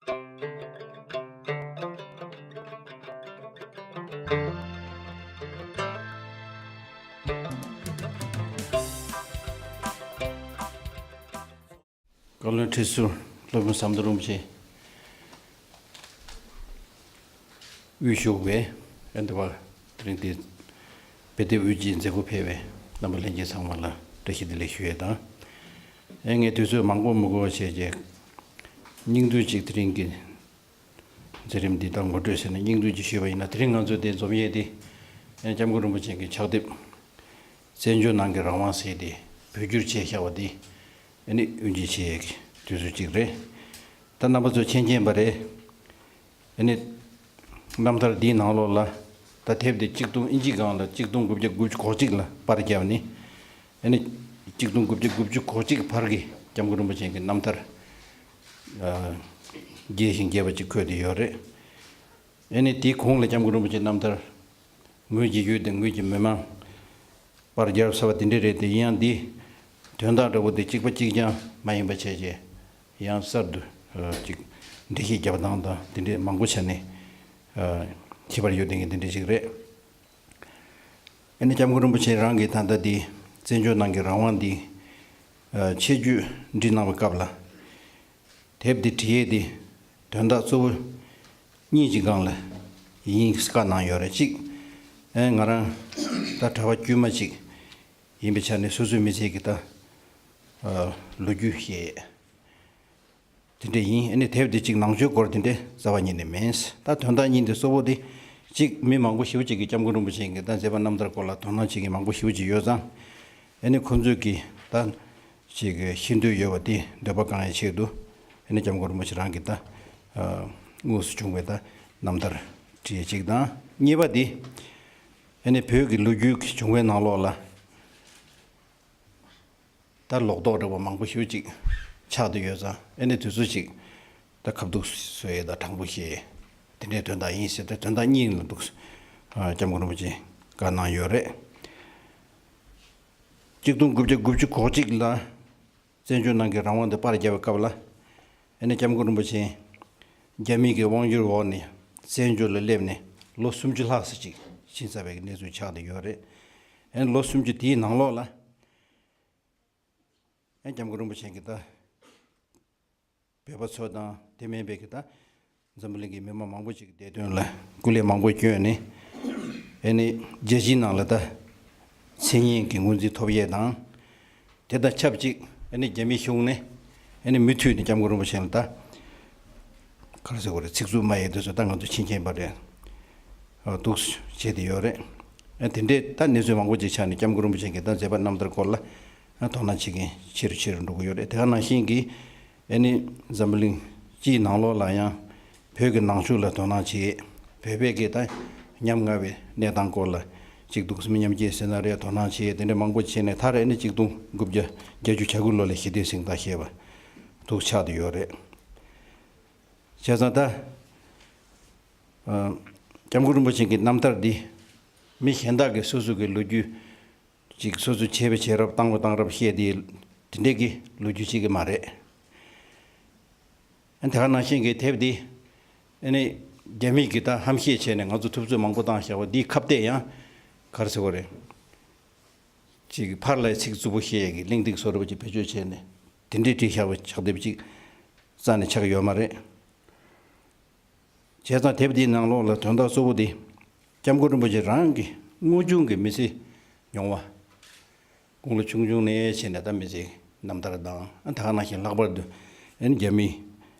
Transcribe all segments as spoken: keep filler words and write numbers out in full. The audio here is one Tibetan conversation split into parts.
བཀའ་བློན་ཁྲི་ཟུར་སློབ་དཔོན་ཟམ་གདོང་རིན་པོ་ཆེ་དབུས་བཞུགས་པའི་ཨ་འདི་བ་དེ་རིང་འདི་དཔེ་དེབ་དབུས་སྤྱིའི་མཛད་སྒོ་ཕེབས་པའི་རྣམ་པ་ལྷན་རྒྱས་ཚང་མ་ལ་བཀྲ་ཤིས་བདེ་ལེགས་ཞུ་ཡས་དང་། ཨེ་ངས་དུས་ཚོད་མང་པོ་མི་འགོར་བ་བྱས་རྗེས་སྙིང་བསྡུས་ཅིག་དེ་རིང་གི་མཛད་རིམ་འདི་དག་ངོ་སྤྲོད་ཟེར་ནས་སྙིང་བསྡུས་ཅིག་ཞུས་པ་ཡིན་ན། དེ་རིང་ང་ཚོ་འདི་འཛོམས་ཡས་འདི་ཨེ་སྐྱབས་མགོན་རིན་པོ་ཆེ་གི་ཕྱག་དེབ་བཙན་བྱོལ་ནང་གི་རང་དབང་ཟེར་ཏེ་བོད་བསྒྱུར་བྱས་བཞག་པ་འདི་ཨ་ནི་དབུ་འབྱེད་བྱེད་ཡས་ཀྱི་དུས་ཚོད་ཅིག་རེད། ད་རྣམ་པ་ཚོས་མཁྱེན་མཁྱེན་པ་རེད། ཨ་ནི་རྣམ་ཐར་འདིའི་ནང་ལོགས་ལ་ད་དེབ་འདི་གཅིག་སྟོང་ཨིན་ཇི་སྒང་ལ་གཅིག་སྟོང་དགུ་བརྒྱ་དགུ་བཅུ་གོ་གཅིག་ལ་པར་བརྒྱབ་ནས། ཨ་ནི་གཅིག་སྟོང་དགུ་བརྒྱ་དགུ་བཅུ་གོ་གཅིག་བར་གྱི་སྐྱབས་མགོན་རིན་པོ་ཆེ་གི་རྣམ་ཐར་ཨ་རྒྱས་ཤིང་རྒྱས་པ་ཅིག་འཁོད་བསྡད་ཡོད་རེད། ཨ་ནི་དེའི་གོང་ལ་སྐྱབས་མགོན་རིན་པོ་ཆེའི་རྣམ་ཐར་ངོས་ཀྱི་ཡུལ་དང་ངོས་ཀྱི་མི་མང་པར་རྒྱབ་ཟེར་བ་དེ་འདྲ་རེད་དེ། ཡིན་ཡང་འདི་དོན་དག་འདྲ་བོ་དེ་གཅིག་པ་གཅིག་རྐྱང་མ་ཡིན་པ་བྱས་རྗེས་ཡང་གསར་དུ་ཨ་ཅིག་འགྲེལ་བཤད་རྒྱབ་སྟངས་དང་དེ་འདྲའི་མང་པོ་བྱས་ནས་ཨ་ཁྱད་པར་ཡོད་ལྡན་གྱི་དེ་འདྲ་ཞིག་རེད། ཨ་ནི་སྐྱབས་མགོན་རིན་པོ་ཆེ་རང་གིས་ད་ལྟ་འདི་བཙན་བྱོལ་ནང་གི་རང་དབང་འདི་ཨ་ཆེད་བརྗོད་འབྲི་གནང་བའི་སྐབས་ལ། དེབ་འདི་བྲིས་ཡས་འདི་དོན་དག་གཙོ་བོ་གཉིས་ཀྱི་སྒང་ལ་ཡིན་བཀའ་གནང་ཡོད་རེད། གཅིག་ཨེ་ང་རང་ད་གྲྭ་པ་དཀྱུས་མ་ཅིག་ཡིན་པའི་ཆ་ནས་སོ་སོའི་མི་ཚེ་གི་ད་ཨ་ལོ་རྒྱུས་བཤད་དེ་འདྲ་ཡིན། ཨ་ནི་དེབ་འདི་གཅིག་ནང་ཆོས་སྐོར་དེ་འདྲ་རྩ་བ་ཉིད་ནས་མིན། ད་དོན་དག་གཉིས་འདི་གཙོ་བོ་འདི་གཅིག་མི་མང་པོ་ཞེ་པོ་ཅིག་གིས་སྐྱབས་མགོན་རིན་པོ་ཆེ་གི་ད་མཛད་པ་རྣམ་ཐར་སྐོར་ལ་དོ་སྣང་བྱེད་མཁན་མང་པོ་ཞེ་པོ་ཅིག་ཡོད་ཙང་། ཨ་ནི་ཁོང་ཚོས་ཀྱི་ད་ཅིག་ཤེས་འདོད་ཡོད་པ་དེ་འདོད་པ་བསྐང་ཡའི་ཆེད་དུ། ཨ་ནི་སྐྱབས་མགོན་རིན་པོ་ཆེ་རང་གི་ད་དངོས་སུ་བྱུང་བའི་ད་རྣམ་ཐར་བྲིས་ཅིག་དང་། གཉིས་པ་དེ་ཨ་ནི་བོད་ཀྱི་ལོ་རྒྱུས་ཀྱི་བྱུང་བའི་ནང་ལོགས་ལ་ད་ལོག་རྟོག་འདྲ་བོ་མང་པོ་ཞེ་པོ་ཅིག་ཆགས་བསྡད་ཡོད་ཙང་། ཨ་ནི་དེ་ཚོ་ཅིག་ད་ཁ་ཐུག་བཟོ་ཡས་དང་དྲང་པོ་བཤད་ཡས་དེ་འདྲའི་དོན་དག་ཡིན་ཟེར་ཏེ། དོན་དག་གཉིས་ལ་འདུག་སྐྱབས་མགོན་རིན་པོ་ཆེ་བཀའ་གནང་ཡོད་རེད། གཅིག་སྟོང་དགུ་བརྒྱ་དགུ་བཅུ་གོ་གཅིག་ལ་བཙན་བྱོལ་ནང་གི་རང་དབང་དེ་པར་བརྒྱབ་པའི་སྐབས་ལ། ཨ་ནི་སྐྱབས་མགོན་རིན་པོ་ཆེ་རྒྱ་མི་གི་དབང་བསྒྱུར་འོག་ནས་བཙན་བྱོལ་ལ་སླེབས་ནས་ལོ་སུམ་ཅུ་ལྷག་ཙམ་ཅིག་ཕྱིན་ཚར་བའི་གནས་ཚུལ་ཆགས་བསྡད་ཡོད་རེད། ཨ་ནི་ལོ་སུམ་ཅུ་དེའི་ནང་ལོགས་ལ་ཨ་ནི་སྐྱབས་མགོན་རིན་པོ་ཆེ་གིས་ད་བོད་པ་ཚོ་དང་དེ་མིན་པའི་གི་ད་འཛམ་བུ་གླིང་གི་མི་མང་མང་པོ་ཅིག་བདེ་དོན་ལ་སྐུ་ལས་མང་པོ་བསྐྱོན་ནས། ཨ་ནི་རྒྱལ་སྤྱིའི་ནང་ལ་ད་མཚན་སྙན་གྱི་ངོས་འཛིན་ཐོབ་ཡས་དང་། དེ་དང་ཆབས་ཅིག་ཨ་ནི་རྒྱ་མིའི་གཞུང་ནས་ཨ་ནི་མུ་མཐུད་ནས་སྐྱབས་མགོན་རིན་པོ་ཆེ་ལ་ད་ག་རེ་ཟེར་དགོས་རེད། ཚིག་རྩུབ་སྨྲ་ཡས་དེ་ཚོ་ད་ང་ཚོ་མཁྱེན་མཁྱེན་པ་རེད། ཨ་འདུག་བྱས་བསྡད་ཡོད་རེད། ཨ་དེ་འདྲའི་ད་གནས་ཚུལ་མང་པོ་ཅིག་ཆགས་ནས་སྐྱབས་མགོན་རིན་པོ་ཆེ་གི་ད་མཛད་པ་རྣམ་ཐར་སྐོར་ལ་ཨ་དོ་སྣང་བྱེད་མཁན་ཆེ་རུ་ཆེ་རུ་འགྲོ་གི་ཡོད་རེད། དེ་ག་ནང་བཞིན་གྱི་ཨ་ནི་འཛམ་བུ་གླིང་སྤྱིའི་ནང་ལོགས་ལ་ཡང་བོད་ཀྱི་ནང་ཆོས་ལ་དོ་སྣང་བྱེད། བོད་པའི་གི་ད་ཉམ་ང་བའི་གནས་སྟངས་སྐོར་ལ་ཅིག་འདུག་སེ་མི་ཉམས་རྒྱས་ཟེར་ན་རེད། དོ་སྣང་བྱེད། དེ་འདྲ་མང་པོ་བྱས་ནས་མཐར་ཨ་ནི་གཅིག་སྟོང་དགུ་བརྒྱ་བརྒྱད་ཅུ་གྱ་དགུ་ལོ་ལ་ཞི་བདེའི་གཟེངས་རྟགས་བཞེས་པ་འདུག་ཆགས་བསྡད་ཡོད་རེད། བྱས་ཙང་ད་ཨ་སྐྱབས་མགོན་རིན་པོ་ཆེ་གི་རྣམ་ཐར་འདི་མི་གཞན་དག་གིས་སོ་སོ་གི་ལོ་རྒྱུས་ཅིག་སོ་སོ་བྱས་པའི་བྱས་རབས་བཏང་བ་བཏང་རབས་བཤད་དེ་དེ་འདྲའི་གི་ལོ་རྒྱུས་ཅིག་གི་མ་རེད། ཨ་དེ་ག་ནང་བཞིན་གྱི་དེབ་འདི་ཨ་ནི་རྒྱ་མི་གིས་ད་ཧམ་བཤད་བྱས་ནས་ང་ཚོ་ཐུབ་ཚོད་མང་པོ་བཏང་བཞག་པ་འདིའི་ཁ་གཏད་ཡང་ག་རེ་ཟེར་དགོས་རེད། ཅིག་ཕར་ལ་ཚིག་རྩུབ་པོ་བཤད་ཡས་ཀྱི་གླེང་སྟེགས་བཟོ་འདྲ་པོ་ཅིག་བེད་སྤྱོད་བྱས་ནས་དེ་འདྲའི་བྲིས་བཞག་པ་ཕྱག་དེབ་ཅིག་རྩ་ནས་ཆགས་ཡོད་མ་རེད། བྱས་ཙང་དེབ་འདིའི་ནང་ལོགས་ལ་དོན་དག་གཙོ་བོ་དེ་སྐྱབས་མགོན་རིན་པོ་ཆེ་རང་གི་དངོས་བྱུང་གི་མི་ཚེ་མྱོང་བ། དགུང་ལོ་ཆུང་ཆུང་ནས་བྱས་ནས་ད་མི་ཚེའི་རྣམ་ཐར་དང་། ཨ་ད་ག་ནང་བཞིན་ལྷག་པར་དུ་ཨ་ནི་རྒྱ་མིའི་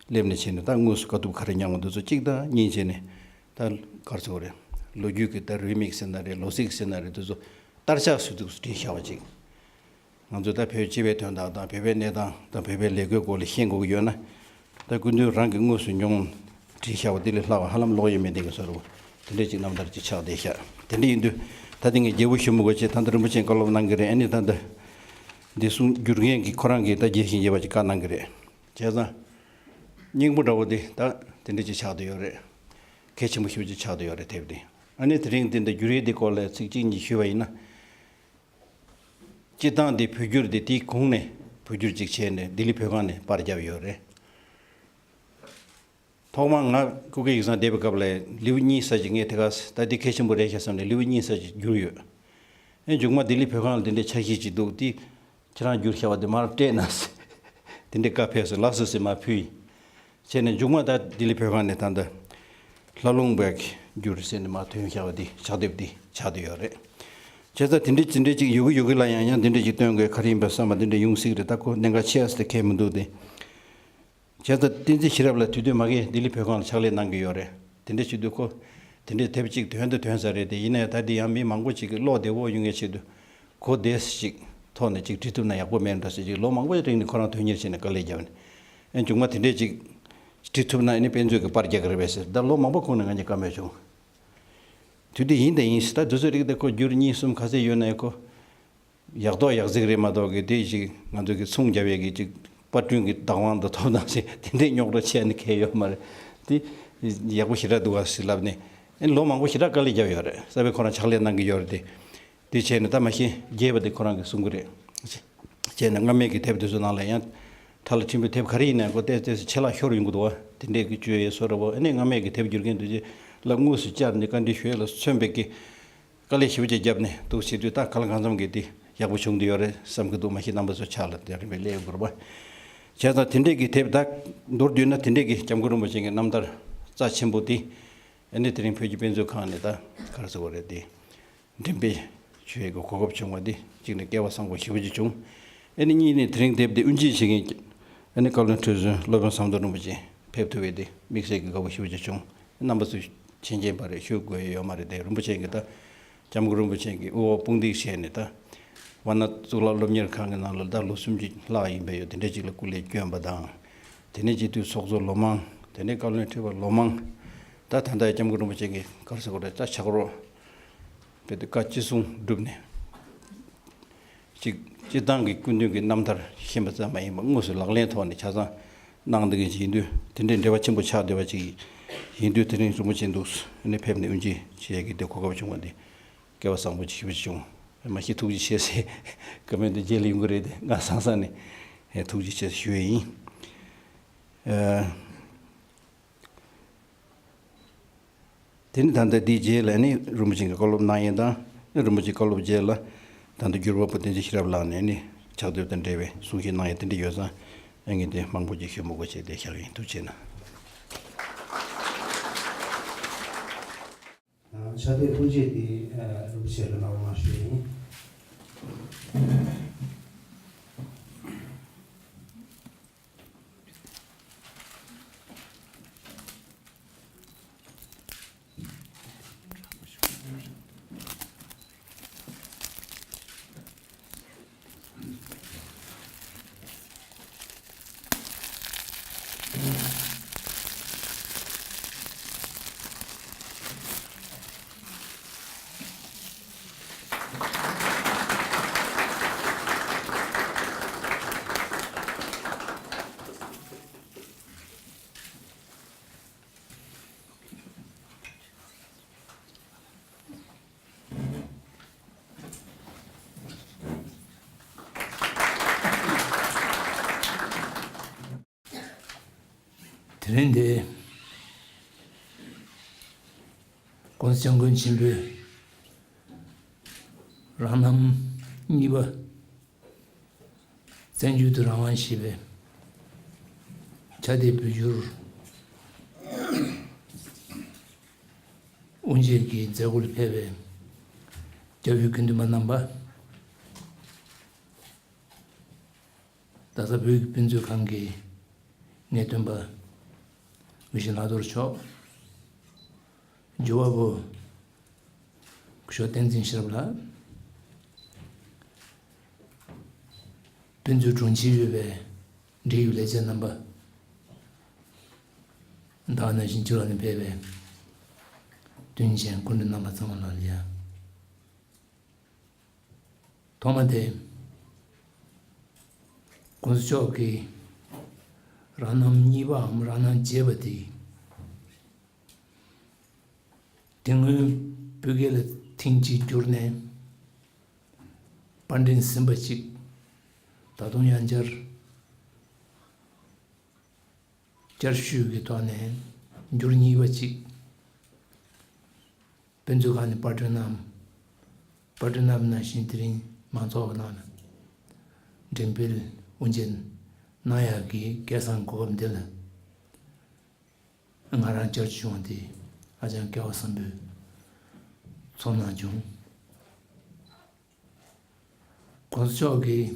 སླེབས་ནས་བྱས་ནས་ད་དངོས་སུ་དཀའ་ཐུབ་ག་རེ་མྱངས་པ་འདི་ཚོ་གཅིག་དང་གཉིས་བྱས་ནས་ད་ག་རེ་ཟེར་དགོས་རེད། ལོ་རྒྱུས་ཀྱི་ད་རུས་མིག་ཟེར་ན་རེད། ལོ་ཚིགས་ཟེར་ན་རེད། འདི་ཚོ་དར་ཆགས་སུ་འདུག་སེ་བྲིས་བཞག་པ་ཅིག་ང་ཚོ་ད་བོད་སྤྱི་པའི་དོན་དག་དང་བོད་པའི་གནས་སྟངས་དང་བོད་པའི་ལས་འགུལ་སྐོར་ལ་ཤེས་དགོས་ཀྱི་ཡོད་ན། ད་སྐུ་མདུན་རང་གིས་དངོས་སུ་མྱོང་བྲིས་བཞག་པ་འདི་ལས་ལྷག་པ་ཧ་ལམ་ཀློག་ཡས་མེད་དེ་གི་བཟོ་འདྲ་པོ་དེ་འདྲའི་ཅིག་རྣམ་ཐར་ཅིག་ཆགས་བསྡད་ཤག་དེ་འདྲ་ཡིན་དུས་ད་དེ་ངས་རྒྱལ་པོ་ཞུ་མི་དགོས་ཅེས་ད་ལྟ་རིན་པོ་ཆེས་བཀའ་སློབ་གནང་གི་རེད། ཨ་ནི་ད་ལྟ་འདི་གསུང་བསྒྱུར་མཁན་གྱིས་ཁོ་རང་གིས་ད་རྒྱས་ཤིང་རྒྱས་པ་ཅིག་བཀའ་གནང་གི་རེད། བྱས་ཙང་སྙིང་པོ་འདྲ་པོ་འདི་ད་དེ་འདྲ་ཅིག་ཆགས་བསྡད་ཡོད་རེད། གལ་ཆེན་པོ་ཞེ་པོ་ཅིག་ཆགས་བསྡད་ཡོད་རེད་དེབ་འདི། ཨ་ནི་དེ་རིང་འདི་འདི་བསྒྱུར་ཡས་འདི་སྐོར་ལ་ཚིག་གཅིག་གཉིས་ཞུས་པ་ཡིན་ན། སྤྱིར་བཏང་འདི་བོད་བསྒྱུར་འདི་དེའི་གོང་ནས་བོད་བསྒྱུར་ཅིག་བྱས་ནས་ལྡི་ལི་བོད་ཁང་ནས་པར་བརྒྱབ་ཡོད་རེད། ཐོག་མར་ང་སྐུ་སྒེར་ཡིག་ཚང་བསྡད་པའི་སྐབས་ལ་ལེའུ་གཉིས་ཙམ་ཅིག་ངས་དེ་ག་ད་འདི་གལ་ཆེན་པོ་རེད་ཤག་བསམ་ནས་ལེའུ་གཉིས་ཙམ་ཅིག་བསྒྱུར་ཡོད། ཨེ་མཇུག་མ་ལྡི་ལི་བོད་ཁང་ལ་དེ་འདྲའི་ཆ་ཤས་ཅིག་འདུག་དེ། ཁྱེད་རང་བསྒྱུར་བཞག་པ་དེ་མར་སྤྲད་ན་ཟེར། དེ་འདྲའི་བཀའ་ཕེབས་སོང་། ལགས་སོ་ཟེར་མར་ཕུལ་ཡིན། བྱས་ནས་མཇུག་མ་ད་ལྡི་ལི་བོད་ཁང་ནས་ད་ལྟ་ལྷ་ལུང་པས་བསྒྱུར་ཟེར་ནས་མར་ཐོན་བཞག་པ་འདི་ཕྱག་དེབ་འདི་ཆགས་བསྡད་ཡོད་རེད། བྱས་ཙང་དེ་འདྲའི་དེ་འདྲའི་ཅིག་ཡོད་གི་ཡོད་གི་ལ་ཡང་ཡང་དེ་འདྲའི་ཅིག་སྟོན་དགོས་ག་རེ་ཡིན་པའི་བསམ་པ་དེ་འདྲ་ཡོང་སྲིད་རེད། ད་ཁོ་གནད་འགག་ཆེ་ཨ་ཟེར་ཁེལ་མི་འདུག་སྟེ། བྱས་ཙང་བསྟན་འཛིན་ཤེས་རབ་ལགས་དུས་སྟོན་མ་གིར་ལྡི་ལི་བོད་ཁང་ལ་ཕྱག་ལས་གནང་གི་ཡོད་རེད། དེ་འདྲ་བྱེད་དུས་ཁོ་དེ་འདྲའི་དེབ་ཅིག་དོན་དུ་དོན་ས་རེད་དེ། ཡིན་ནའི་ད་འདི་ཡང་མི་མང་པོ་ཅིག་གི་ཀློག་བདེ་བོ་ཡོང་ཡས་ཆེད་དུ་གོ་བདེ་ཞིག་ཐོག་ནས་ཅིག་བྲིས་ཐུབ་ན་ཡག་པོ་མེད་འགྲོ་ཟེར། ཅིག་ལོ་མང་པོའི་རིང་ནས་ཁོ་རང་དོན་གཉེར་བྱས་ནས་དཀའ་ལས་བརྒྱབ་ནས། ཨེ་མཇུག་མ་དེ་འདྲས་ཅིག་བྲིས་ཐུབ་ན་ཨ་ནི་དཔེ་མཛོད་ཀྱི་པར་རྒྱག་གི་རེད་པས་ཟེར། ད་ལོ་མང་པོ་གོང་ནས་ང་གཉིས་བཀའ་མོལ་བྱུང་། དུས་དེ་ཡིན་དང་ཡིན་ཟེར། ད་དུས་ཚོད་རིགས་དེ་ཁོ་བསྒྱུར་གཉིས་གསུམ་ག་ཚད་ཡོད་ན་ཡང་ཁོ། ཡག་ཐོག་ཡག་རྫིག་རེད་མ་གཏོགས་གི་དེ་ཞིག་ང་ཚོ་གི་ཚོང་རྒྱབ་ཡས་ཀྱི་ཅིག་པར་སྐྲུན་གྱི་བདག་དབང་དང་ཐོབ་ཐང་ཞིག་དེ་འདྲའི་རྙོག་དྲ་ཆེ་ནི་གལ་ཡོད་མ་རེད། དེ་ཡག་པོ་ཞེ་དྲག་འདུག་བ་ཟེར་ལབ་ནས། ཨེ་ལོ་མང་པོ་ཞེ་དྲག་དཀའ་ལས་བརྒྱབ་ཡོད་རེད། གསར་པའི་ཁོ་རང་ཕྱག་ལས་གནང་གི་ཡོད་རེད་དེ། དེ་བྱས་ནས་ད་མ་གཞི་རྒྱས་པ་དེ་ཁོ་རང་གིས་གསུང་གི་རེད། བྱས་ནས་སྔ་མའི་གི་དེབ་དེ་ཚོ་ནང་ལ་ཡང་ཐ་ལ་ཕྲན་བུ་དེབ་ག་རེ་ཡིན་ན་ཁོ་ཏོག་ཙམ་ཆད་ལྷག་ཤོར་ཡོང་གི་འདུག་བ། དེ་འདྲས་ཀྱི་བཅོས་ཡས་བཟོ་འདྲ་བོ། ཨ་ནི་སྔ་མའི་གི་དེབ་བསྒྱུར་མཁན་དེ་ཚོ་ལ་དངོས་སུ་བཅར་ནས་བཀའ་འདྲི་ཞུ་ཡས་ལ་མཚོན་པའི་གི་དཀའ་ལས་ཞེ་པོ་ཅིག་བརྒྱབ་ནས་འདུག་བྱེད་དུས་ད་གང་ལ་གང་འཚམ་གྱི་དེ་ཡག་པོ་བྱུང་བསྡད་ཡོད་རེད་བསམ་གྱི་འདུག་མ་གཞི་རྣམ་པ་ཚོ་ཕྱག་ལ་དེ་རིམ་པས་སླེབས་ཡོང་གི་རེད་པ། བྱས་ཙང་དེ་འདྲས་ཀྱི་དེབ་ད་མདོར་བསྡུས་ན་དེ་འདྲས་ཀྱི་སྐྱབས་མགོན་རིན་པོ་ཆེ་གི་རྣམ་ཐར་རྩ་ཆེན་པོ་དེ། ཨ་ནི་དེ་རིང་བོད་ཀྱི་དཔེ་མཛོད་ཁང་ནས་ད་ག་རེ་ཟེར་དགོས་རེད་དེ། འགྲེམས་སྤེལ་ཞུ་ཡས་ཀྱི་གོ་སྐབས་བྱུང་བ་འདི་གཅིག་ནས་སྐལ་བ་བཟང་པོ་ཞེ་པོ་ཅིག་བྱུང་། ཨ་ནི་གཉིས་ནས་དེ་རིང་དེབ་འདི་དབུ་འབྱེད་བྱེད་མཁན་གྱི་ཨ་ནི་བཀའ་བློན་ཁྲི་བཙུན་སློབ་དཔོན་ཟམ་གདོང་རིན་པོ་ཆེ་ཕེབས་ཐུབ་པ་འདི་དམིགས་བསལ་གྱི་དགའ་པོ་ཞེ་པོ་ཅིག་བྱུང་། རྣམ་པ་ཚོས་མཁྱེན་མཁྱེན་པ་རེད། ཞུ་དགོས་ཡ་ཡོད་མ་རེད་དེ། རིན་པོ་ཆེ་གིས་ད་སྐྱབས་མགོན་རིན་པོ་ཆེ་གི་དབུ་འོག་དཔུང་སྡེ་བྱས་ནས་ད་ཝཱ་ཎ་གཙུག་ལག་སློབ་གཉེར་ཁང་གི་ནང་ལ་ད་ལོ་སུམ་ཅུ་ལྷག་ཡིན་པ་ཡོད། དེ་འདྲ་ཅིག་ལ་སྐུ་ལས་བསྐྱོན་པ་དང་། དེ་ནས་སྤྱི་འཐུས་ཚོགས་གཙོ་ལོ་མང་། དེ་ནས་བཀའ་བློན་ཁྲི་པ་ལོ་མང་། ད་ད་ལྟ་སྐྱབས་མགོན་རིན་པོ་ཆེ་གི་ག་རེ་ཟེར་དགོས་རེད། ད་ཕྱག་རོགས་དཔེ་དེ་བཀའ་ཅི་གསུང་བསྒྲུབས་ནས། གཅིག་སྤྱིར་བཏང་གི་སྐུ་མདུན་གྱི་རྣམ་ཐར་ཤེས་པ་ཙམ་མ་ཡིན་པར་དངོས་སུ་ལག་ལེན་ཐོག་ནས་ཆ་ཚང་གནང་བསྡད་མཁན་ཅིག་ཡིན་དུས། དེ་འདྲའི་འབྲེལ་བ་ཆེན་པོ་ཆགས་བསྡད་པ་ཅིག་ཡིན་དུས། དེ་རིང་རིན་པོ་ཆེ་འདུག་ནས་ཕེབས་ནས་དབུ་འབྱེད་བྱེད་ཡས་ཀྱི་དེ་གོ་སྐབས་བྱུང་བ་འདི་སྐལ་བ་བཟང་པོ་ཞེ་པོ་ཅིག་བྱུང་། མ་གཞི་ཐུགས་རྗེ་ཆེ་ཟེར་བཀའ་མོལ་འདི་རྗེས་ལ་ཡོང་གི་རེད་དེ། ང་སང་སང་ནས་ཐུགས་རྗེ་ཆེ་ཞུ་ཡས་ཡིན། ཨ། དེ་ནི་ད་ལྟ་འདིའི་རྗེས་ལ་ནི་རིན་པོ་ཆེ་གི་བཀའ་སློབ་གནང་ཡས་དང་། རིན་པོ་ཆེའི་བཀའ་སློབ་རྗེས་ལ་ད་ལྟ་བསྒྱུར་བ་པོ་བསྟན་འཛིན་ཤེས་རབ་ལགས་ནས་ནི་ཕྱག་དེབ་དང་འབྲེལ་བའི་གསུང་བཤད་གནང་ཡས་དེ་འདྲ་ཡོད་ཙང་། ཨ་ངས་དེ་མང་པོ་ཅིག་ཞུ་མི་དགོས་བྱས་ཏེ་བཞག་ཡིན། ཐུགས་རྗེ་གནང་། ཕྱག་དེབ་ཐུགས་རྗེ་འདི་རིན་པོ་ཆེ་ལ་གནང་བ་ཞུ་ཡིན། དེ་རིང་འདི་༸གོང་ས་༸སྐྱབས་མགོན་ཆེན་པོས་རང་རྣམ་གཉིས་པ་བཙན་བྱོལ་དུ་རང་དབང་ཞེས་པའི་ཕྱག་དེབ་བོད་བསྒྱུར་དབུ་འབྱེད་ཀྱི་མཛད་སྒོ་ལ་ཕེབས་པའི་སྐྱབས་ཡུལ་དགེ་འདུན་པ་རྣམ་པ། རྡ་ས་བོད་ཀྱི་དཔེ་མཛོད་ཁང་གི་ངེས་སྟོན་པ་དགེ་བཤེས་ལྷག་རྡོར་མཆོག། འགྱུར་བ་པོ་སྐུ་ཞབས་བསྟན་འཛིན་ཤེས་རབ་ལགས། དཔེ་མཛོད་དྲུང་ཆེར་ཡོད་པའི་འབྲེལ་ཡོད་ལས་བྱེད་རྣམ་པ། ད་ག་ནང་བཞིན་བསྒྱུར་བ་ནས་ཕེབས་པའི་དོན་ཆེན་སྐུ་མགྲོན་རྣམ་པ་ཚང་མ་ལ་ཡ། ཐོག་མ་དེ།༸གོང་ས་མཆོག་གིས་རང་རྣམ་གཉིས་པའམ་རང་རྣམ་རྒྱས་པ་དེ། དེ་སྔོན་བོད་སྐད་ལ་ཐེངས་གཅིག་བསྒྱུར་ནས། པར་འབྲིང་ཟིན་པ་གཅིག་ད་དུང་ཡང་བསྐྱར། བསྐྱར་ཞུ་གི་ཐོག་ནས་ འགྱུར་ཉེས་པ་ཅིག་དཔེ་མཛོད་ཁང་ནས་པར་སྐྲུན་གནང་། པར་སྐྲུན་གནང་བ་ནང་བཞིན་དེ་རིང་མང་ཚོགས་ཀྱི་ནང་ལ་འགྲེམས་སྤེལ་དབུ་འབྱེད་གནང་ཡག་གི་སྐལ་བཟང་གོ་སྐབས་འདི་ལ། ང་རང་བཅར་བྱུང་བ་དེ་ཧ་ཅང་སྐལ་བ་བཟང་པོའི་ཚོར་སྣང་བྱུང་། གོང་ས་མཆོག་གིས་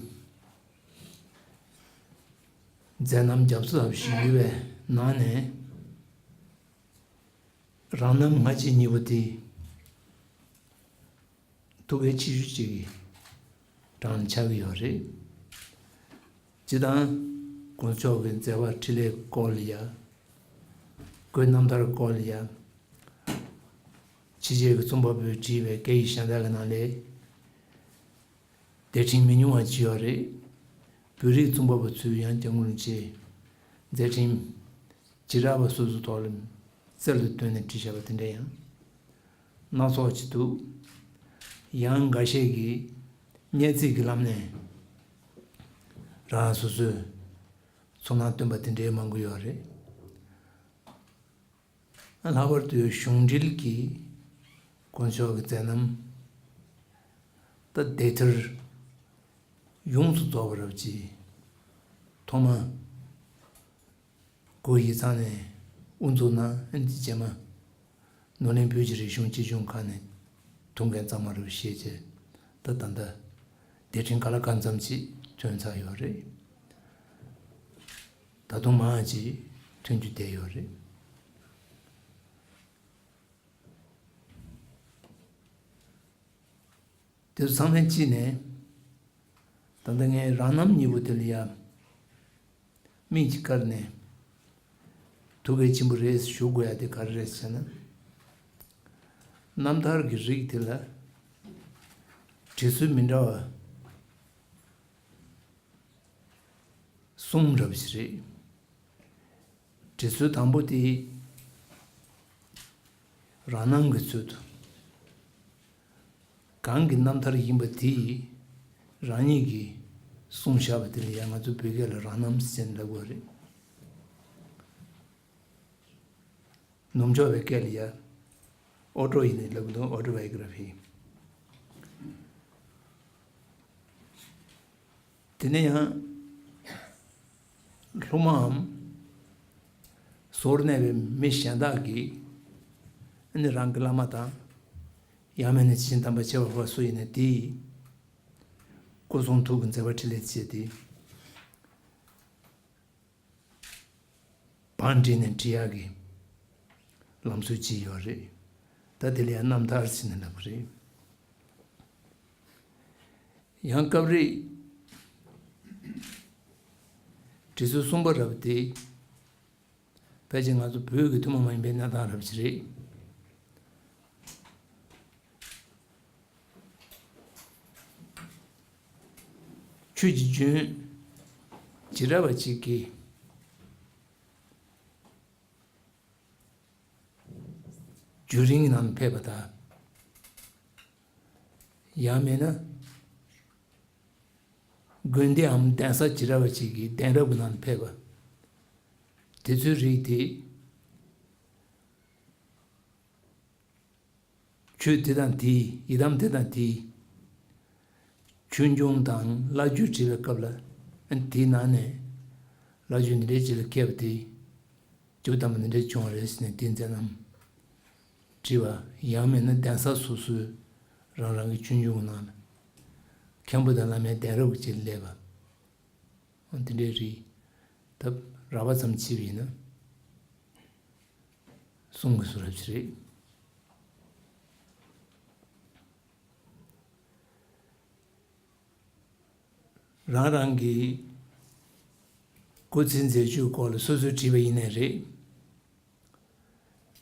མཛད་རྣམ་རྒྱབ་རྩ་ཞུས་པའི་ནང་ནས། རང་རྣམ་སྔ་ཕྱི་གཉིས་པོ་དེ་ཐུགས་འགན་ཆེ་ཤོས་ཅིག་གི་གྲངས་ཆགས་ཀྱི་ཡོད་རེད། སྤྱིར་བཏང་གོང་ས་མཆོག་གི་མཛད་པ་འཕྲིན་ལས་སྐོར་ལ་ཡ། བཀོད་རྣམ་ཐར་སྐོར་ལ་ཡ། ཕྱི་རྒྱལ་གྱི་རྩོམ་པ་པོས་བྲིས་པའི་སྐད་ཡིག་གཞན་དག་གི་ནང་ལས། དེབ་ཕྲེང་མི་ཉུང་བ་ཅིག་ཡོད་རེད། བོད་རིགས་རྩོམ་པ་པོ་ཚོས་ཡང་སྐྱབས་མགོན་རིན་པོ་ཆེའི་མཛད་འཕྲིན་བྱེ་བྲག་པ་སོ་སོའི་ཐོག་ལ་རྩལ་དུ་བཏོན་ནས་བྲིས་བཞག་པ་དེ་འདྲ་ཡང་སྣ་ཚོགས་ཅིག་འདུག། ཡང་འགའ་ཤས་ཀྱིས་སྙན་ཚིག་གི་ལམ་ནས་རང་སོ་སོའི་ཚོར་སྣང་བཏོན་པ་དེ་འདྲའི་མང་པོ་ཡོད་རེད། ལྷག་པར་དུ་གཞུང་འབྲེལ་གྱི་དཀོན་མཆོག་གི་མཛད་རྣམ་ད་དེབ་ཐེར་ཡོངས་སུ་རྫོགས་པ་རབ་ཀྱི་ཐོག་མ་གོ་ཡིག་ཚང་ནས་དབུ་འཛུགས་གནང་། ཨ་ནི་རྗེས་མ་ནོར་གླིང་བོད་ཀྱི་རིག་གཞུང་སྤྱི་སྦྱོང་ཁང་ནས་ཐུགས་འགན་གཙང་མ་རུ་བཞེས་བྱས། ད་ད་ལྟ་དེབ་ཕྲེང་ག་ལ་གང་འཚམ་ཅིག་ཐོན་ཚར་ཡོད་རེད། ད་དུང་མང་ཅིག་ཐོན་རྒྱུ་བསྡད་ཡོད་རེད། དེ་ཚོ་ཚང་མའི་དཀྱིལ་ནས། ད་ལྟ་ངས་རང་རྣམ་གཉིས་པོ་དེ་ལ་ཡ་མིག་ཅིག་བཀར་ནས་ཐུགས་གལ་ཆེན་པོ་རེད་ཞུ་དགོས་ཡ་དེ་ག་རེ་རེད་ཟེར་ན། རྣམ་ཐར་གྱི་རིགས་དེ་ལ་བྲིས་སྲོལ་མི་འདྲ་བ་གསུམ་རབ་ཞིག་རེད། བྲིས་སྲོལ་དང་པོ་དེ་རང་རྣམ་གྱི་ཚུལ་དུ། གང་གི་རྣམ་ཐར་ཡིན་པ་དེ་རང་ཉིད་ཀྱིས་གསུངས་བཞག་པ་དེ་ལ་ཡང་ང་ཚོ་བོད་སྐད་ལ་རང་རྣམ་ཟེར་ནས་ལབ་དགོས་རེད། ནུབ་ཕྱོགས་པའི་སྐད་ལ་ཡ་ཨོ་ཊོ་ཡིན་ནས་ལབ་ཀྱི་འདུག། ཨོ་ཊོ་བའི་གྷི་ར་ཕི། དེ་ནས་ཡང་སློབ་མའམ་ཟུར་གནས་པའི་མི་གཞན་དག་གིས་ཨ་ནི་རང་གི་བླ་མ་དང་། ཡང་མིན་ན་སྦྱིན་དམ་པ་ཆེ་བ་བ་སུ་ཡིན་ན་དེས་སྐུ་གསུང་ཐུགས་ཀྱི་མཛད་པ་འཕྲིན་ལས་བྱས་ཏེ། བང་བསྒྲིགས་ནས་བྲིས་ཡག་གི་ལམ་སྲོལ་ཅིག་ཡོད་རེད། ད་དེ་ལ་ཡང་རྣམ་ཐར་ཟེར་ནས་ལབ་ཀྱི་རེད། ཡང་སྐབས་རེ་བྲིས་སྲོལ་གསུམ་པ་རབ་དེ་ཕལ་ཆེར་ང་ཚོ་བོད་ཀྱི་ཐུན་མོང་མ་ཡིན་པའི་གནས་སྟངས་རབ་ཅིག་རེད། ཆོས་ཀྱི་རྒྱུན་བྱེ་བྲག་པ་ཅིག་གིས་རྒྱུན་རིང་ནང་ཕེབས་པ་དང་། ཡང་མིན་ན་དགོན་སྡེའམ་གདན་ས་བྱེ་བྲག་པ་ཅིག་གི་གདན་རབས་ཀྱི་ནང་ཕེབས་པ། དེ་ཚོའི་རིགས་དེ། ཆོས་དེ་དང་དེའི་ཡི་དམ་དེ་དང་དེའི་ཆོས་འབྱུང་དང་བླ་བརྒྱུད་བྲིས་པའི་སྐབས་ལ། དེའི་ནང་ནས་བླ་བརྒྱུད་འདི་འདྲའི་ཅིག་ལ་མཁས་པ་དེས་ཇོ་བོ་དམ་པ་འདི་འདྲའི་བྱུང་བ་རེད་ཟེར་ནས་དེའི་མཛད་རྣམ་བྲིས་པ། ཡང་མིན་ན་གདན་ས་སོ་སོའི་རང་རང་གི་ཆོས་འབྱུང་ནང་ལ་མཁན་པོ་དང་བླ་མའི་གདན་རབས་ཀྱི་ཅིག་སླེབས་པ། འོ་དེ་འདྲའི་རིགས་ད་རགས་པ་ཙམ་བྱས་པ་ཡིན་ན། གསུང་གི་སྲོལ་རབ་ཅིག་རེད། རང་རང་གི་སྐུ་ཚེའི་མཛད་སྤྱོད་སྐོར་ལ་སོ་སོས་བྲིས་པ་ཡིན་ནའི་རེད།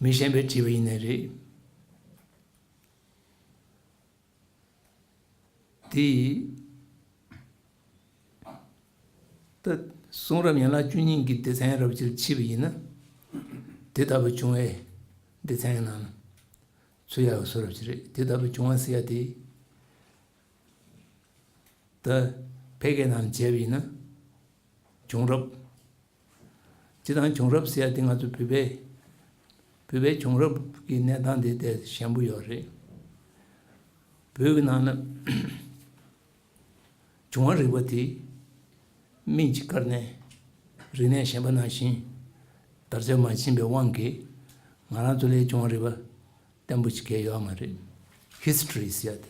མི་གཞན་པས་བྲིས་པ་ཡིན་ནའི་རེད། དེ་ད་གསུང་རབ་ཡན་ལག་བཅུ་གཉིས་ཀྱི་སྡེ་ཚན་རབ་ཅིག་ཕྱེ་བ་ཡིན་ན། དེ་ལྟ་བུ་བྱུང་བའི་སྡེ་ཚན་ནང་ཚུད་ཡག་གི་སྲོལ་རབ་ཅིག་རེད། དེ་ལྟ་བུ་བྱུང་བ་ཟེར་ཡ་དེ། ད་ཕལ་སྐད་ནང་བྱས་པ་ཡིན་ན། བྱུང་རབས། སྤྱིར་བཏང་བྱུང་རབས་ཟེར་ཡ་དེ་ང་ཚོ་བོད་པའི་ བོད་པའི་བྱུང་རབས་ཀྱི་གནས་སྟངས་དེ་དེ་ཞན་པོ་ཡོད་རེད། བོད་ཀྱི་ནང་ན་བྱུང་བ་རིག་པ་དེ་སྨན་གྱི་བཀར་ནས་རིག་གནས་གཞན་པ་ནང་བཞིན་དར་ཁྱབ་མ་ཕྱིན་པའི་དབང་གིས། ང་རང་ཚོ་ལའི་བྱུང་བ་རིག་པ་བརྟན་པོ་ཞིག་གལ་ཡོད་མ་རེད། ཧི་སི་ཊོ་རི་ཟེར་ཡ་དེ།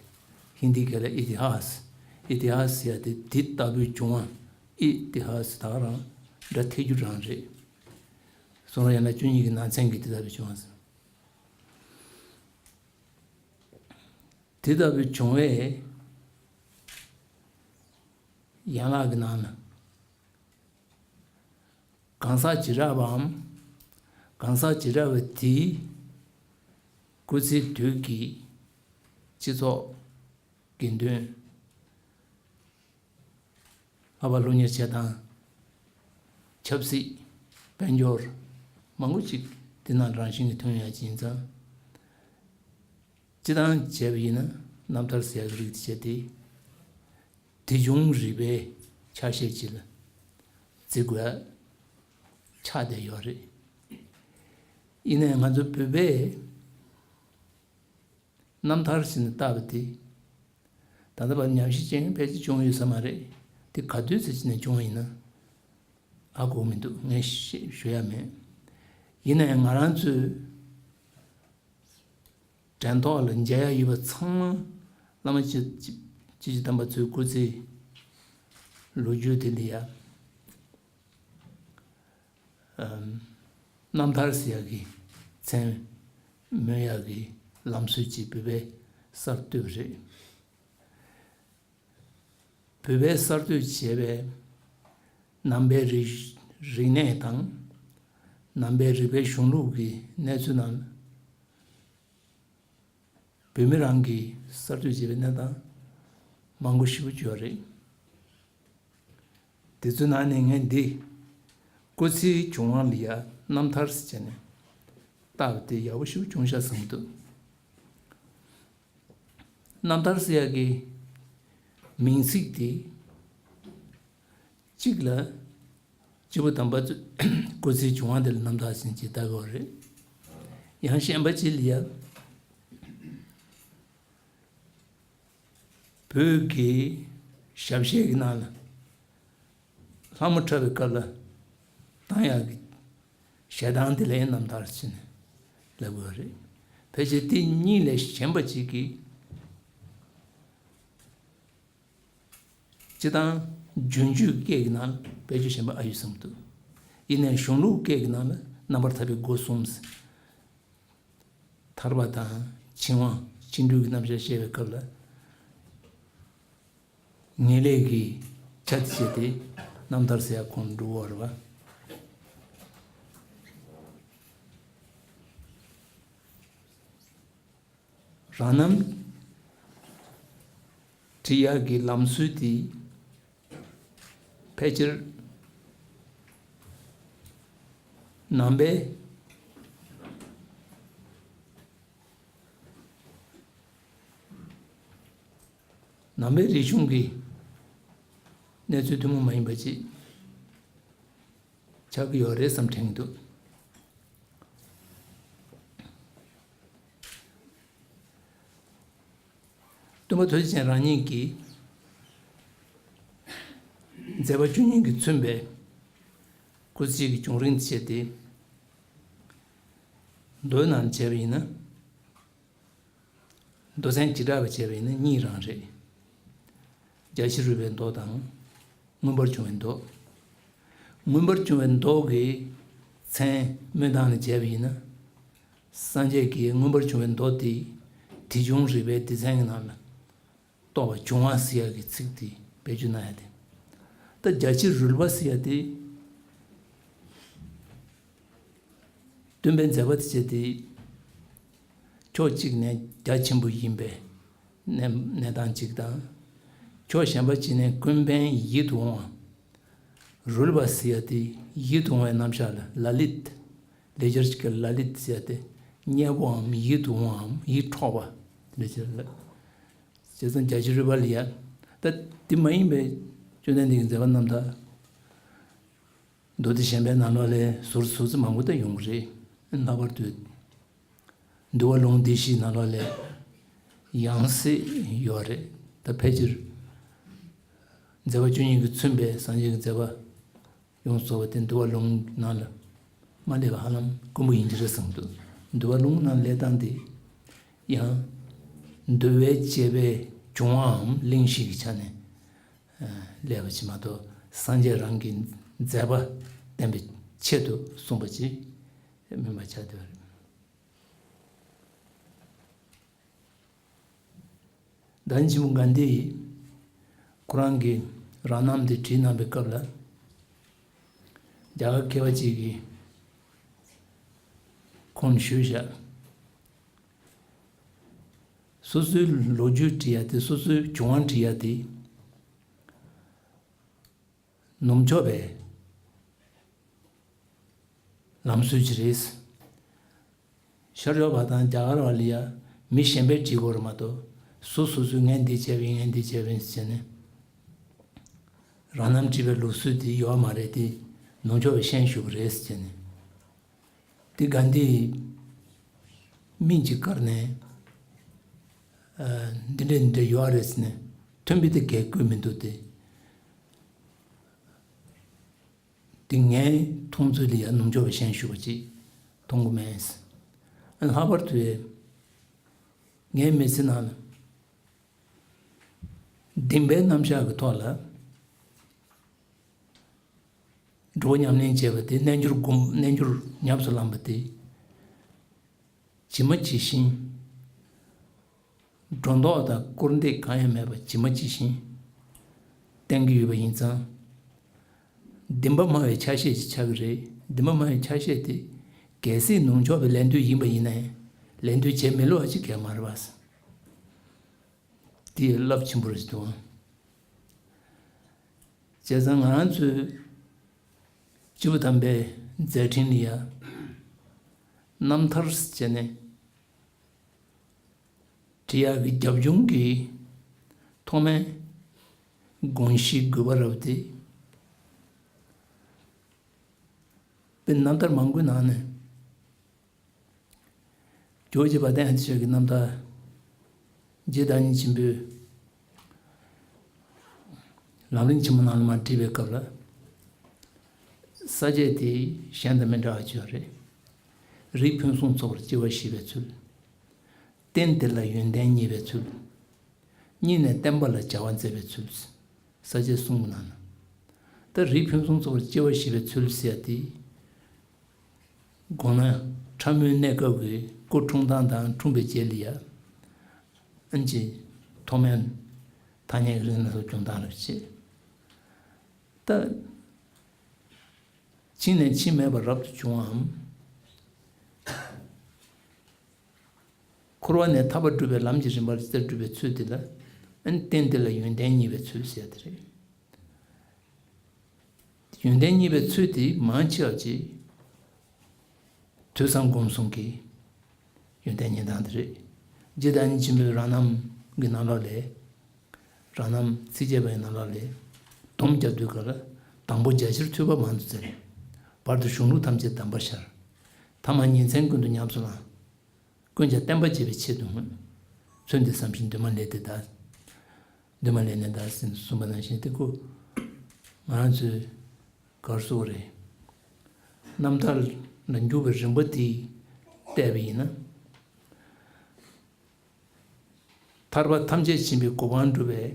ཧིན་དི་སྐད་ལ་ཨི་ཏི་ཧཱས། ཨི་ཏི་ཧཱས་ཟེར་ཡ་དེ་དེ་ལྟ་བུའི་བྱུང་བ། ཨི་ཏི་ཧཱས་ད་ག་རང་སྒྲ་ཐད་རྒྱུ་རང་རེད། སོང་ར་ཡང་ན་བཅུ་གཉིས་ཀྱི་ནང་ཚན་གྱི་དེ་ལྟ་བུའི་བྱུང་བ་ཟེར། དེ་ལྟ་བུའི་བྱུང་བའི་ཡན་ལག་གི་ནང་ན། གང་ཟག་བྱེ་བྲག་པའམ། གང་ཟག་བྱེ་བྲག་པ་དེའི་སྐུ་ཚེའི་དུས་ཀྱི་སྤྱི་ཚོགས་དགེ་འདུན། ལྷག་པར་སློབ་གཉེར་བྱེད་སྟངས། ཆབ་སྲིད། དཔལ་འབྱོར། མང་པོ་ཅིག་དེ་ནང་རང་བཞིན་གྱིས་ཐོན་ཡ་ཅིག་ཡིན་ཙང་། སྤྱིར་བཏང་བྱས་པ་ཡིན་ན་རྣམ་ཐར་ཟེར་ཡག་གི་རིགས་དེ་བྱས་ཏེ། དེ་བྱུང་རིག་པའི་ཆ་ཤས་ཅིག་ལ་བརྩི་དགོས་ཆགས་བསྡད་ཡོད་རེད། ཡིན་ནའི་ང་ཚོ་བོད་པས་རྣམ་ཐར་ཟེར་ནས་བཏགས་པ་དེ། ད་ལྟ་བར་ཉམས་ཞིབ་ཅན་ཕལ་ཆེར་བྱུང་ཡོད་ས་མ་རེད། དེ་ག་དུས་ཚོད་ཅིག་ནས་བྱུང་བ་ཡིན་ན་ཧ་གོ་མི་འདུག་ངས་ཞེ་ཞུ་ཡ་མེད། ཡིན་ནའི་ང་རང་ཚོའི་དྲན་ཐོག་ལ་མཇལ་ཡ་ཡོད་པ་ཚང་མ་བླ་མ་སྤྱི་སྤྱི་སྤྱི་བྱེ་དམ་པ་ཚོའི་སྐུ་ཚེའི་ལོ་རྒྱུས་དེ་ལ་ཡ། ཨམ། རྣམ་ཐར་ཟེར་ཡག་གི་མཚན་སྨོས་ཡག་གི་ལམ་སྲོལ་ཅིག་བོད་པས་གསར་གཏོད་རེད། བོད་པས་གསར་གཏོད་བྱས་པའི་ནང་པའི་རིག་རིག་གནས་དང་། ནང་པའི་རིག་པའི་གཞུང་ལུགས་ཀྱི་གནས་ཚུལ་ནང་། བོད་མི་རང་གིས་གསར་གཏོད་བྱས་པའི་གནས་སྟངས་མང་པོ་ཞེ་པོ་ཅིག་ཡོད་རེད། དེ་ཚོའི་ནང་ནས་ངས་འདི་སྐུ་ཚེའི་བྱུང་བ་ལ་ཡ་རྣམ་ཐར་ཟེར་བྱས་ནས་བཏགས་པ་དེ་ཡག་པོ་ཞེ་པོ་བྱུང་ཤག་བསམ་གྱི་འདུག་རྣམ་ཐར་ཟེར་ཡག་གི་མིང་ཚིག་དེ། གཅིག་ལ། སྐྱེས་བུ་དམ་པ་ཚོས་སྐུ་ཚེའི་བྱུང་བ་དེ་ལ་རྣམ་ཐར་ཟེར་གྱི་བཏགས་ཡོད་རེད། ཡང་གཞན་པ་གཅིག་ལ་ཡ། བོད་ཀྱི་ཞབས་གཞས་ཀྱི་ནང་ལ་ལྷ་མོ་འཁྲབ་པའི་སྐབས་ལ་བཏང་ཡག་གི་གཞས་གདངས་དེ་ལ་ཡང་རྣམ་ཐར་ཟེར་ནས་ལབ་ཡོད་རེད། ཕལ་ཆེར་དེ་གཉིས་ལས་གཞན་པ་གཅིག་གིས། སྤྱིར་བཏང་རྒྱུན་སྤྱོད་སྐད་ཀྱི་ནང་ལ་དཔེ་བརྗོད་གཞན་པ་ཨ་ཡོད་བསམ་འདུག་ཡིན་ནའི་གཞུང་ལུགས་སྐད་ཀྱི་ནང་ལ་རྣམ་པར་ཐར་པའི་སྒོ་གསུམ། ཐར་པ་དང་འཆིང་བ་འཆིང་གྲོལ་གྱི་རྣམ་གཞག་བཤད་པའི་སྐབས་ལ། ངེས་ལེགས་ཀྱི་ཆ་དེ་བྱས་ཏེ་རྣམ་ཐར་ཟེར་ཡག་ཁོངས་འགྲོ་གི་ཡོད་རེད་པ། རང་རྣམ་བྲི་ཡག་གི་ལམ་སྲོལ་དེ་ཕལ་ཆེར་ནང་པའི་ནང་པའི་རིག་གཞུང་གི་གནས་ཚུལ་ཐུན་མོང་མ་ཡིན་པ་ཅིག་ཆགས་ཀྱི་ཡོད་རེད་བསམ་དྲན་གྱི་འདུག་སྟོན་པ་ཐུགས་རྗེ་ཅན་རང་ཉིད་ཀྱིས་མཛད་པ་བཅུ་གཉིས་ཀྱིས་མཚོན་པའི་སྐུ་ཚེ་གཅིག་གི་བྱུང་རིམ་བྱས་ཏེ། མདོའི་ནང་བྱས་པ་ཡིན་ན། མདོ་ཚན་བྱེ་བྲག་པ་བྱས་པ་ཡིན་ན་གཉིས་རང་རེད། རྒྱ་ཆེར་རོལ་པའི་མདོ་དང་། མངོན་པར་བྱུང་བའི་མདོ། མངོན་པར་བྱུང་བའི་མདོ་གི་མཚན་སྨོས་སྟངས་ལ་བྱས་པ་ཡིན་ན། སངས་རྒྱས་ཀྱིས་མངོན་པར་བྱུང་བའི་མདོ་དེ་དེ་བྱུང་རིག་པའི་སྡེ་ཚན་གྱི་ནང་ལ་གཏོགས་པ་བྱུང་བ་ཟེར་ཡག་གི་ཚིག་དེ་བེད་སྤྱོད་གནང་ཡ་དེ། ད་རྒྱ་ཆེར་རོལ་པ་ཟེར་ཡ་དེ། སྟོན་པའི་མཛད་པ་དེ་བྱས་ཏེ། ཕྱོགས་གཅིག་ནས་རྒྱ་ཆེན་པོ་ཡིན་པའི་གནས་གནས་སྟངས་གཅིག་དང་། ཕྱོགས་གཞན་པ་གཅིག་ནས་ཀུན་ཕན་ཡིད་དུ་འོང་བ། རོལ་པ་ཟེར་ཡ་དེ་ཡིད་དུ་འོང་བའི་རྣམ་གཞག་ལ་ལ་ལུད། ལེགས་སྦྱར་གྱི་ལ་ལུད་ཟེར་ཡ་དེ་མཉེས་པོའམ་ཡིད་དུ་འོང་བའམ་ཡིད་འཕྲོག་པ་དེ་འདྲ་ཅིག་ལ། བྱས་ཙང་རྒྱ་ཆེར་རོལ་པ་ལ་ཡ། ད་དེ་མ་ཡིན་པའི་བཅོམ་ལྡན་འདས་ཀྱི་མཛད་པ་རྣམ་ཐར། མདོ་སྡེ་གཞན་པའི་ནང་ལོགས་ལས་ཟུར་ཟུར་ཙམ་མང་པོ་ད་ཡོང་གི་རེད། ལྷག་པར་དུ་ འདུལ་བ་ལུང་སྡེ་བཞིའི་ནང་ལོགས་ལས་ཡང་སྲིད་ཡོད་རེད། ད་ཕལ་ཆེར་མཛད་པ་བཅུ་གཉིས་ཀྱིས་མཚོན་པའི་སངས་རྒྱས་ཀྱི་མཛད་པ་ཡོངས་རྫོགས་པ་དེ་འདུལ་བ་ལུང་ནང་ལ་མ་སླེབས་པ་ཧ་ལམ་དཀོན་པོ་ཡིན་གྱི་རེད་བསམ་འདུག་འདུལ་བ་ལུང་ནང་སླེབས་སྟངས་དེ་ཡང་འདུལ་བའི་བྱེད་པའི་བྱུང་བའམ་གླེང་གཞི་གི་ཆ་ནས་སླེབས་པ་ཅིག་མ་གཏོགས། སངས་རྒྱས་རང་གི་མཛད་པ་བསྟན་པའི་ཆེད་དུ་གསུངས་པ་ཅིག་མིན་པ་ཆགས་བསྡད་པ་རེད། བདག་ཉིད་ཆེན་པོ་གྷན་དྷི་ཡིས་ཁོ་རང་གི་རང་རྣམ་དེ་བྲིས་གནང་བའི་སྐབས་ལ། རྒྱ་གར་མཁས་པ་ཅིག་གིས་ཁོང་ལ་ཞུས་བཞག་སོ་སོའི་ལོ་རྒྱུས་བྲིས་ཡ་དེ། སོ་སོའི་བྱུང་བ་བྲིས་ཡ་དེ། ནུབ་ཕྱོགས་པའི་ལམ་སྲོལ་ཅིག་རེད། ཤར་ཕྱོགས་པ་དང་རྒྱ་གར་བ་ལ་ཡ་མི་གཞན་པས་བྲིས་དགོས་རེད་མ་གཏོགས། སོ་སོ་སོས་ངས་འདི་བྱས་པ་ཡིན། ངས་འདི་བྱས་པ་ཡིན་ཟེར་ནས་རང་རྣམ་བྲིས་པའི་ལུགས་སྲོལ་དེ་ཡོད་མ་རེད། དེ་ནུབ་ཕྱོགས་པས་ཤན་ཞུགས་པ་རེད་ཟེར་ནས། དེ་གྷན་དྷི་ཡིས་མིང་ཅིག་བཀར་ནས། ཨ། འདི་འདྲ་འདི་འདྲ་ཡོད་རེད་ཟེར་ནས་མཐུན་པའི་དེ་གས་བཀོད་མི་འདུག་སྟེ། དེ་ངའི་མཐོང་ཚུལ་ལ་ཡང་ནུབ་ཕྱོགས་པའི་ཤན་ཞུགས་པ་ཅིག་མཐོང་གི་མེད། ཨ། ལྷག་པར་དུ་ངའི་མི་ཚེ་ནང་ལ་བདེན་པའི་རྣམ་གཞག་གི་ཐོག་ལ་འགྲོ་བ་ཉམས་ལེན་བྱས་པ་དེ། རྣལ་འབྱོར་སྒོམ། རྣལ་འབྱོར་ཉམས་སུ་བླངས་པ་དེ། ཇི་མ་ཇི་བཞིན། སྒྲོ་འདོགས་དང་སྐུར་འདེབས་གང་ཡང་མེད་པར་ཇི་མ་ཇི་བཞིན་བསྟན་གྱི་ཡོད་པ་ཡིན་ཙང་། བདེན་པ་སྨྲ་བའི་ཆ་ཤས་ཅིག་ཆགས་ཀྱི་རེད། བདེན་པ་སྨྲ་བའི་ཆ་ཤས་དེ་གལ་སྲིད་ནུབ་ཕྱོགས་པའི་ལན་ལྡོག་ཡིན་པ་ཡིན་ན་ཡང་ལན་ལྡོག་བྱེད་མི་ལོ་བ་ཅིག་གལ་མ་རེད་པ། དེ་རླབས་ཆེན་པོ་རེད་འདུག་བྱས་ཙང་ང་རང་ཚོའི་སྤྱི་བོ་དམ་པའི་མཛད་འཕྲིན་ལ་ཡ་རྣམ་ཐར་བྱས་ནས་བྲིས་ཡག་གི་རྒྱབ་ལྗོངས་ཀྱི་ཐོག་མའི་དགོངས་གཞི་དགོས་པ་རབ་སྟེ། དཔེ་རྣམ་ཐར་མང་པོའི་ནང་ནས། ཇོ་བོ་རྗེ་དཔལ་ལྡན་ཨ་ཏི་ཤ་གི་རྣམ་ཐར། རྗེ་བདག་ཉིད་ཆེན་པོས་ལམ་རིམ་ཆེན་མོ་ནང་ལ་མར་བྲིས་པའི་སྐབས་ལ། ས་བཅད་དེ་གཞན་དང་མི་འདྲ་བ་ཅིག་ཡོད་རེད། རིགས་ཕུན་སུམ་ཚོགས་པར་སྐྱེ་བ་བཞེས་པའི་ཚུལ། རྟེན་དེ་ལ་ཡོན་ཏན་བརྙེས་པའི་ཚུལ། སྙིང་ནས་བསྟན་པ་ལ་བྱ་བ་མཛད་པའི་ཚུལ། ས་བཅད་གསུམ་གྱི་ནང་ན། ད་རིགས་ཕུན་སུམ་ཚོགས་པར་སྐྱེ་བ་བཞེས་པའི་ཚུལ་ཟེར་ཡ་དེ། དགོངས་ན་ཕྲ་མོའི་གནས་སྐབས་ཀྱི་སྐུ་འཁྲུངས་སྟངས་དང་འཁྲུངས་པའི་རྗེས་ལ་ཡ། ཨན་ཅི་ཐོག་མའི་ཐ་སྙད་ཀྱི་རིགས་སྣ་ཚོགས་བྱུང་སྟངས་ལ་བྱེད། ད། ཕྱིས་ནས་ཕྱིས་མེད་པར་རབ་ཏུ་བྱུང་བའམ། འཁོར་བ་ནས་ཐར་པ་སྒྲུབ་པའི་ལམ་གྱི་རིམ་པར་ཅིག་ལྟར་སྒྲུབ་པའི་ཚུལ་དེ་ལ། ཨན་རྟེན་དེ་ལ་ཡོན་ཏན་བརྙེས་པའི་ཚུལ་ཟེར་དེ་རེད། ཡོན་ཏན་བརྙེས་པའི་ཚུལ་དེ་མང་ཆེ་བ་ཅིག་ཐོས་བསམ་སྒོམ་གསུམ་གྱི་ཡོན་ཏན་བརྙེས་སྟངས་དེ་རེད། རྗེ་བདག་ཉིད་ཆེན་པོའི་རང་རྣམ་གྱི་ནང་ལོགས་ལས། རང་རྣམ་ཚིགས་བཅད་པའི་ནང་ལོགས་ལས། སྡོམ་རྒྱག་དུས་སྐབས་ལ། དང་པོ་རྒྱ་ཆེར་ཐོས་པ་མང་དུ་བཙལ། བར་དུ་གཞུང་ལུགས་ཐམས་ཅད་གདམས་པར་ཤར། ཐ་མ་ཉིན་མཚན་ཀུན་ཏུ་ཉམས་སུ་བླངས། ཀུན་ཀྱང་བསྟན་པ་བྱེད་པའི་ཆེད་དུ་བསྔོས། ཚུལ་འདི་བསམ་ཞིང་འདུན་མ་ལས་འདི་ལྟར། འདུན་མ་ལས་ནི་ལྟར་ཟིན་གསུངས་པ་ནང་བཞིན། དེ་ཀོ་ང་རང་ཚོའི་གར་སོགས་རེད། རྣམ་ཐར་ལ་འཇུག་པའི་རིམ་པ་དེ་བལྟས་པ་ཡིན་ན། ཐར་པ་ཐམས་ཅད་མཁྱེན་པའི་གོ་འཕང་སྒྲུབ་པའི་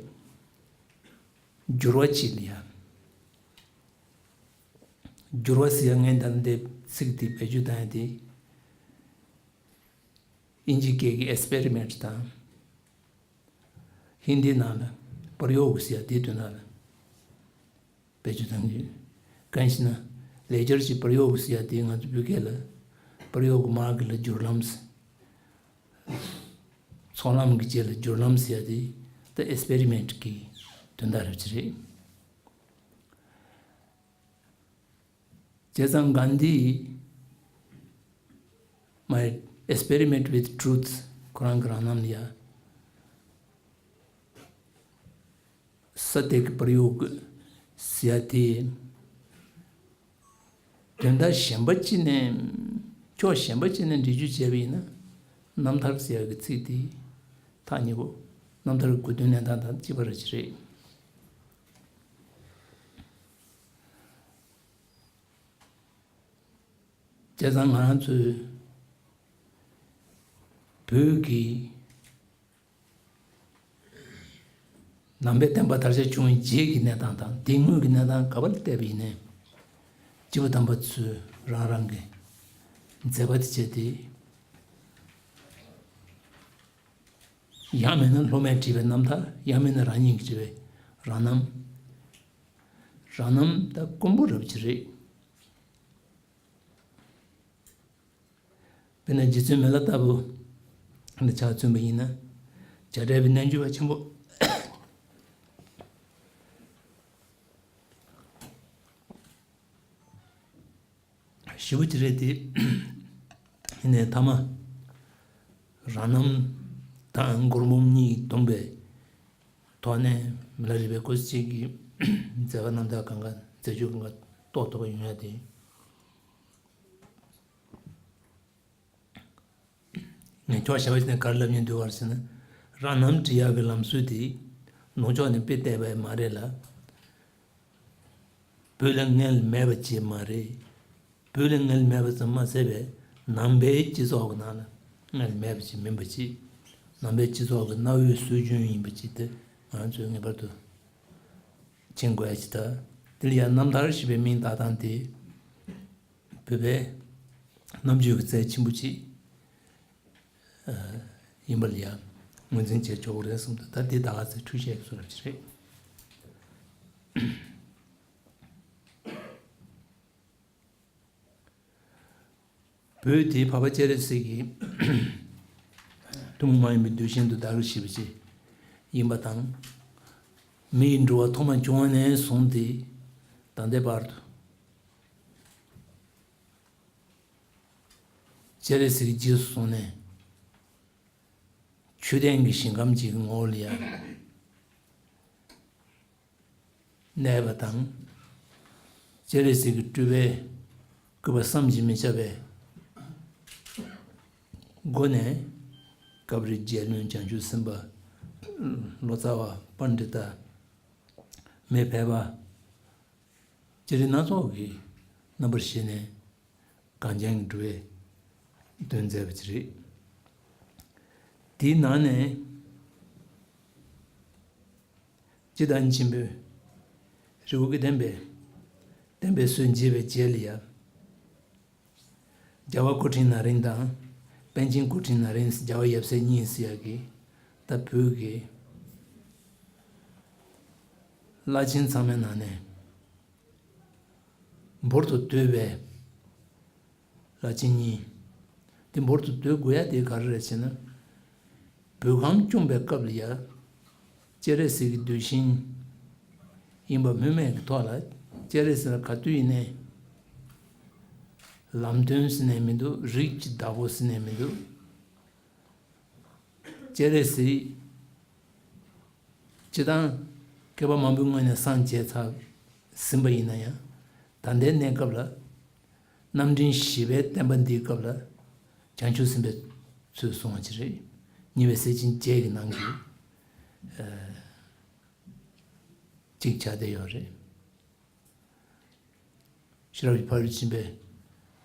སྦྱོར་བ་ཅིག་ལ་ཡ། སྦྱོར་བ་ཟེར་ཡ་ངས་ད་འདི་ཚིག་འདི་བེད་སྤྱོད་བཏང་ཡ་དེ། དབྱིན་ཇི་སྐད་ཀྱི་ཨེག་སི་པེ་རི་མེན་ཊི་དང་། ཧིན་དིའི་ནང་ལ་པར་ཡོག་ཟེར་ཡ་དེའི་དོན་དག་ལ་བེད་སྤྱོད་བཏང་གི་ཡོད། གང་ཞེ་ན། ལེགས་སྦྱར་གྱི་པར་ཡོག་ཟེར་ཡ་དེ་ང་ཚོ་བོད་སྐད་ལ་པར་ཡོག་གི་མ་གི་ལ་སྦྱོར་ལམ་ཟེར། ཚོགས་ལམ་གྱི་རྗེས་ལ་སྦྱོར་ལམ་ཟེར་ཡ་དེ་ད་ཨེག་སི་པེ་རི་མེན་ཊི་གི་དོན་དག་རེད་ཅི་རེད། བྱས་ཙང་གྷན་དྷི་ཡིས། My experiment with truth ཁོ་རང་གི་རང་རྣམ་ལ་ཡ། ས་དེ་གི་པར་ཡོག་ཟེར་ཡ་དེ། དོན་དག་གཞན་པ་ཅིག་ནས། ཕྱོགས་གཞན་པ་ཅིག་ནས་འགྲེལ་བརྗོད་བྱས་པ་ཡིན་ན། རྣམ་ཐར་ཟེར་ཡག་གི་ཚིག་དེ་ཐག་ཉེ་པོ། རྣམ་ཐར་གྱི་དགོས་དོན་གནས་སྟངས་དང་གཅིག་པ་ར་ཅིག་རེད། བྱས་ཙང་ང་རང་ཚོའི་བོད་ཀྱི་ནང་པའི་བསྟན་པ་དར་ཁྱབ་བྱུང་བའི་རྗེས་ཀྱི་གནས་སྟངས་དང་དེ་སྔོན་གྱི་གནས་སྟངས་ག་པར་བལྟས་པ་ཡིན་ནའི། སྐྱེས་བུ་དམ་པ་ཚོས་རང་རང་གི་མཛད་པ་དེ་བྱས་ཏེ། ཡང་མིན་ན་སློབ་མས་བྲིས་པའི་རྣམ་ཐར། ཡང་མིན་ན་རང་ཉིད་ཀྱིས་བྲིས་པའི་རང་རྣམ། རང་རྣམ་ད་དཀོན་པོ་རབ་ཅིག་རེད། དཔེར་ན་རྗེ་བཙུན་མི་ལ་ལྟ་བུ་འདི་ཆ་མཚོན་པ་ཡིན་ན། བྱ་བྲལ་བའི་རྣལ་འབྱོར་པ་ཆེན་པོ་ཞེ་པོ་ཅིག་རེད་དེ། ཡིན་ནའི་མཐའ་མ་རང་རྣམ་དང་སྒོར་མོ་གཉིས་བསྡོམས་པའི་ཐོག་ནས་མི་ལ་རས་པའི་སྐུ་ཚེ་གཅིག་གི་མཛད་པ་རྣམ་ཐར་གང་ག་མཛད་སྤྱོད་གང་ག་རྟོགས་ཐུབ་པ་ཡོང་ཡ་དེ། ངས་ཁྱོག་བྱ་བ་ཞིག་ནས་ག་རེ་ལབ་སྙིང་འདོད་པ་རེད་ཟེར་ན། རང་རྣམ་བྲི་ཡག་གི་ལམ་སྲོལ་དེ་ནུབ་ཕྱོགས་ནས་དཔེ་བལྟས་པ་མ་རེད་ལ། བོད་ལ་སྔོན་ལ་མེད་པ་ཅིག་མ་རེད། བོད་ལ་སྔོན་ལ་མེད་པ་ཙམ་མ་ཟད་པའི་ནང་པའི་སྤྱི་ཚོགས་ཀྱི་ནང་ལ་སྔོན་ལ་མེད་པ་ཅིག་མིན་པ་ཅིག། ནང་པའི་སྤྱི་ཚོགས་ཀྱི་གནའ་བོའི་སྲོལ་རྒྱུན་ཡིན་པ་ཅིག་དེ་ང་ཚོས་ངེས་པར་དུ་མཁྱེན་དགོས་ཡ་ཅིག་དང་། དེ་ལ་ཡང་རྣམ་ཐར་ཞེས་པའི་མིང་བཏགས་སྟངས་དེ། བོད་པའི་རྣམ་དཔྱོད་ཀྱི་རྩལ་ཆེན་པོ་ཅིག་ཡིན་པ་ལ་ཡང་ངོས་འཛིན་བྱས་ཆོག་གི་རེད་བསམ་འདུག། ད་འདི་ད་ག་ཚོད་འཁྲུལ་བཤད་ཀྱི་བཟོ་འདྲ་ཅིག་རེད། བོད་དེ་འཕགས་པ་སྤྱན་རས་གཟིགས་ཀྱི་ཐུན་མོང་མ་ཡིན་པའི་གདུལ་ཞིང་དུ་བདག་གིར་བཞེས་པ་ཅིག་ཡིན་པ་དང་། མི་ཡི་འགྲོ་བ་ཐོག་མ་བྱུང་བ་ནས་བཟུང་སྟེ་ད་ལྟའི་བར་དུ། སྤྱན་རས་གཟིགས་ཀྱི་རྗེས་སུ་བཟུང་ནས་ཆོས་ལྡན་གྱི་ཞིང་ཁམས་ཅིག་གི་ངོ་བོ་ལ་ཡང་གནས་པ་དང་། སྤྱན་རས་གཟིགས་ཀྱི་སྤྲུལ་པའི་སྐུད་པ་བསམ་གྱིས་མི་ཁྱབ་པའི་སྒོ་ནས་སྐབས་རེ་རྒྱལ་བློན་བྱང་ཆུབ་སེམས་དཔའ། ལོ་ཙཱ་བ་པཎྜི་ཏ། མི་ཕལ་པ། ཅི་རིགས་སྣ་ཚོགས་ཀྱི་རྣམ་པར་བཞེས་ནས་གངས་ཅན་གྱི་འགྲོ་བའི་དོན་མཛད་པ་ཅིག་རེད། དེའི་ནང་ནས་སྤྱིར་བཏང་ཆེན་པོའི་རི་བོ་དགེ་ལྡན་པའི་བསྟན་པའི་སྲོལ་འབྱེད་པའི་རྗེས་ལ་ཡང་། རྒྱལ་བ་སྐུ་ཕྲེང་ན་རིམ་དང་པཎ་ཆེན་སྐུ་ཕྲེང་ན་རིམ་རྒྱལ་བ་ཡབ་སྲས་གཉིས་ཟེར་ཡག་གི་ད་བོད་ཀྱི་བླ་ཆེན་ཚང་མའི་ནང་ནས་འབུར་དུ་བསྡུས་པའི་བླ་ཆེན་གཉིས། དེ་འབུར་དུ་བསྡུ་དགོས་ཡ་དེ་ག་རེ་རེད་ཟེར་ན། བོད་ཁམས་སྐྱོང་བའི་སྐབས་ལ་ཡ། སྤྱན་རས་གཟིགས་ཀྱི་གདུལ་ཞིང་ཡིན་པ་སྨོས་མེད་ཀྱི་ཐོག་ལ། སྤྱན་རས་གཟིགས་ལ་ག་དུས་ཡིན་ནའི་ལམ་སྟོན་ཟེར་ནའི་མི་འདུག། རིགས་ཀྱི་བདག་པོ་ཟེར་ནའི་མི་འདུག། སྤྱན་རས་གཟིགས་སྤྱིར་བཏང་མཁས་པ་མང་པོའི་ངོས་ནས་སངས་རྒྱས་ཚར་ཟིན་པ་ཡིན་ན་ཡང་། ད་ལྟའི་གནས་སྐབས་ལ། རྣམ་འདྲེན་བཞི་པའི་བསྟན་པ་འདིའི་སྐབས་ལ་བྱང་ཆུབ་སེམས་དཔའི་ཚུལ་བཟུང་བ་ཅིག་རེད། ཉེ་བའི་སྲས་ཆེན་བརྒྱད་ཀྱི་ནང་གི་གཅིག་ཆགས་བསྡད་ཡོད་རེད། ཤེས་རབ་ཀྱི་ཕ་རོལ་ཕྱིན་པའི་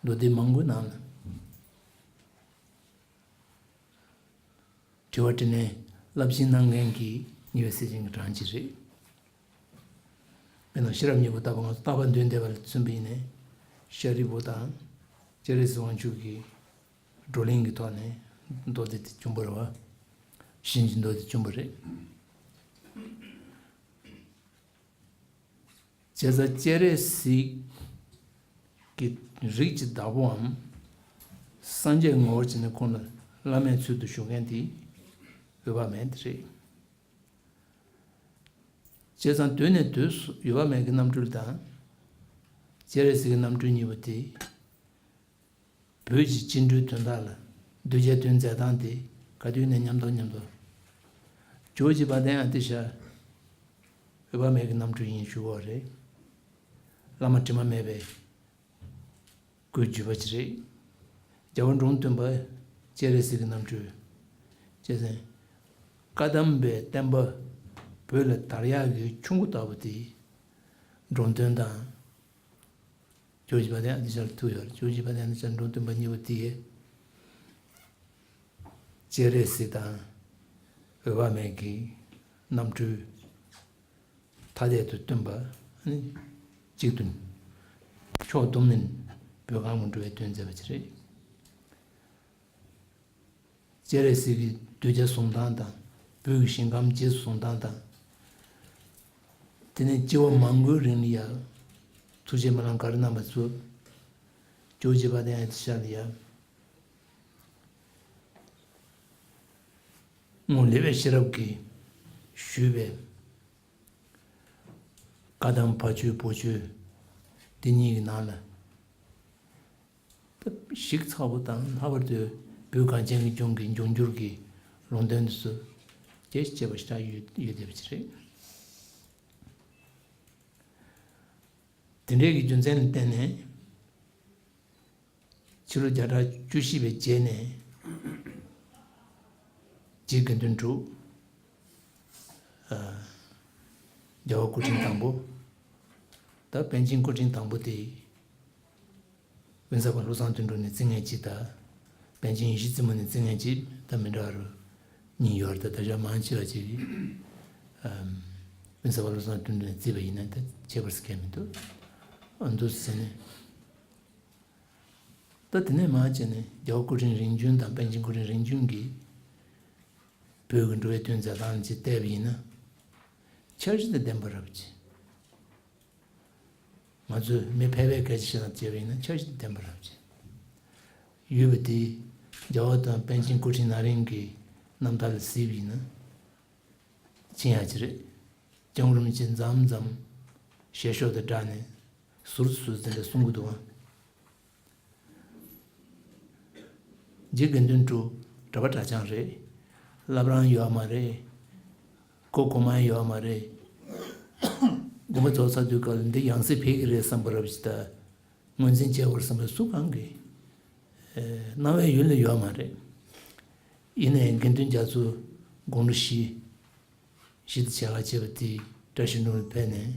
མདོ་སྡེ་མང་པོའི་ནང་ལ། དྲི་བ་དྲིས་ལན་རླབས་ཆེན་གནང་མཁན་གྱི་ཉེ་བའི་སྲས་ཆེན་གྱི་གྲངས་ཅིག་རེད། དཔེར་ན་ཤེས་རབ་སྙིང་པོ་ལྟ་བུ་ང་ཚོ་རྟག་པར་འདོན་བསྡད་པ་ལ་མཚོན་པ་ཡིན་ནའི། ཤཱ་རིའི་བུ་དང་སྤྱན་རས་གཟིགས་དབང་ཕྱུག་གི་བགྲོ་གླེང་གི་ཐོག་ནས་མདོ་སྡེ་དེ་བྱུང་བ་རེད་བ། གཤིན་རྗེའི་མདོ་སྡེ་བྱུང་བ་རེད། བྱས་ཙང་སྤྱན་རས་གཟིགས་ཀྱི་རིགས་ཀྱི་བདག་པོའམ་སངས་རྒྱས་ངོ་བོར་བྱས་ནས་ཁོང་ལ་བླ་མའི་ཚུལ་དུ་བཞུགས་མཁན་དེ་འོད་དཔག་མེད་དེ་རེད། བྱས་ཙང་དུས་ནས་དུས་སུ་འོད་དཔག་མེད་ཀྱི་རྣམ་སྤྲུལ་དང་། སྤྱན་རས་གཟིགས་ཀྱི་རྣམ་སྤྲུལ་གཉིས་པོ་དེ། བོད་ཀྱི་སྤྱི་འགྲོའི་དོན་དག་ལ་གདུལ་བྱའི་དོན་མཛད་སྟངས་དེ་ག་དུས་ནས་མཉམ་དུ་མཉམ་དུ། ཇོ་བོ་རྗེ་དཔལ་ལྡན་ཨ་ཏི་ཤ། འོད་དཔག་མེད་ཀྱི་རྣམ་སྤྲུལ་ཡིན་ཞུ་བ་རེད། བླ་མ་དྲི་མ་མེད་པའི་སྐུའི་བརྒྱུད་པ་ཅིག་རེད། རྒྱལ་བ་འབྲོམ་སྟོན་པ་ སྤྱན་རས་གཟིགས་ཀྱི་རྣམ་འཕྲུལ། ཅེས་ཟེར། བཀའ་གདམས་པའི་བསྟན་པ་བོད་ལ་དར་ཡག་གི་ཆུ་འགོ་ལྟ་བུ་དེ། འགྲོ་དོན་དང་། ཇོ་བོ་རྗེ་དཔལ་ལྡན་ཨ་ཏི་ཤ་ལ་ཐུག་ཡོད་རེད། ཇོ་བོ་རྗེ་དཔལ་ལྡན་ཨ་ཏི་ཤ་འགྲོ་དོན་པ་གཉིས་པོ་དེ། སྤྱན་རས་གཟིགས་དང་། འོད་དཔག་མེད་ཀྱི་རྣམ་འཕྲུལ་ཐ་དད་དུ་སྟོན་པ་ནི་གཅིག་ཏུ་ཕྱོགས་བསྡོམས་ནས་བོད་ཁམས་ཀྱི་འགྲོ་བའི་དོན་མཛད་པ་ཅིག་རེད། སྤྱན་རས་གཟིགས་ཀྱི་གདུལ་བྱ་བཟུང་སྟངས་དང་། བོད་ཀྱི་ཞིང་ཁམས་རྗེས་སུ་བཟུང་སྟངས་དང་། དེ་ནས་སྤྱི་བོ་མང་པོའི་རིང་ལ་ཡ། ཐུགས་རྗེ་སྨོན་ལམ་ག་རེ་གནང་བ་ཚོ། ཇོ་བོ་རྗེ་དཔལ་ལྡན་ཨ་ཏི་ཤ་ལ་ཡ། སྔོན་ལེགས་པའི་ཤེས་རབ་ཀྱིས་ཞུས་པའི་བཀའ་གདམས་ཕ་ཆོས་བུ་ཆོས་འདི་གཉིས་ཀྱི་ནང་ལ། ཞིབ་ཚགས་པོ་དང་། ལྷག་པར་དུ་བོད་གངས་ཅན་གྱི་ལྗོངས་ཀྱི་འབྱུང་འགྱུར་གྱི་ལུང་བསྟན་དེ་ཚོ་རྒྱས་ཤིང་རྒྱས་པ་ཞེ་དྲག་ཡོད་ཡོད་བསྡད་པ་ཅིག་རེད། དེ་འདྲའི་གི་རྒྱུ་མཚན་ལ་བརྟེན་ནས། ཕྱི་ལོ་བརྒྱ་ཕྲག་བཅུ་བཞི་པའི་རྗེས་ནས། རྗེ་དགེ་འདུན་གྲུབ། ཨ། རྒྱལ་བ་སྐུ་ཕྲེང་དང་པོ། ད་པཎ་ཆེན་སྐུ་ཕྲེང་དང་པོ་དེ། དབེན་ས་པ་བློ་བཟང་དོན་གྲུབ་ནས་བརྩི་མཁན་གཅིག་དང་། པཎ་ཆེན་ཡེ་ཤེས་རྩེ་མོ་ནས་བརྩི་མཁན་གཅིག་ད་མི་འདྲ་བ་རུ་གཉིས་ཡོད་རེད། ད་ད་ཆ་མང་ཆེ་བ་ཅིག་གིས། ཨམ། དབེན་ས་པ་བློ་བཟང་དོན་གྲུབ་ནས་བརྩིས་པ་ཡིན་ན་ད་ཁྱད་པར་ཟེར་མཁན་མི་འདུག། ཨ། འདུག་ཟེར་ནས། ད་དེ་ནས་མར་བྱས་ནས་རྒྱལ་བ་སྐུ་ཕྲེང་རིམ་བྱོན་དང་པཎ་ཆེན་སྐུ་ཕྲེང་རིམ་བྱོན་གྱིས་བོད་ཀྱི་འགྲོ་བའི་དོན་མཛད་སྟངས་ཅིག་བལྟས་པ་ཡིན་ན། འཆར་གཞི་དང་ལྡན་པ་རབ་ཆེ། ང་ཚོས་མི་ཕལ་པའི་སྐད་ཆ་བཤད་ན་བྱས་པ་ཡིན་ན་འཆར་གཞི་དང་ལྡན་པ་རབ་ཆེ་ཡོད་པ་དེ། རྒྱལ་བ་དང་པཎ་ཆེན་སྐུ་ཕྲེང་ན་རིམ་གྱི་རྣམ་ཐར་ལ་གཟིགས་པ་ཡིན་ན། མཁྱེན་ཡག་ཅིག་རེད། སྐྱབས་མགོན་རིན་པོ་ཆེ་མཚམས་མཚམས་ཞལ་ཤོག་དང་སྦྲགས་ནས་ཟུར་ཟུར་དེ་འདྲ་གསུང་གི་འདུག་ཨང་། རྗེ་དགེ་འདུན་གྲུབ་གྲྭ་པ་གྲྭ་རྐྱང་རེད། བླ་བྲང་ཡོད་མ་རེད། སྐུ་གོང་མ་ཡོད་མ་རེད། དགོངས་པ་རྫོགས་ཚར་དུས་སྐབས་ལ་འདི་ཡང་སྲིད་ཕེབས་ཀྱི་རེད་བསམ་པ་རབ་ཅིག་དང་། ངོས་འཛིན་བྱས་པར་བསམ་པའི་སུ་གང་གིས། ཨེ། གནང་བའི་ཡུལ་ལ་ཡོད་མ་རེད། ཡིན་ནའི་དགེ་འདུན་རྒྱ་མཚོ་དགུང་ལོ་བཞི། བཞི་དང་ཕྱེད་ཀ་བྱས་པ་དེ་བཀྲ་ཤིས་ལྷུན་པོར་ཕེབས་ནས།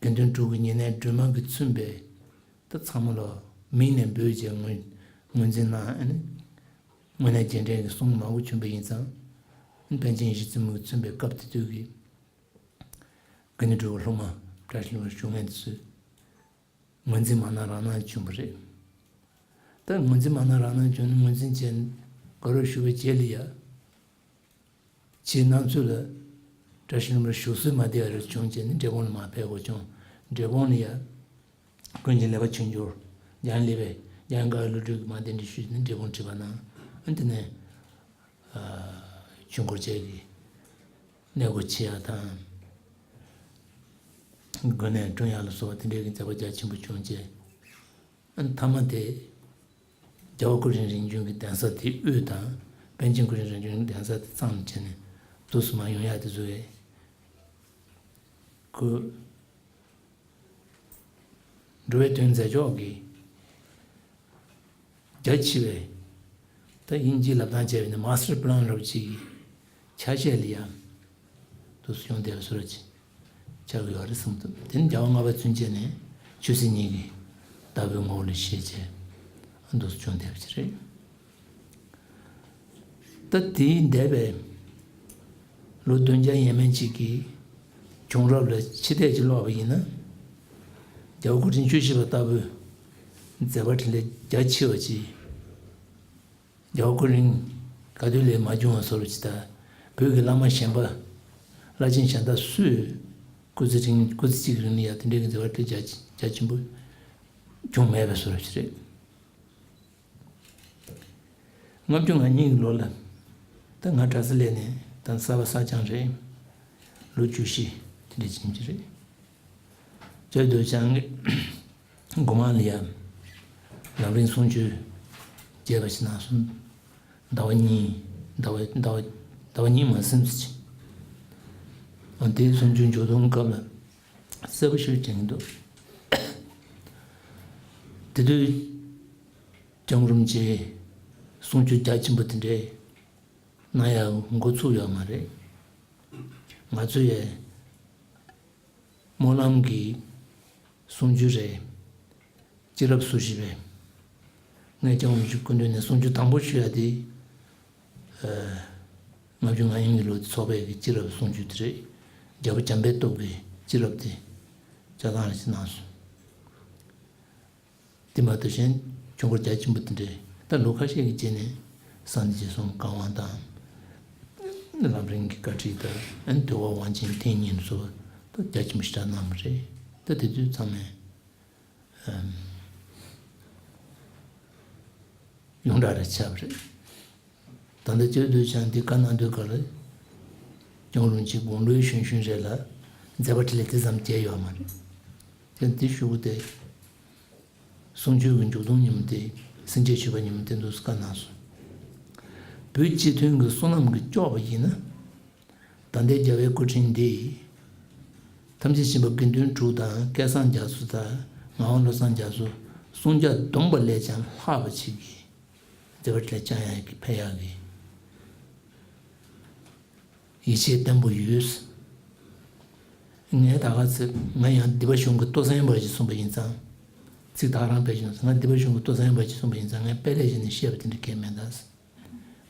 དགེ་འདུན་གྲུབ་ཀྱི་ཉེ་གནས་སྒྲོལ་མ་གིས་མཚོན་པའི་ད་ཚང་མ་ལ་མིང་ནས་འབོད་བྱས་ངོས་ངོས་འཛིན་གནང་། ཨ་ནི་དངོས་གནས་རྗེས་དྲན་གྱི་གསུང་མང་པོ་བྱུང་པ་ཡིན་ཙང་། པཎ་ཆེན་ཡེ་ཤེས་རྩེ་མོ་གིས་མཚོན་པའི་སྐབས་དེ་དུས་ཀྱི་དགེ་འདུན་གྲུབ་ཀྱི་སློབ་མ་བཀྲ་ཤིས་ལྷུན་པོར་བཞུགས་མཁན་དེ་ཚོས། ངོས་འཛིན་མ་གནང་རང་གནང་བྱུང་བ་རེད། ད་ངོས་འཛིན་མ་གནང་རང་གནང་བྱུང་ན། ངོས་འཛིན་བྱས་དགའ་རབ་ཞུ་བའི་རྗེས་ལ་ཡ། ཕྱིའི་སྣང་ཚུལ་ལ་བཀྲ་ཤིས་ལྷུན་པོར་བཞུགས་སྲོལ་མ་བསྡད་པ་རེ་བྱུང་བྱས་ནས་འབྲས་སྤུངས་ལ་མར་ཕེབས་དགོས་བྱུང་། འབྲས་སྤུངས་ལ་ཡ། ཀུན་མཁྱེན་ལེགས་པ་ཆོས་འབྱོར། འཇམ་དབྱངས་ལེགས་པས། འཇམ་དབྱངས་དཀར་པོས་བློ་གྲོས་ཀྱི་མར་གདན་འདྲེན་ཞུས་ནས་འབྲས་སྤུངས་ཁྲིད་པ་གནང་། ཨ། དེ་ནས། ཨ། ཆོས་འཁོར་བཅས་ཀྱི་གནས་སྒོ་ཕྱེ་ཡག་དང་། དགོན་གནས་བསྐྲུན་ཡག་ལ་སོགས་པ་དེ་འདྲའི་གི་མཛད་པ་རྒྱ་ཆེན་པོ་བྱུང་རྗེས། ཨ། མཐའ་མ་དེ། རྒྱལ་བ་སྐུ་ཕྲེང་རིམ་བྱོན་གྱི་གདན་ས་དེ་དབུས་དང་། པཎ་ཆེན་སྐུ་ཕྲེང་རིམ་བྱོན་གྱི་གདན་ས་དེ་གཙང་ལ་བྱས་ནས་འདུག་སེ་མར་ཡོང་ཡག་དེ་ཚོ་རེད། ཁོ། འགྲོ་བའི་དོན་མཛད་ཕྱོགས་ཀྱི་རྒྱ་ཆེ་བའི། ད་དབྱིན་ཇིའི་ལབ་སྟངས་བྱས་པ་ཡིན་ན་མཱ་སི་ཊར་པི་ལན་རབ་ཅིག་གི་ཆ་ཤས་ལ་ཡང་འདུག་སེ་བྱུང་བསྡད་པའི་བཟོ་འདྲ་ཅིག་ཆགས་ཀྱི་ཡོད་རེད་བསམ་འདུག། དེ་ནི་རྒྱལ་བ་ལྔ་པ་ཚུན་ཆད་ནས་ཆོས་སྲིད་གཉིས་ཀྱི་ལྟ་བའི་ངོ་བོ་ལ་བཞེས་བྱས་འདུག་སེ་བྱུང་བསྡད་པ་ཅིག་རེད། ད་དེའི་འདས་པའི་ལོ་བདུན་བརྒྱ་ཡས་མས་ཅིག་གི་བྱུང་རབས་ལ་ཕྱི་བལྟས་ཅིག་ཀློག་པ་ཡིན་ན། རྒྱལ་བ་སྐུ་ཕྲེང་བཅུ་བཞི་པ་ལྟ་བུའི་མཛད་པ་འཕྲིན་ལས་རྒྱ་ཆེ་བ་ཅིག། རྒྱལ་བ་སྐུ་ཕྲེང་ག་དུས་ལས་མ་བྱུང་བ་བཟོ་འདྲ་ཅིག་དང་། བོད་ཀྱི་བླ་མ་གཞན་པ་བླ་ཆེན་གཞན་དག་སུས་སྐུ་ཚེ་རིང་། སྐུ་ཚེ་གཅིག་གི་རིང་ལ་ཡང་དེ་འདྲའི་གི་མཛད་པ་འཕྲིན་ལས་རྒྱ་རྒྱ་ཆེན་པོ་བྱུང་མེད་པའི་བཟོ་འདྲ་ཅིག་རེད། ལྔ་བཅུ་ང་གཉིས་ཀྱི་ལོ་ལ། ད་ང་གྲྭ་ས་སླེབས་ནས་ད་གསར་པ་གསར་རྐྱང་རེད། ལོ་བཅུ་བཞི་དེ་འདྲ་ཕྱིན་གྱི་རེད། ཇོ་རྡོ་རྗེ་འཆང་གིས་སྒོ་མང་ལ་ཡ་ལམ་རིམ་གསུང་ཆོས་རྒྱས་པ་ཞིག་གནང་སོང་། ཟླ་བ་གཉིས། ཟླ་བ་ཟླ་བ་ཟླ་བ་གཉིས་མ་ཟིན་ཙམ་ཅིག། འོ་དེའི་གསུང་ཆོས་མཇུག་བསྡོམས་སྐབས་ལ་གསལ་པོ་ཞིག་དྲན་གྱི་འདུག། དེ་དུས་སྐྱབས་མགོན་རིན་པོ་ཆེ་ གསུང་ཆོས་རྒྱ་ཆེན་པོ་དེ་འདྲའི་གནང་ཡག་འགོ་ཚུགས་ཡོད་མ་རེད། ང་ཚོ་ཡས་སྨོན་ལམ་གྱི་གསུང་ཆོས་རེད། སྤྱི་རབས་སོ་བཞི་པས་ངས་ཀྱང་མི་ཞུ་སྐུ་མདུན་ནས་གསུང་ཆོས་དང་པོ་ཞུ་ཡ་དེ། ལྔ་བཅུ་ང་གཉིས་ཀྱི་ལོ་ཚོགས་པའི་གི་སྤྱི་རབས་གསུང་ཆོས་དེ་རེད། རྒྱལ་པོ་བྱམས་པའི་སྟོབས་ཀྱི་སྤྱི་རབས་དེ་ཆ་ཚང་རེ་ཞིག་གནང་སོང་། དེ་མ་གཏོགས་གཞན་ཆོས་འཁོར་རྒྱ་ཆེན་པོ་དེ་འདྲས་ད་ལོ་ཁ་ཤས་ཀྱི་རྗེས་ནས་གསང་བདེ་རྗེ་གསུམ་བཀའ་དབང་དང་། ལམ་རིམ་གྱི་བཀའ་ཁྲིད་དང་ཨ་ནི་འདུལ་བ་དབང་ཆེན་ཐེངས་གཉིས་སོགས་ད་རྒྱ་ཆེན་པོ་ཞེ་དྲག་གནང་བ་རེད། ད་དེ་དུས་ཚང་མས་ཡོངས་གྲགས་རེ་ཆགས་པ་རེད། ད་ལྟ་སྤྱིར་དུ་ཀྱང་འདི་བཀའ་གནང་དུས་ག་ལ་སྐྱབས་མགོན་རིན་པོ་ཆེ་དགུང་ལོའི་གཞོན་གཞོན་རེད་ལ་མཛད་པ་འཕྲིན་ལས་དེ་ཙམ་མཇལ་ཡོད་མ་རེད། དེ་འདི་ཞུ་གི་དེ། གསུང་ཆོས་ཀྱི་མཇུག་སྡོམ་ཉིན་མོ་དེ་སེང་ཆེན་ཞུས་པ་ཉིན་མོ་དེ་འདུག་སེ་བཀའ་གནང་སོང་། བོད་སྤྱི་མཐུན་གྱི་བསོད་ནམས་ཀྱིས་ལྕོགས་པ་ཡིན་ན། ད་ལྟའི་རྒྱལ་བའི་སྐུ་དྲིན་འདི། ཐམས་ཅད་མཁྱེན་པ་དགེ་འདུན་དྲུག་དང་སྐལ་བཟང་རྒྱ་མཚོ་དང་ངག་དབང་བློ་བཟང་རྒྱ་མཚོ་གསུང་རྒྱ་སྡོམ་པ་ལས་ཀྱང་ལྷག་པ་ཅིག་གིས་མཛད་པ་འཕྲིན་ལས་བསྐྱང་ཡག་གི་ཕན་ཡག་གི་ཡིད་ཆེས་བརྟན་པོ་ཡོད། ངས་ད་ག་ཚོད་ང་ཡང་སྡིག་པ་གཞུང་གི་ལྟོ་ཟན་པ་ཞིག་གསུངས་པ་ཡིན་ཙང་། ཚིག་དག་རང་སྤེལ་བཞིན་ང་སྡིག་པ་གཞུང་གི་ལྟོ་ཟན་པ་ཞིག་གསུངས་པ་ཡིན་ཙང་ངས་དཔེ་ལས་གཞི་ནས་བཤད་པ་དེ་འདྲ་གལ་མེད་ད།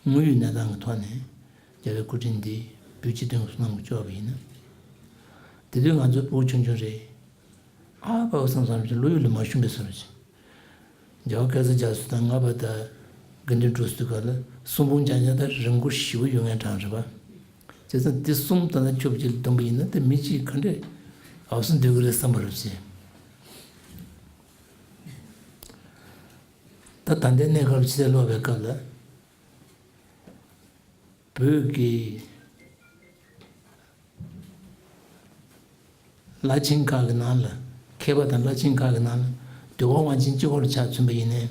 དངོས་ཡོད་གནས་སྟངས་ཀྱི་ཐོག་ནས་རྒྱལ་བའི་སྐུ་དྲིན་འདི་བོད་སྤྱི་དོན་གྱི་བསོད་ནམས་ཀྱིས་ལྕོགས་པ་ཡིན་ན། དེ་དུས་ང་ཚོ་བུ་ཆུང་ཆུང་རེད། ཨ་ཕ་བསམ་བསམ་རེད། བློ་ཡུལ་ལ་མ་ཞུམ་པའི་བཟོ་འདྲ་ཅིག་རྒྱལ་བ་སྐལ་བཟང་རྒྱ་མཚོ་དང་ལྔ་པ་དང་དགེ་འདུན་གྲུབ་ཚོ་ག་ལ་གསུང་འབུམ་རྐྱང་རྐྱང་དང་རིང་པོ་ཞེ་པོ་ཡོད་མཁན་གྲས་རེད་པ། བྱས་ཙང་འདི་གསུམ་ད་ལྟ་ཆུབ་ཀྱི་སྡོམ་པ་ཡིན་ན་དེ་མི་གཅིག་ག་འདྲས་འོབས་སུ་འདོད་ཀྱི་རེད་བསམ་པ་རེད་ཟེར། ད་ད་ལྟའི་གནས་སྐབས་ཕྱི་ལ་ལོག་པའི་སྐབས་ལ། བོད་ཀྱི་བླ་ཆེན་ཁག་གི་ནང་ལ། མཁས་པ་དང་བླ་ཆེན་ཁག་གི་ནང་ལ་འདུལ་བ་དབང་ཆེན་གཅིག་པོ་ལ་ཆ་མཚོན་པ་ཡིན་ནའི།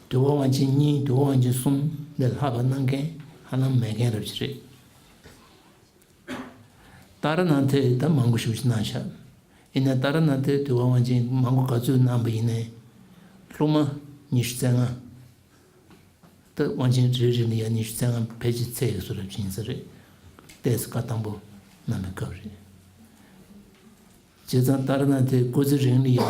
འདུལ་བ་དབང་ཆེན་གཉིས། འདུལ་བ་དབང་ཆེན་གསུམ་ལས་ལྷག་པ་གནང་མཁན་ཧ་ལམ་མེད་མཁན་རབ་ཅིག་རེད། ཏཱ་ར་ནཱ་ཐས་ད་མང་པོ་ཞེ་པོ་ཅིག་གནང་ཤག་ཡིན་ནའི་ཏཱ་ར་ནཱ་ཐས་འདུལ་བ་དབང་ཆེན་མང་པོ་ག་ཚོད་གནང་པ་ཡིན་ནའི། སློབ་མ་ཉི་ཤུ་རྩ་ལྔ། ད་དབང་ཆེན་རེ་རེ་ལ་ཡང་ཉི་ཤུ་རྩ་ལྔ་ཕལ་ཆེར་ཚད་ཀྱི་བཟོ་འདྲ་ཅིག་ཡིན་ས་རེད། ཏོག་ཙམ་བཀའ་དམ་པོ་གནང་བའི་སྐབས་རེད། བྱས་ཙང་ཏཱ་ར་ནཱ་ཐས་སྐུ་ཚེ་རིང་ལ་ཡང་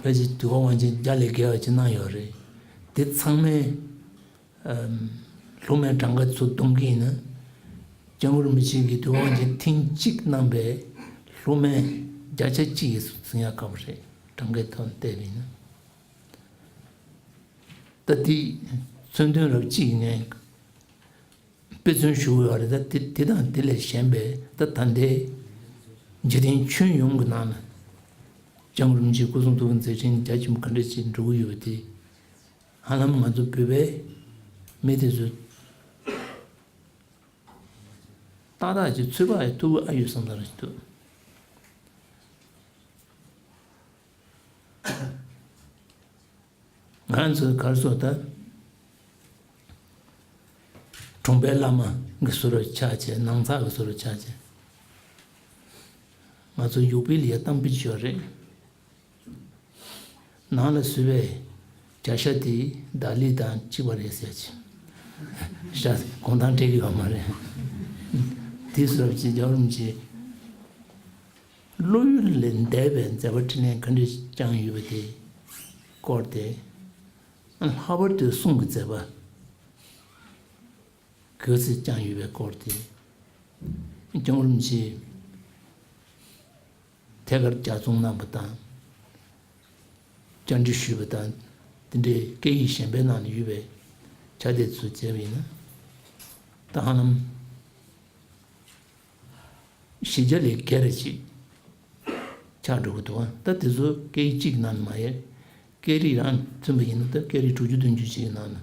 ཕལ་ཆེར་འདུལ་བ་དབང་ཆེན་བརྒྱ་ལས་བརྒལ་བ་ཅིག་གནང་ཡོད་རེད། དེ་ཚང་མས་ཨམ། སློབ་མའི་གྲངས་ཀ་ཚོ་བསྡོམས་ཀྱི་ཡིན་ན། སྐྱབས་མགོན་རིན་པོ་ཆེ་གིས་འདུལ་བ་དབང་ཆེན་ཐེངས་གཅིག་གནང་པའི་སློབ་མའི་བརྒྱ་ཆ་གཅིག་ཡིན་ཟེར་ཡག་དཀའ་པོ་རེད། གྲངས་ཀའི་ཐོག་ནས་བལྟས་པ་ཡིན་ན། ད་དེ་མཚོན་དོན་རབ་གཅིག་ངས་དཔེ་མཚོན་ཞུ་དགོས་པ་རེད། ད་དེ་དེ་དང་དེ་ལས་གཞན་པའི་ད་ད་ལྟའི་འཇིག་རྟེན་ཁྱོན་ཡོངས་ཀྱི་ནང་ལ་སྐྱབས་མགོན་རིན་པོ་ཆེའི་སྐུ་གསུང་ཐུགས་ཀྱི་མཛད་འཕྲིན་རྒྱ་ཆེན་པོ་ག་འདྲ་ཅིག་འགྲོ་གི་ཡོད་པ་དེ་ཧ་ལམ་ང་ཚོ་བོད་པའི་མི་དེ་ཚོས་ཏག་ཏག་ཅིག་ཚོད་དཔག་ཡེ་ཐུབ་ཀྱི་ཨ་ཡོད་བསམ་ས་རེད་འདུག་ང་ཚོ་ག་རེ་ཟེར་ད། གྲོང་པའི་བླ་མ་གི་བཟོ་འདྲ་ཆགས་བྱས། ནང་ཚགས་ཀྱི་བཟོ་འདྲ་ཆགས་བྱས། ང་ཚོ་ཡུག་པའི་ལ་ཡ་གཏམ་དཔེ་ཅིག་ཡོད་རེད། ནང་ལ་བཟོས་པའི་བྱ་ཤ་དེ་ལྡག་ལི་དང་གཅིག་པ་རེད་ཟེར་བྱས། ཤ་གོང་ཐང་སྤྲད་ཀྱི་ཡོད་མ་རེད། དེ་བཟོ་འདྲ་ཅིག་རྒྱལ་བ་རིན་པོ་ཆེ། བློ་ཡུལ་ལས་འདས་པའི་མཛད་པ་འཕྲིན་ལས་ག་འདྲ་བསྐྱངས་ཡོད་པ་དེ་སྐོར་དེ། ལྷག་པར་དུ་གསུང་གི་མཛད་པ་ག་ཚོད་བསྐྱངས་ཡོད་པའི་སྐོར་དེ། སྐྱབས་མགོན་རིན་པོ་ཆེས་ཐད་ཀར་ལྗགས་རྩོམ་གནང་བ་དང་། བཅར་འདྲི་ཞུས་པ་དང་། དེ་འདྲའི་སྐད་ཡིག་གཞན་པའི་ནང་ལ་ཡོད་པའི་ཆ་དེ་ཚོ་མཇལ་བ་ཡིན་ན། ད་ཧ་ལམ་བཞི་བརྒྱ་ལས་བརྒལ་རེ་ཅིག་ཆགས་འགྲོ་གི་འདུག་ད་དེ་ཚོ་སྐད་ཡིག་གཅིག་ནང་ནས་མ་ཡལ། སྐད་རིགས་རང་མཚོན་པ་ཡིན་ན་ད་སྐད་རིགས་དྲུག་ཅུ་བདུན་ཅུ་ཅིག་གི་ནང་ན་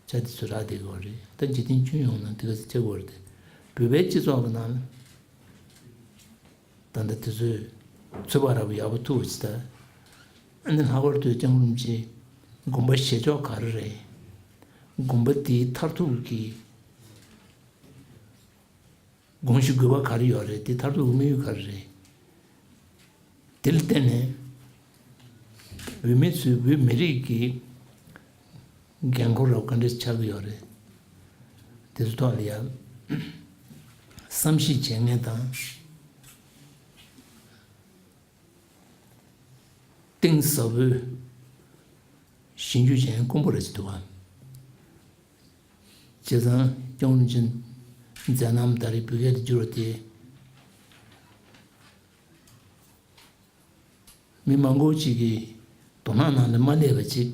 ཆ་དེ་ཚོ་རག་བསྡད་ཀྱི་ཡོད་རེད། ད་འཇིག་རྟེན་ཁྱོན་ཡོངས་ནང་དེ་ག་ཚོད་ཆགས་ཀྱི་ཡོད་རེད་དེ། བོད་པའི་སྤྱི་ཚོགས་ཀྱི་ནང་ལ། ད་ལྟ་དེ་ཚོས་ཚོད་དཔག་ར་བ་ཡག་པོ་ཐུབ་པ་ཅིག་ད། ཨ་ནི་ལྷག་པར་དུ་སྐྱབས་མགོན་རིན་པོ་ཆེའི་དགོངས་པ་བཞེས་ཕྱོགས་ག་རེ་རེད། དགོངས་པ་དེའི་མཐར་ཐུག་གི་དགོངས་གཞི་དགོས་པ་ག་རེ་ཡོད་རེད། དེ་མཐར་ཐུག་གི་དམིགས་ཡུལ་ག་རེ་རེད། དེ་ལ་བརྟེན་ནས། བོད་མི་ཚོས་བོད་མི་རིགས་ཀྱི་འགན་ཁུར་རབ་ག་འདྲ་ཆགས་ཀྱི་ཡོད་རེད། དེ་ཚོ་ཐོག་ལ་ཡང་བསམ་གཞིག་བྱེད་མཁན་དང་། གཏིང་ཟབ་པོའི་ཞིབ་འཇུག་བྱེད་མཁན་དཀོན་པོ་རེད་ཟེར་འདུག་ག། བྱས་ཙང་སྐྱབས་མགོན་རིན་པོ་ཆེའི་མཛད་རྣམ་ད་རེས་བོད་སྐད་དུ་བསྒྱུར་བ་དེ། མི་མང་པོ་གཅིག་གིས་དོ་སྣང་ནང་ལ་མ་སླེབས་པ་ཅིག་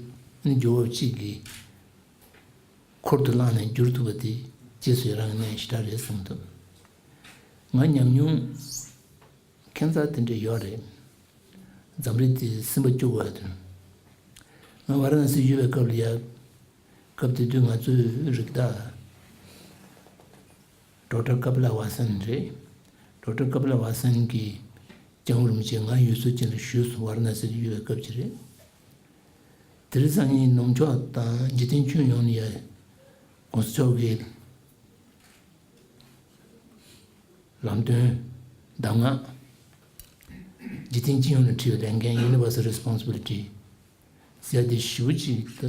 ནི་འགྱུར་བ་གཅིག་གིས་འཁུར་དུ་བླངས་ནས་བསྒྱུར་ཐུབ་པ་དེ་རྗེས་སུ་ཡི་རང་གི་གནས་ཞེ་དྲག་རེད་བསམ་ཐུབ། ང་ཉམས་མྱོང་ཁྱད་མཚར་དེ་འདྲ་ཡོད་རེད། འཛམ་གླིང་འདི་ཟིན་པ་བཅུག་པ་དང་། ང་ཝཱ་ར་ཎ་སི་ཡོད་པའི་སྐབས་ལ་ཡ། སྐབས་དེ་དུས་ང་ཚོའི་རིགས་བདག་ཌོག་ཊར་ཀ་པི་ལ་ཝཱ་སན་རེད། ཌོག་ཊར་ཀ་པི་ལ་ཝཱ་སན་གྱིས་སྐྱབས་མགོན་རིན་པོ་ཆེ་ང་ཡུལ་ཚོ་ཅན་ལ་ཞུས་སོང་། ཝཱ་ར་ཎ་སི་ལ་ཡོད་པའི་སྐབས་ཅིག་རེད། དེ་རིང་སང་ཉིན་ནུབ་ཕྱོགས་དང་འཇིག་རྟེན་སྤྱི་ཡོངས་ལ་ཡ་གོང་ས་མཆོག་གི་ལམ་སྟོན། གདམས་ངག་འཇིག་རྟེན་སྤྱི་ཡོངས་ལ་འཁྲི་བའི་ལས་འགན། Universal Responsibility ཟེར་དེ་ཞེ་པོ་ཅིག་ཏུ་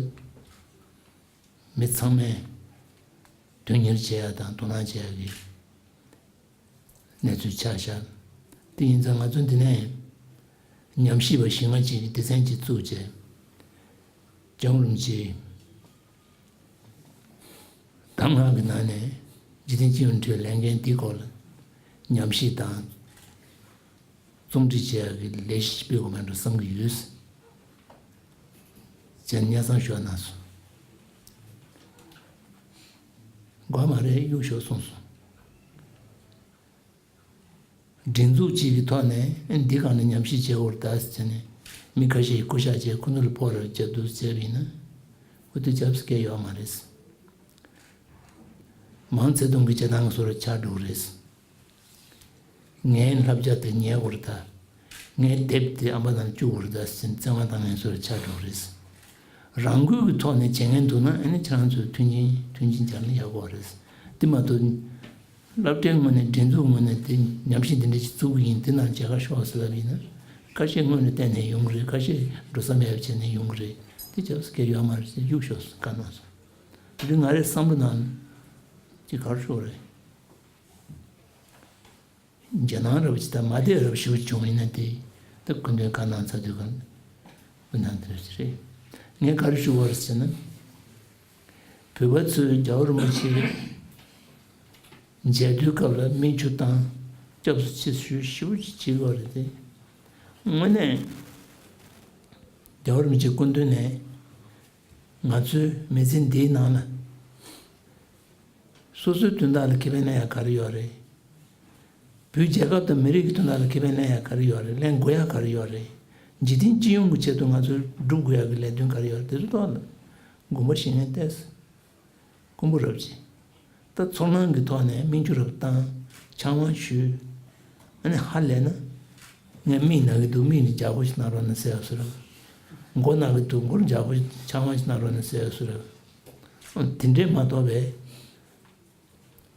མི་ཚང་མས་དོན་གཉེར་བྱེད་ཡ་དང་དོ་སྣང་བྱེད་ཡ་གི་གནས་ཚུལ་ཆགས་ཤག། དེ་ཡིན་ཙང་ང་ཚོ་འདི་ནས་ཉམས་ཞིབ་པ་བཞི་ལྔ་ཅིག་གི་སྡེ་ཚན་ཅིག་བཙུགས་བྱས། སྐྱབས་མགོན་རིན་པོ་ཆེའི་གདམས་ངག་གི་ནང་ནས་འཇིག་རྟེན་སྤྱི་ཡོངས་འབྲེལ་ལས་འགན་འདིའི་སྐོར་ལ་ཉམས་ཞིབ་དང་རྩོམ་སྒྲིག་བྱེད་ཡག་གི་ལས་གཞི་སྤེལ་དགོས་མེད་འགྲོ་བསམ་གྱི་ཡོད། ཅེས་སྙན་སེང་ཞུ་གནང་སོང་། དགོས་མ་རེད་གཡུག་ཞོག་གསུངས་སོང་། སྒྲིག་འཛུགས་གཅིག་གི་ཐོག་ནས་འདི་སྒང་ནས་ཉམས་ཞིབ་བྱེད་དགོས་རེད་ད་ཟེར་ནས་མི་ཁ་ཤས་ཀྱིས་བསྐུལ་བཞག་བྱས་ཁོ་ཚོ་ལ་ཕོག་རེད་བྱས་འདུག་བྱས་པ་ཡིན་ན་ཁོ་ཚོས་རྒྱབ་སྐྱོར་ཡོད་མ་རེད། མའོ་ཙེ་ཏུང་གི་བྱེད་སྟངས་སོགས་ལ་ཆགས་འགྲོ་གི་རེད། ངའི་བསླབ་བྱ་དེ་ཉན་དགོས་རེད་ད། ངའི་དེབ་དེ་ཨམ་པ་ནང་བཅུག་དགོས་རེད་ད་ཟེར་བཙན་དབང་བཏང་མཁན་ཚོ་ལ་ཆགས་འགྲོ་གི་རེད། རང་འགུལ་གྱི་ཐོག་ནས་བྱེད་མཁན་འདུག་ན་ཨ་ནི་ཁྱེད་རང་ཚོས་མཐུན་རྐྱེན་མཐུན་རྐྱེན་སྦྱར་ན་ཡག་པོ་རེད། དེ་མ་གཏོགས། སློབ་གྲྭའི་ངོས་ནས་སྒྲིག་འཛུགས་ངོས་ནས་དེ་ཉམས་ཞིབ་འདི་འདྲ་ཞིག་བཙུགས་ཀྱི་ཡིན་དེ་ནང་མཇལ་ཁ་ཤོག་ཟེར་ལབ་ཡིན་ན། ཁ་ཤས་སྔོན་ནས་གཏན་ནས་ཡོང་གི་རེད། ཁ་ཤས་འགྲོ་ས་མེད་པ་བྱས་ནས་ཡོང་གི་རེད། དེ་ཆགས་སྐད་ཡོད་མ་རེད་ཟེར་གཡུག་ཤོག་ཟེར་བཀའ་གནང་སོང་། དེ་ང་རའི་བསམ་བློ་ནང་ཅིག་ག་རེ་ཤོག་རེད། རྒྱ་ནང་རབ་ཅིག་དང་མ་བསྡད་རབ་ཞུ་བྱུང་ཡིན་ན་དེ་ད་སྐུ་མདུན་བཀའ་གནང་ཚར་དུས་གང་སྐུ་མདུན་དེ་རེད། ངས་ག་རེ་ཞུ་བ་རེད་ཟེར་ན། བོད་པ་ཚོས་རྒྱལ་བ་རིན་པོ་ཆེ་མཇལ་དུས་སྐབས་ལ་མིག་ཆུ་བཏང་སྐྱབས་སུ་མཆི་ཞུ་ཞུ་བྱེད་དགོས་རེད་དེ། དངོས་གནས་རྒྱལ་བ་རིན་པོ་ཆེ་སྐུ་མདུན་ནས་ང་ཚོའི་མི་ཚེ་འདིའི་ནང་ལ་སོ་སོའི་དོན་དག་ལ་ཁེ་ཕན་ལེན་ཡ་ག་རེ་ཡོད་རེད། བོད་རྒྱལ་ཁབ་དང་མི་རིགས་ཀྱི་དོན་དག་ལ་ཁེ་ཕན་ལེན་ཡ་ག་རེ་ཡོད་རེད། ལེན་དགོས་ཡ་ག་རེ་ཡོད་རེད། འཇིག་རྟེན་སྤྱི་ཡོངས་ཀྱི་ཆེད་དུ་ང་ཚོས་སྒྲུབ་དགོས་ཡ་གི་ལས་དོན་ག་རེ་ཡོད་རེད། དེ་ཚོ་ཐོག་ལ་དགོངས་པ་བཞེས་མཁན་ཏོག་ཙམ་དཀོན་པོ་རབ་ཅིག། ད་ཚོར་སྣང་གི་ཐོག་ནས་མིག་ཆུ་རབ་བཏང་། ཕྱག་དབང་ཞུས། ཨ་ནི་ཧ་ལས་ན། ངས་མིག་ན་གི་འདུག་མིག་ནི་རྒྱགས་པོ་ཞིག་གནང་རོགས་གནང་ཟེར་ཡ་བཟོ་རབ། མགོ་ན་གི་འདུག་མགོར་རྒྱགས་པོ་ཕྱག་དབང་ཞིག་གནང་རོགས་གནང་ཟེར་ཡ་བཟོ་རབ། ཨ་དེ་འདྲས་མ་གཏོགས་པའི།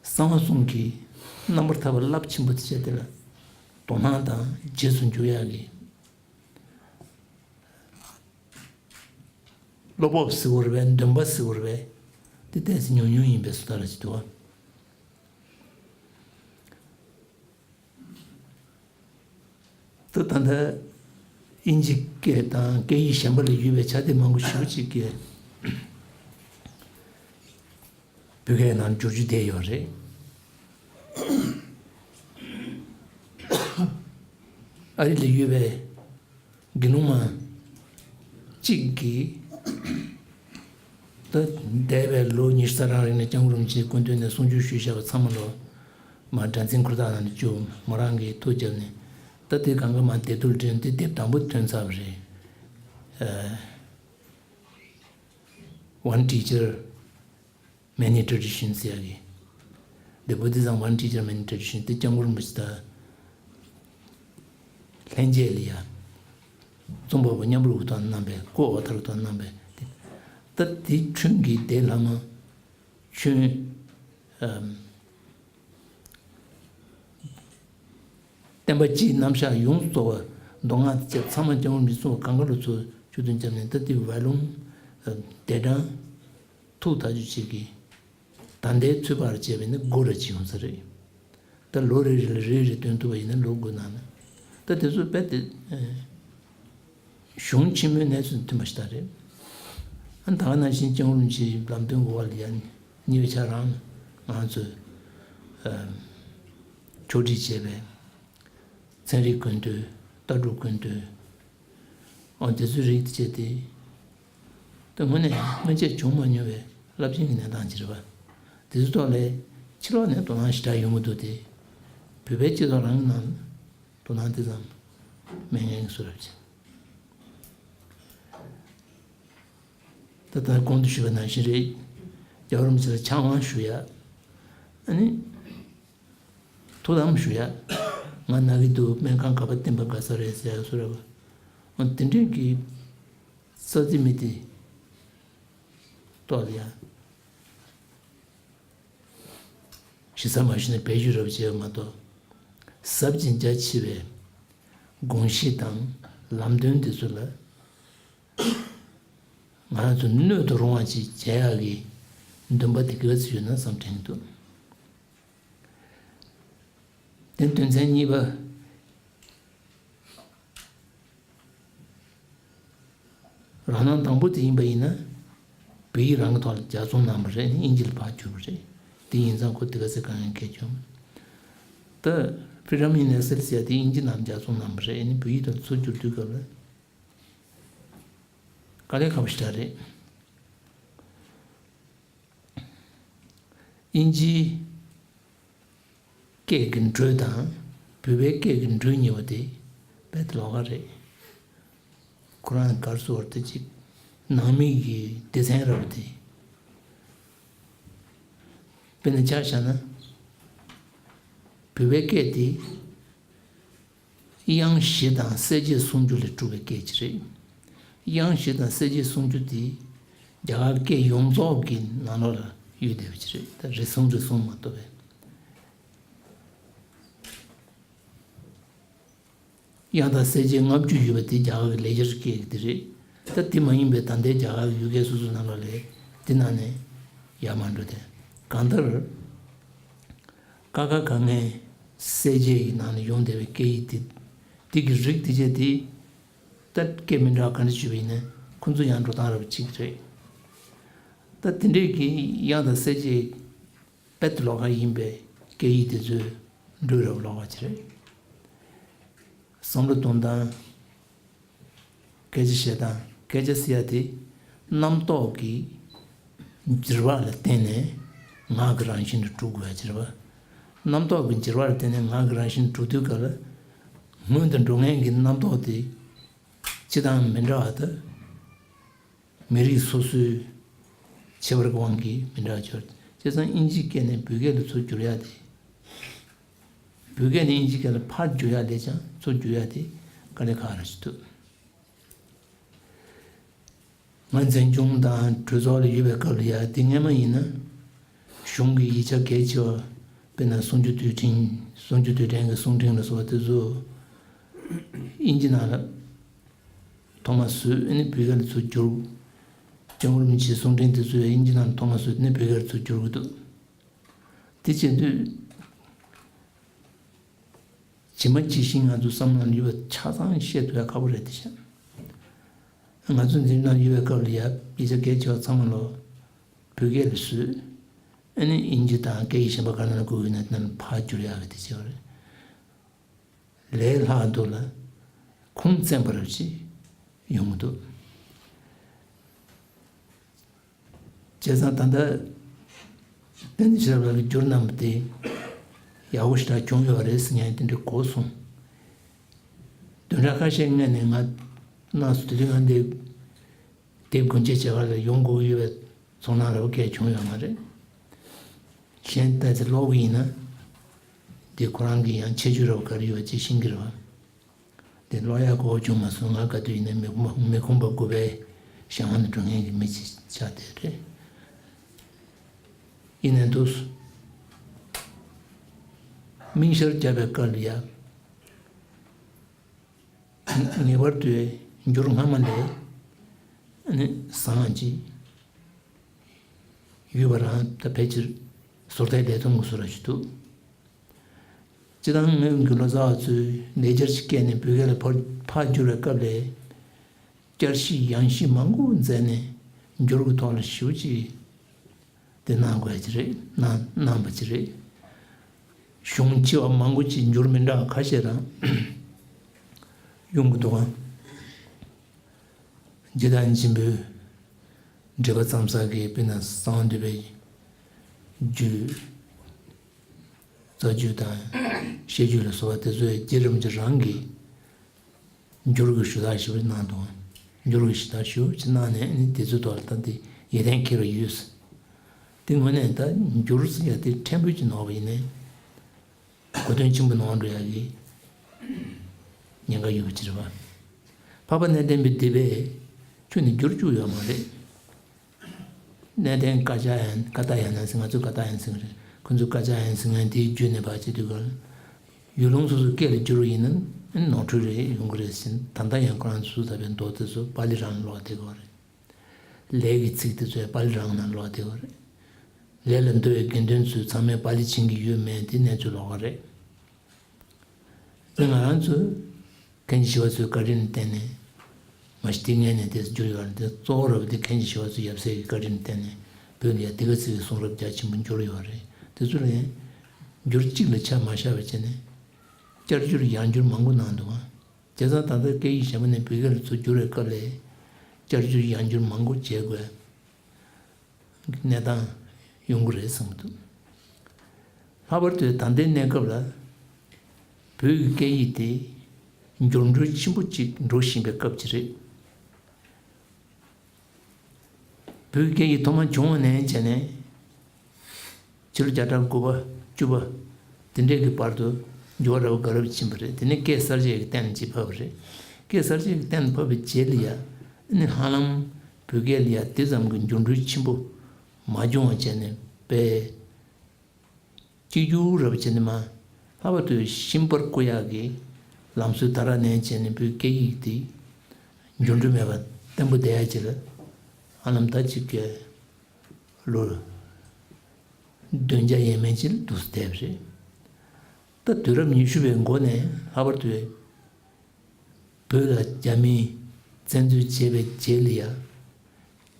གསང་བ་གསུམ་གྱི་རྣམ་པར་ཐར་པ་རླབས་ཆེན་པོ་དེ་བྱས་དེ་ལ་དོ་སྣང་དང་རྗེས་སུ་འཇུག་ཡག་གི་བློ་སྤོབས་ཟེར་བ་རེད་པས། འདུན་པ་ཟེར་བ་རེད་པས། དེ་ཏོག་ཙམ་ཉུང་ཉུང་ཡིན་པའི་བཟོ་ལྟ་ར་ཅིག་འདུག་བ། ད་ད་ལྟ་དབྱིན་ཇི་སྐད་དང་སྐད་ཡིག་གཞན་པ་ལ་ཡོད་པའི་ཕྱག་དེབ་མང་པོ་ཞེ་པོ་ཅིག་གིས་བོད་སྐད་ནང་བསྒྱུར་རྒྱུ་བསྡད་ཡོད་རེད། ཨ་རི་ལ་ཡོད་པའི་དགེ་སློང་མ་གཅིག་གིས། ད་འདས་པའི་ལོ་ཉི་ཤུ་རྩ་གྲངས་རིང་ནས་སྐྱབས་མགོན་རིན་པོ་ཆེའི་སྐུ་མདུན་ནས་གསུང་ཆོས་ཞུས་བཞག་པ་ཚང་མ་ལོ་མར་སྒྲ་འཛིན་ཁུར་ཐག་ནང་ནས་བཅུག་མོ་རང་གིས་ཐུགས་བརྒྱབ་ནས། ད་དེ་གང་ག་མར་བདེ་སྡུག་ལ་དྲན་དེ་དེབ་དང་པོ་ཐོན་ཚར་བ་རེད། ཨ། One Teacher Many Traditions ཟེར་ཡག་གི། The Buddhism One Teacher Many Traditions དེ་སྐྱབས་མགོན་རིན་པོ་ཆེ་དང་ལྷན་རྒྱས་ལ་ཡ། རྩོམ་པ་པོ་མཉམ་རུབ་ཀྱི་ཐོག་ནས་གནང་པའི་ཀོ་ཨོ་ཐར་གྱི་ཐོག་ནས་གནང་པའི་དེ། ད་དེ་ཁྱོན་གྱི་དེ་ལྷག་མ་ཁྱོན། ཨམ། བསྟན་པ་སྤྱིའི་རྣམ་གཞག་ཡོངས་སུ་རྫོགས་པ་མདོ་སྔགས་བཅས་ཚང་མ་སྐྱབས་མགོན་རིན་པོ་ཆེ་གང་ག་ལ་ཚུར་ ཆོས་དུང་བརྒྱབ་ནས་ད་དེ་ཝ་ལུང་། ཨ། ལྡེ་སྲང་། ཐུག་ཐག་ཆོད་ཅིག་གི། ད་ལྟའི་ཚོད་དཔག་བྱས་པ་ཡིན་ན་སྒོ་ར་གཅིག་ཡོང་ས་རེད། ད་ལོ་རེ་རེ་ལ་རེ་རེ་འདོན་ཐུབ་པ་ཡིན་ན་ལོ་དགུ་ནང་ན། ད་དེ་ཚོ་རྦད་དེ། ཨ། གཞུང་ཆེན་མོའི་གནས་ཚུལ་མཐུན་པ་ཞིག་ད་རེད། ཨ། ད་ག་ནང་བཞིན་སྐྱབས་མགོན་རིན་པོ་ཆེའི་ལམ་སྟོན་གོ་བ་ལ་ཡ། ཉེ་བའི་ཆར་རང་ང་ཚོས། ཨ། ཕྱོགས་སྒྲིག་བྱས་པའི་ཚན་རིག་དགོས་འདུན། ལྟ་གྲུབ་དགོས་འདུན། ཨོ། དེ་ཚོའི་རིགས་དེ་བྱས་ཏེ། ད་དངོས་གནས་སྔོན་ཆད་བྱུང་མ་མྱོང་བའི་རླབས་ཆེན་གྱི་གནས་སྟངས་ཅིག་རེད་པ། དེ་ཚོའི་ཐོག་ལ་ཕྱི་ལོགས་ནས་དོ་སྣང་ཞེ་དྲག་ཡོང་གི་འདུག་སྟེ། བོད་པའི་སྤྱི་ཚོགས་རང་གི་ནང་དོ་སྣང་དེ་ཙམ་མེད་མཁན་གྱི་བཟོ་འདྲ་ཅིག་ད་ལྟ་གོང་དུ་ཞུས་པ་ནང་བཞིན་རེད། རྒྱལ་བ་རིན་པོ་ཆེ་ལ་ཕྱག་དབང་ཞུ་ཡ། ཨ་ནི། ཐུགས་དམ་ཞུ་ཡ། ང་ན་གི་འདུག་སྨན་ཁང་ག་པར་བསྟེན་པ་དགའ་ས་རེད་ཟེར་ཡ་བཟོ་འདྲ་པ། འོ། དེ་འདྲའི་གི་ས་ཚིགས་མི་དེ་ཐོག་ལ་ཡ། གཞི་རྩ་མ་ཞུས་ན་བེད་སྤྱོད་རབ་བྱེད་པ་མ་གཏོགས། ཟབ་ཅིང་རྒྱ་ཆེ་བའི་དགོངས་གཞི་དང་ལམ་སྟོན་དེ་ཚོ་ལ། ང་རང་ཚོ་སྣོད་དུ་རུང་བ་ཅིག་བྱེད་ཡག་གི་འདུན་པ་དེ་ག་ཚོད་ཡོད་ན་བསམ་དྲན་གྱི་འདུག་དེ་དོན་ཚན་གཉིས་པ། རང་སྣང་དང་པོ་དེ་ཡིན་པ་ཡིན་ན། བོད་ཡིག་རང་གི་ཐོག་ལ་ལྗགས་རྩོམ་གནང་བ་རེད། ཨིན་ཇི་ལ་ཕར་བསྒྱུར་བ་རེད། དེ་ཡིན་ཙང་ཁོ་དེ་ག་ཚོད་དཀའ་ངལ་འཕྲད་བྱུང་། ད་ཕི་ར་མི་ནེ་སེལ་ཟེར་ཡ་དེ་ཨིན་ཇི་ནང་ལྗགས་རྩོམ་གནང་བ་རེད། ཨ་ནི་བོད་ཡིག་ཐོག་ཚུར་བསྒྱུར་དུས་སྐབས་ལ། དཀའ་ལས་ཁག་པོ་ཞེ་དྲག་རེད། དབྱིན་ཇིའི་སྐད་ཀྱི་འགྲོས་དང་བོད་པའི་སྐད་ཀྱི་འགྲོས་གཉིས་པོ་དེ་རྦད་དེ་ལོགས་ཀ་རེད། ཁོ་རང་ག་རེ་ཟེར་དགོས་རེད། དེ་གཅིག་ནང་མི་གི་སྡེ་ཚན་རེད་པ་དེ། དཔེར་ན་ཆ་བཞག་ན། བོད་པའི་སྐད་དེ། དབྱངས་བཞི་དང་གསལ་བྱེད་སུམ་ཅུ་ལས་གྲུབ་པའི་སྐད་ཅིག་རེད། དབྱངས་བཞི་དང་གསལ་བྱེད་སུམ་ཅུ་དེ་རྒྱ་གར་སྐད་ཡོངས་རྫོགས་ཀྱི་ནང་ལོགས་ལ་ཡོད་བསྡད་པ་ཅིག་རེད། ད་རེ་ཟུང་རེ་ཟུང་མ་གཏོགས་པའི། དབྱངས་དང་གསལ་བྱེད་ལྔ་བཅུ་ཡོད་པ་དེ་རྒྱ་གར་གྱི་ལེགས་སྦྱར་སྐད་ཀྱི་དེ་རེད། ད་དེ་མ་ཡིན་པའི་ད་ལྟའི་རྒྱ་གར་གྱི་ཡུལ་སྐད་སོ་སོའི་ནང་ལོགས་ལ་དེ་ནང་ནས་ཡར་མར་འགྲོ་དེ། གང་ལྟར། ཀ་ཁ་ག་ངའི་གསལ་བྱེད་ཀྱི་ནང་ནས་ཡོང་བསྡད་པའི་སྐད་ཡིག་དེ། དེ་གི་རིགས་དེ་བྱས་དེ། ད་སྐད་མི་འདྲ་བ་ག་འདྲ་བྱུང་བ་ཡིན་ན་ཁོང་ཚོ་ཡང་འགྲོ་སྟངས་རབ་གཅིག་རེད། ད་དེ་འདྲས་ཀྱི་དབྱངས་དང་གསལ་བྱེད་རྦད་དེ་ལོགས་ཀ་ཡིན་པའི་སྐད་ཡིག་དེ་ཚོའི་འགྲོས་རབ་ལོགས་ཀ་ཅིག་རེད། བསམ་བློ་གཏོང་སྟངས། སྐད་ཆ་བཤད་སྟངས། སྐད་ཆ་ཟེར་ཡ་དེ་རྣམ་རྟོག་གི་འགྱུར་བ་ལ་བརྟེན་ནས་ངག་གི་རང་བཞིན་དུ་གྲུབ་དགོས་ཡ་ཅིག་རེད་པ། རྣམ་རྟོག་གི་འགྱུར་བ་ལ་བརྟེན་ནས་ངག་གི་རང་བཞིན་དུ་གྲུབ་དུས་སྐབས་ལ། སྔོན་དུ་འགྲོ་མཁན་གྱི་རྣམ་རྟོག་དེ་སྤྱི་དང་མི་འདྲ་བ་དང་། མི་རིགས་སོ་སོའི་ཁྱད་པར་གྱི་དབང་གིས་མི་འདྲ་བ་ཅིག་ཡོད་རེད། བྱས་ཙང་དབྱིན་ཇིའི་སྐད་ནས་བོད་སྐད་ལ་ཚུར་བསྒྱུར་ཡ་དེ། བོད་སྐད་ནས་དབྱིན་ཇི་སྐད་ལ་ཕར་བསྒྱུར་ཡ་ལས་ཀྱང་ཚུར་བསྒྱུར་ཡ་དེ་དཀའ་ལས་ཁག་རེད་ཅིག་འདུག་ང་འཛིན་སྐྱོང་དང་གྲོས་ཚོགས་ལ་ཡོད་པའི་སྐབས་ལ་ཡ་དེ་སྔས་མ་ཡིན་ན། གཞུང་གི་ཡིག་ཆ་གལ་ཆེ་བ། དཔེར་ན་གསུང་ཆོས་དུས་ཕྲེང་། གསུང་ཆོས་དུས་དྲན་གྱི་གསུང་འཕྲིན་ལ་སོགས་པ་དེ་ཚོ་དབྱིན་ཇི་ནང་ལ་ཐོག་མ་བཟོས། ཨ་ནི་བོད་སྐད་ལ་ཚུར་བསྒྱུར། སྐྱབས་མགོན་རིན་པོ་ཆེའི་གསུང་འཕྲིན་དེ་ཚོ་ཡང་དབྱིན་ཇི་ནང་ལ་ཐོག་མ་བཟོས། དེ་ནས་བོད་སྐད་ལ་ཚུར་བསྒྱུར་གྱི་འདུག་དེ་བྱེད་དུས། ཇི་མ་ཇི་བཞིན་ང་ཚོའི་བསམ་བློ་ལ་ཡོད་པ་ཆ་ཚང་བཤད་ཐུབ་ཡ་ཁག་པོ་རེད་དེ་ཤག་ང་ཚོ་འཛིན་གྲྭ་ཡོད་པའི་སྐབས་ལ་ཡ་ཡིག་ཆ་གལ་ཆེ་བ་ཚང་མ་ལོ་བོད་སྐད་ལ་བཟོས། ཨ་ནི་དབྱིན་ཇི་དང་སྐད་ཡིག་གཞན་པ་ག་རེ་ལ་དགོས་ཡོད་ན་དེ་ནང་ལ་ཕར་བསྒྱུར་ཡག་གི་དེ་བྱས་པ་རེད། ལས་སླ་འདུག་ལ། ཁུངས་བཙན་པ་རབ་ཅིག་ཡོང་གི་འདུག་བྱས་ཙང་ད་ལྟ་བསྟན་འཛིན་ཆོས་གྲགས་ལགས་ཀྱིས་བསྒྱུར་གནང་བ་དེ་ཡག་པོ་ཞེ་དྲག་བྱུང་ཡོད་རེད་ཟེར་མཁན་དེ་འདྲ་གོ་སོང་། བདུན་ཕྲག་ཁ་ཤས་སྔོན་ནས་ང་གནང་སོང་། དེ་དུས་ང་འདི་དེབ་སྒོ་འབྱེད་བྱེད་ག་ལ་ཡོང་དགོས་ཡོད་པའི་ཚོར་སྣང་རབ་གས་བྱུང་ཡོད་མ་རེད། གཞན་ལྟ་ཚེ་ཀློག་གི་ཡིན་ན། འདི་ཁོ་རང་གི་ཡང་ཁྱད་ཆོས་རབ་ག་རེ་ཡོད་པ་ཅིག་ཤེས་ཀྱི་རེད་པ། འདི་ཀློག་ཡག་གོ་བྱུང་མ་སོང་། ང་ག་དུས་ཡིན་ན་མི་ཁོམ་པ་མི་ཁོམ་པ་དགུ་པའི་ཞང་ཧ་ནས་འགྲོ་མཁན་གྱི་མི་ཅིག་ཆགས་བསྡད་རེད། ཡིན་ནའི་འདུག་མིང་ཤར་བརྒྱབ་པའི་སྐབས་ལ་ཡ། ངེས་པར་དུ་འགྱུར་སྔ་མ་ལས་ ནི་བཟང་ཅིག་ཡོད་པ་རང་ད་ཕལ་ཆེར་ཟུར་ལྟའི་ལས་དོན་དངོས་སུ་ར་ཞིག་འདུག་སྤྱི་བཏང་ངའི་དགེ་སློང་རྩ་བ་ཚོས་ལས་འཆར་ཞིག་བཀལ་ནས་བོད་སྐད་ལ་ཕར་ཕར་བསྒྱུར་བའི་སྐབས་ལ། བསྐྱར་ཞིབ་ཡང་ཞིབ་མང་པོ་མཛད་ནས་འགྱུར་གྱི་ཐོག་ལ་ཞིབ་ཅིག་དེ་གནང་དགོས་ཀྱི་རེད། གནང་གནང་བ་ཅིག་རེད། གཞུང་ཆེ་བ་མང་པོ་ཅིག་འགྱུར་མི་འདྲ་ཁ་ཤས་རང་ཡོང་གི་འདུག་ག་འཇིག་རྟེན་ཆེན་པོའི་འགྲེལ་པ་ཙམ་ཟེར་གི་དཔེར་ན་གསང་བ་འདུས་པའི་རྒྱུད། རྩ་རྒྱུད་དང་བཤད་རྒྱུད་ལ་སོགས་པ་དེ་ཚོའི་རྗེ་རིན་པོ་ཆེ་རང་གིས་འགྱུར་གྱི་ཞུ་དག་ཞིབ་པོ་གནང་འདུག་འགྱུར་གྱི་ཞུ་དག་ཞིབ་པོ་ཅིག་གནང་ནས་ནི་དེ་ཚོའི་ཐོག་ལ་ད་འདི་ཡོན་ཏན་འཁྱེར་བ་ཡོད། དེ་དངོས་གནས་ད་འགྱུར་ཟེར་ཡ་དེ་ཕྲན་བུ་ཅིག་ནོར་བ་ཡིན་ནའི་གོ་དོན་ཆེན་པོ་ནོར་འགྲོ་ཡ་གི་ཉེན་ཁ་ཡོད་པ་ཅིག་རེད་པ། འཕགས་པ་གནས་བརྟན་པའི་སྡེ་པས་ཁྱོན་ནས་འགྱུར་བཅུག་ཡོད་མ་རེད། གནས་བརྟན་ཀ་ཅ་ཡན་ཀ་ཏ་ཡ་ན་ཟེར། ང་ཚོས་ཀ་ཏ་ཡན་ཟེར་གི་རེད། ཁོ་ཚོས་ཀ་ཅ་ཡན་ཟེར་མཁན་དེའི་བརྒྱུད་ནས་ཕར་བྱེད་དུས་སྐབས་ཡུལ་ལུང་སོ་སོའི་སྐད་ལ་བསྒྱུར་བ་ཡིན་ན་ནོར་འཁྲུལ་རེ་ཡོང་གི་རེད་ཟེར། ད་ལྟ་ཡང་ཁོ་རང་ཚོས་བཏབ་པའི་མདོ་དེ་ཚོ་པཱ་ལི་རང་ལ་ཀློག་བསྡད་དགོས་རེད། ལས་ཀྱི་ཚིག་དེ་ཚོ་ཡང་པཱ་ལི་རང་ནང་ཀློག་བསྡད་དགོས་རེད། ལས་ལ་འདུ་བའི་དགེ་འདུན་ཚོས་ཚང་མས་པཱ་ལི་མཁྱེན་གྱི་ཡོད་མེད་དེ་གནས་ཚུལ་ལོགས་ཀ་རེད། དེ་ང་རང་ཚོས་མཁན་ཆེན་ཞི་བ་འཚོའི་བཀའ་དྲིན་བརྟེན་ནས་མ་གཞི་དེ་སྔོན་ནས་དེ་བསྒྱུར་ཡོད་རེད། དེ་གཙོ་བོ་ར་བ་དེ་མཁན་ཆེན་ཞི་བ་འཚོ་ཡབ་སྲས་ཀྱི་བཀའ་དྲིན་བརྟེན་ནས་བོད་ལ་ཡ་དེ་ག་ཚིག་གི་གསུང་རབ་རྒྱ་ཆེན་པོ་འབྱོར་ཡོད་རེད། དེ་ཚོ་ལ་ཡང་འགྱུར་གཅིག་ལ་ཆ་མ་བཞག་པ་བྱས་ནས་བསྐྱར་བསྒྱུར་ཡང་བསྒྱུར་མང་པོ་གནང་འདུག་ག་བྱས་ཙང་ད་ལྟ་སྐད་ཡིག་གཞན་པ་ནས་བོད་སྐད་ལ་ཚུར་བསྒྱུར་བའི་སྐབས་ལ་བསྐྱར་བསྒྱུར་ཡང་བསྒྱུར་མང་པོ་བྱེད་དགོས། གནས་སྟངས་ཡོང་གི་རེད་བསམ་གྱི་འདུག་ལྷག་པར་དུ་ད་ལྟའི་གནས་སྐབས་ལ་བོད་ཀྱི་སྐད་ཡིག་དེ་འགྱུར་འགྲོས་ཆེན་པོ་ཅིག་འགྲོ་བཞིན་པའི་སྐབས་ཅིག་རེད། བོད་ཀྱི་སྐད་ཡིག་ཐོག་མ་བྱུང་བ་ནས་བྱས་ནས། ཕྱི་ལོ་བརྒྱ་ཕྲག་དགུ་པ་བཅུ་པ་དེ་འདྲས་ཀྱི་བར་དུ་འགྱུར་བ་རབ་དགའ་རབ་ཕྱིན་པ་རེད། དེ་ནས་སྐད་གསར་བཅད་ཀྱི་གཏན་ཅིག་ཕབ་པ་རེད། སྐད་གསར་བཅད་ཀྱི་གཏན་ཕབ་པའི་རྗེས་ལ་ཡ་ནི་ཧ་ལམ་བོད་སྐད་ལ་ཡ་དེ་ཙམ་གྱི་འགྱུར་འགྲོས་ཆེན་པོ་མ་བྱུང་བ་བྱས་ནས་པས། གཅིག་གྱུར་རབ་བྱས་ནས་མ་ལྷག་པར་དུ་ཤིང་པར་བརྐོ་ཡག་གི་ལམ་སྲོལ་དར་ནས་བྱས་ནས་བོད་སྐད་ཡིག་དེ་འགྱུར་འགྲོས་མེད་པ་བརྟན་པོ་བསྡད་ཡག་ཅིག་ལ་ཧ་ལམ་ད་ཅིག་གི་ལོ་བདུན་བརྒྱ་ཡས་མས་ཅིག་ལ་འདུག་སེ་བསྡད་པ་རེད། ད་དུས་རབས་ཉི་ཤུ་པའི་འགོ་ནས་ལྷག་པར་དུ་བོད་ལ་རྒྱ་མིས་བཙན་འཛུལ་བྱས་པའི་རྗེས་ལ་ཡ་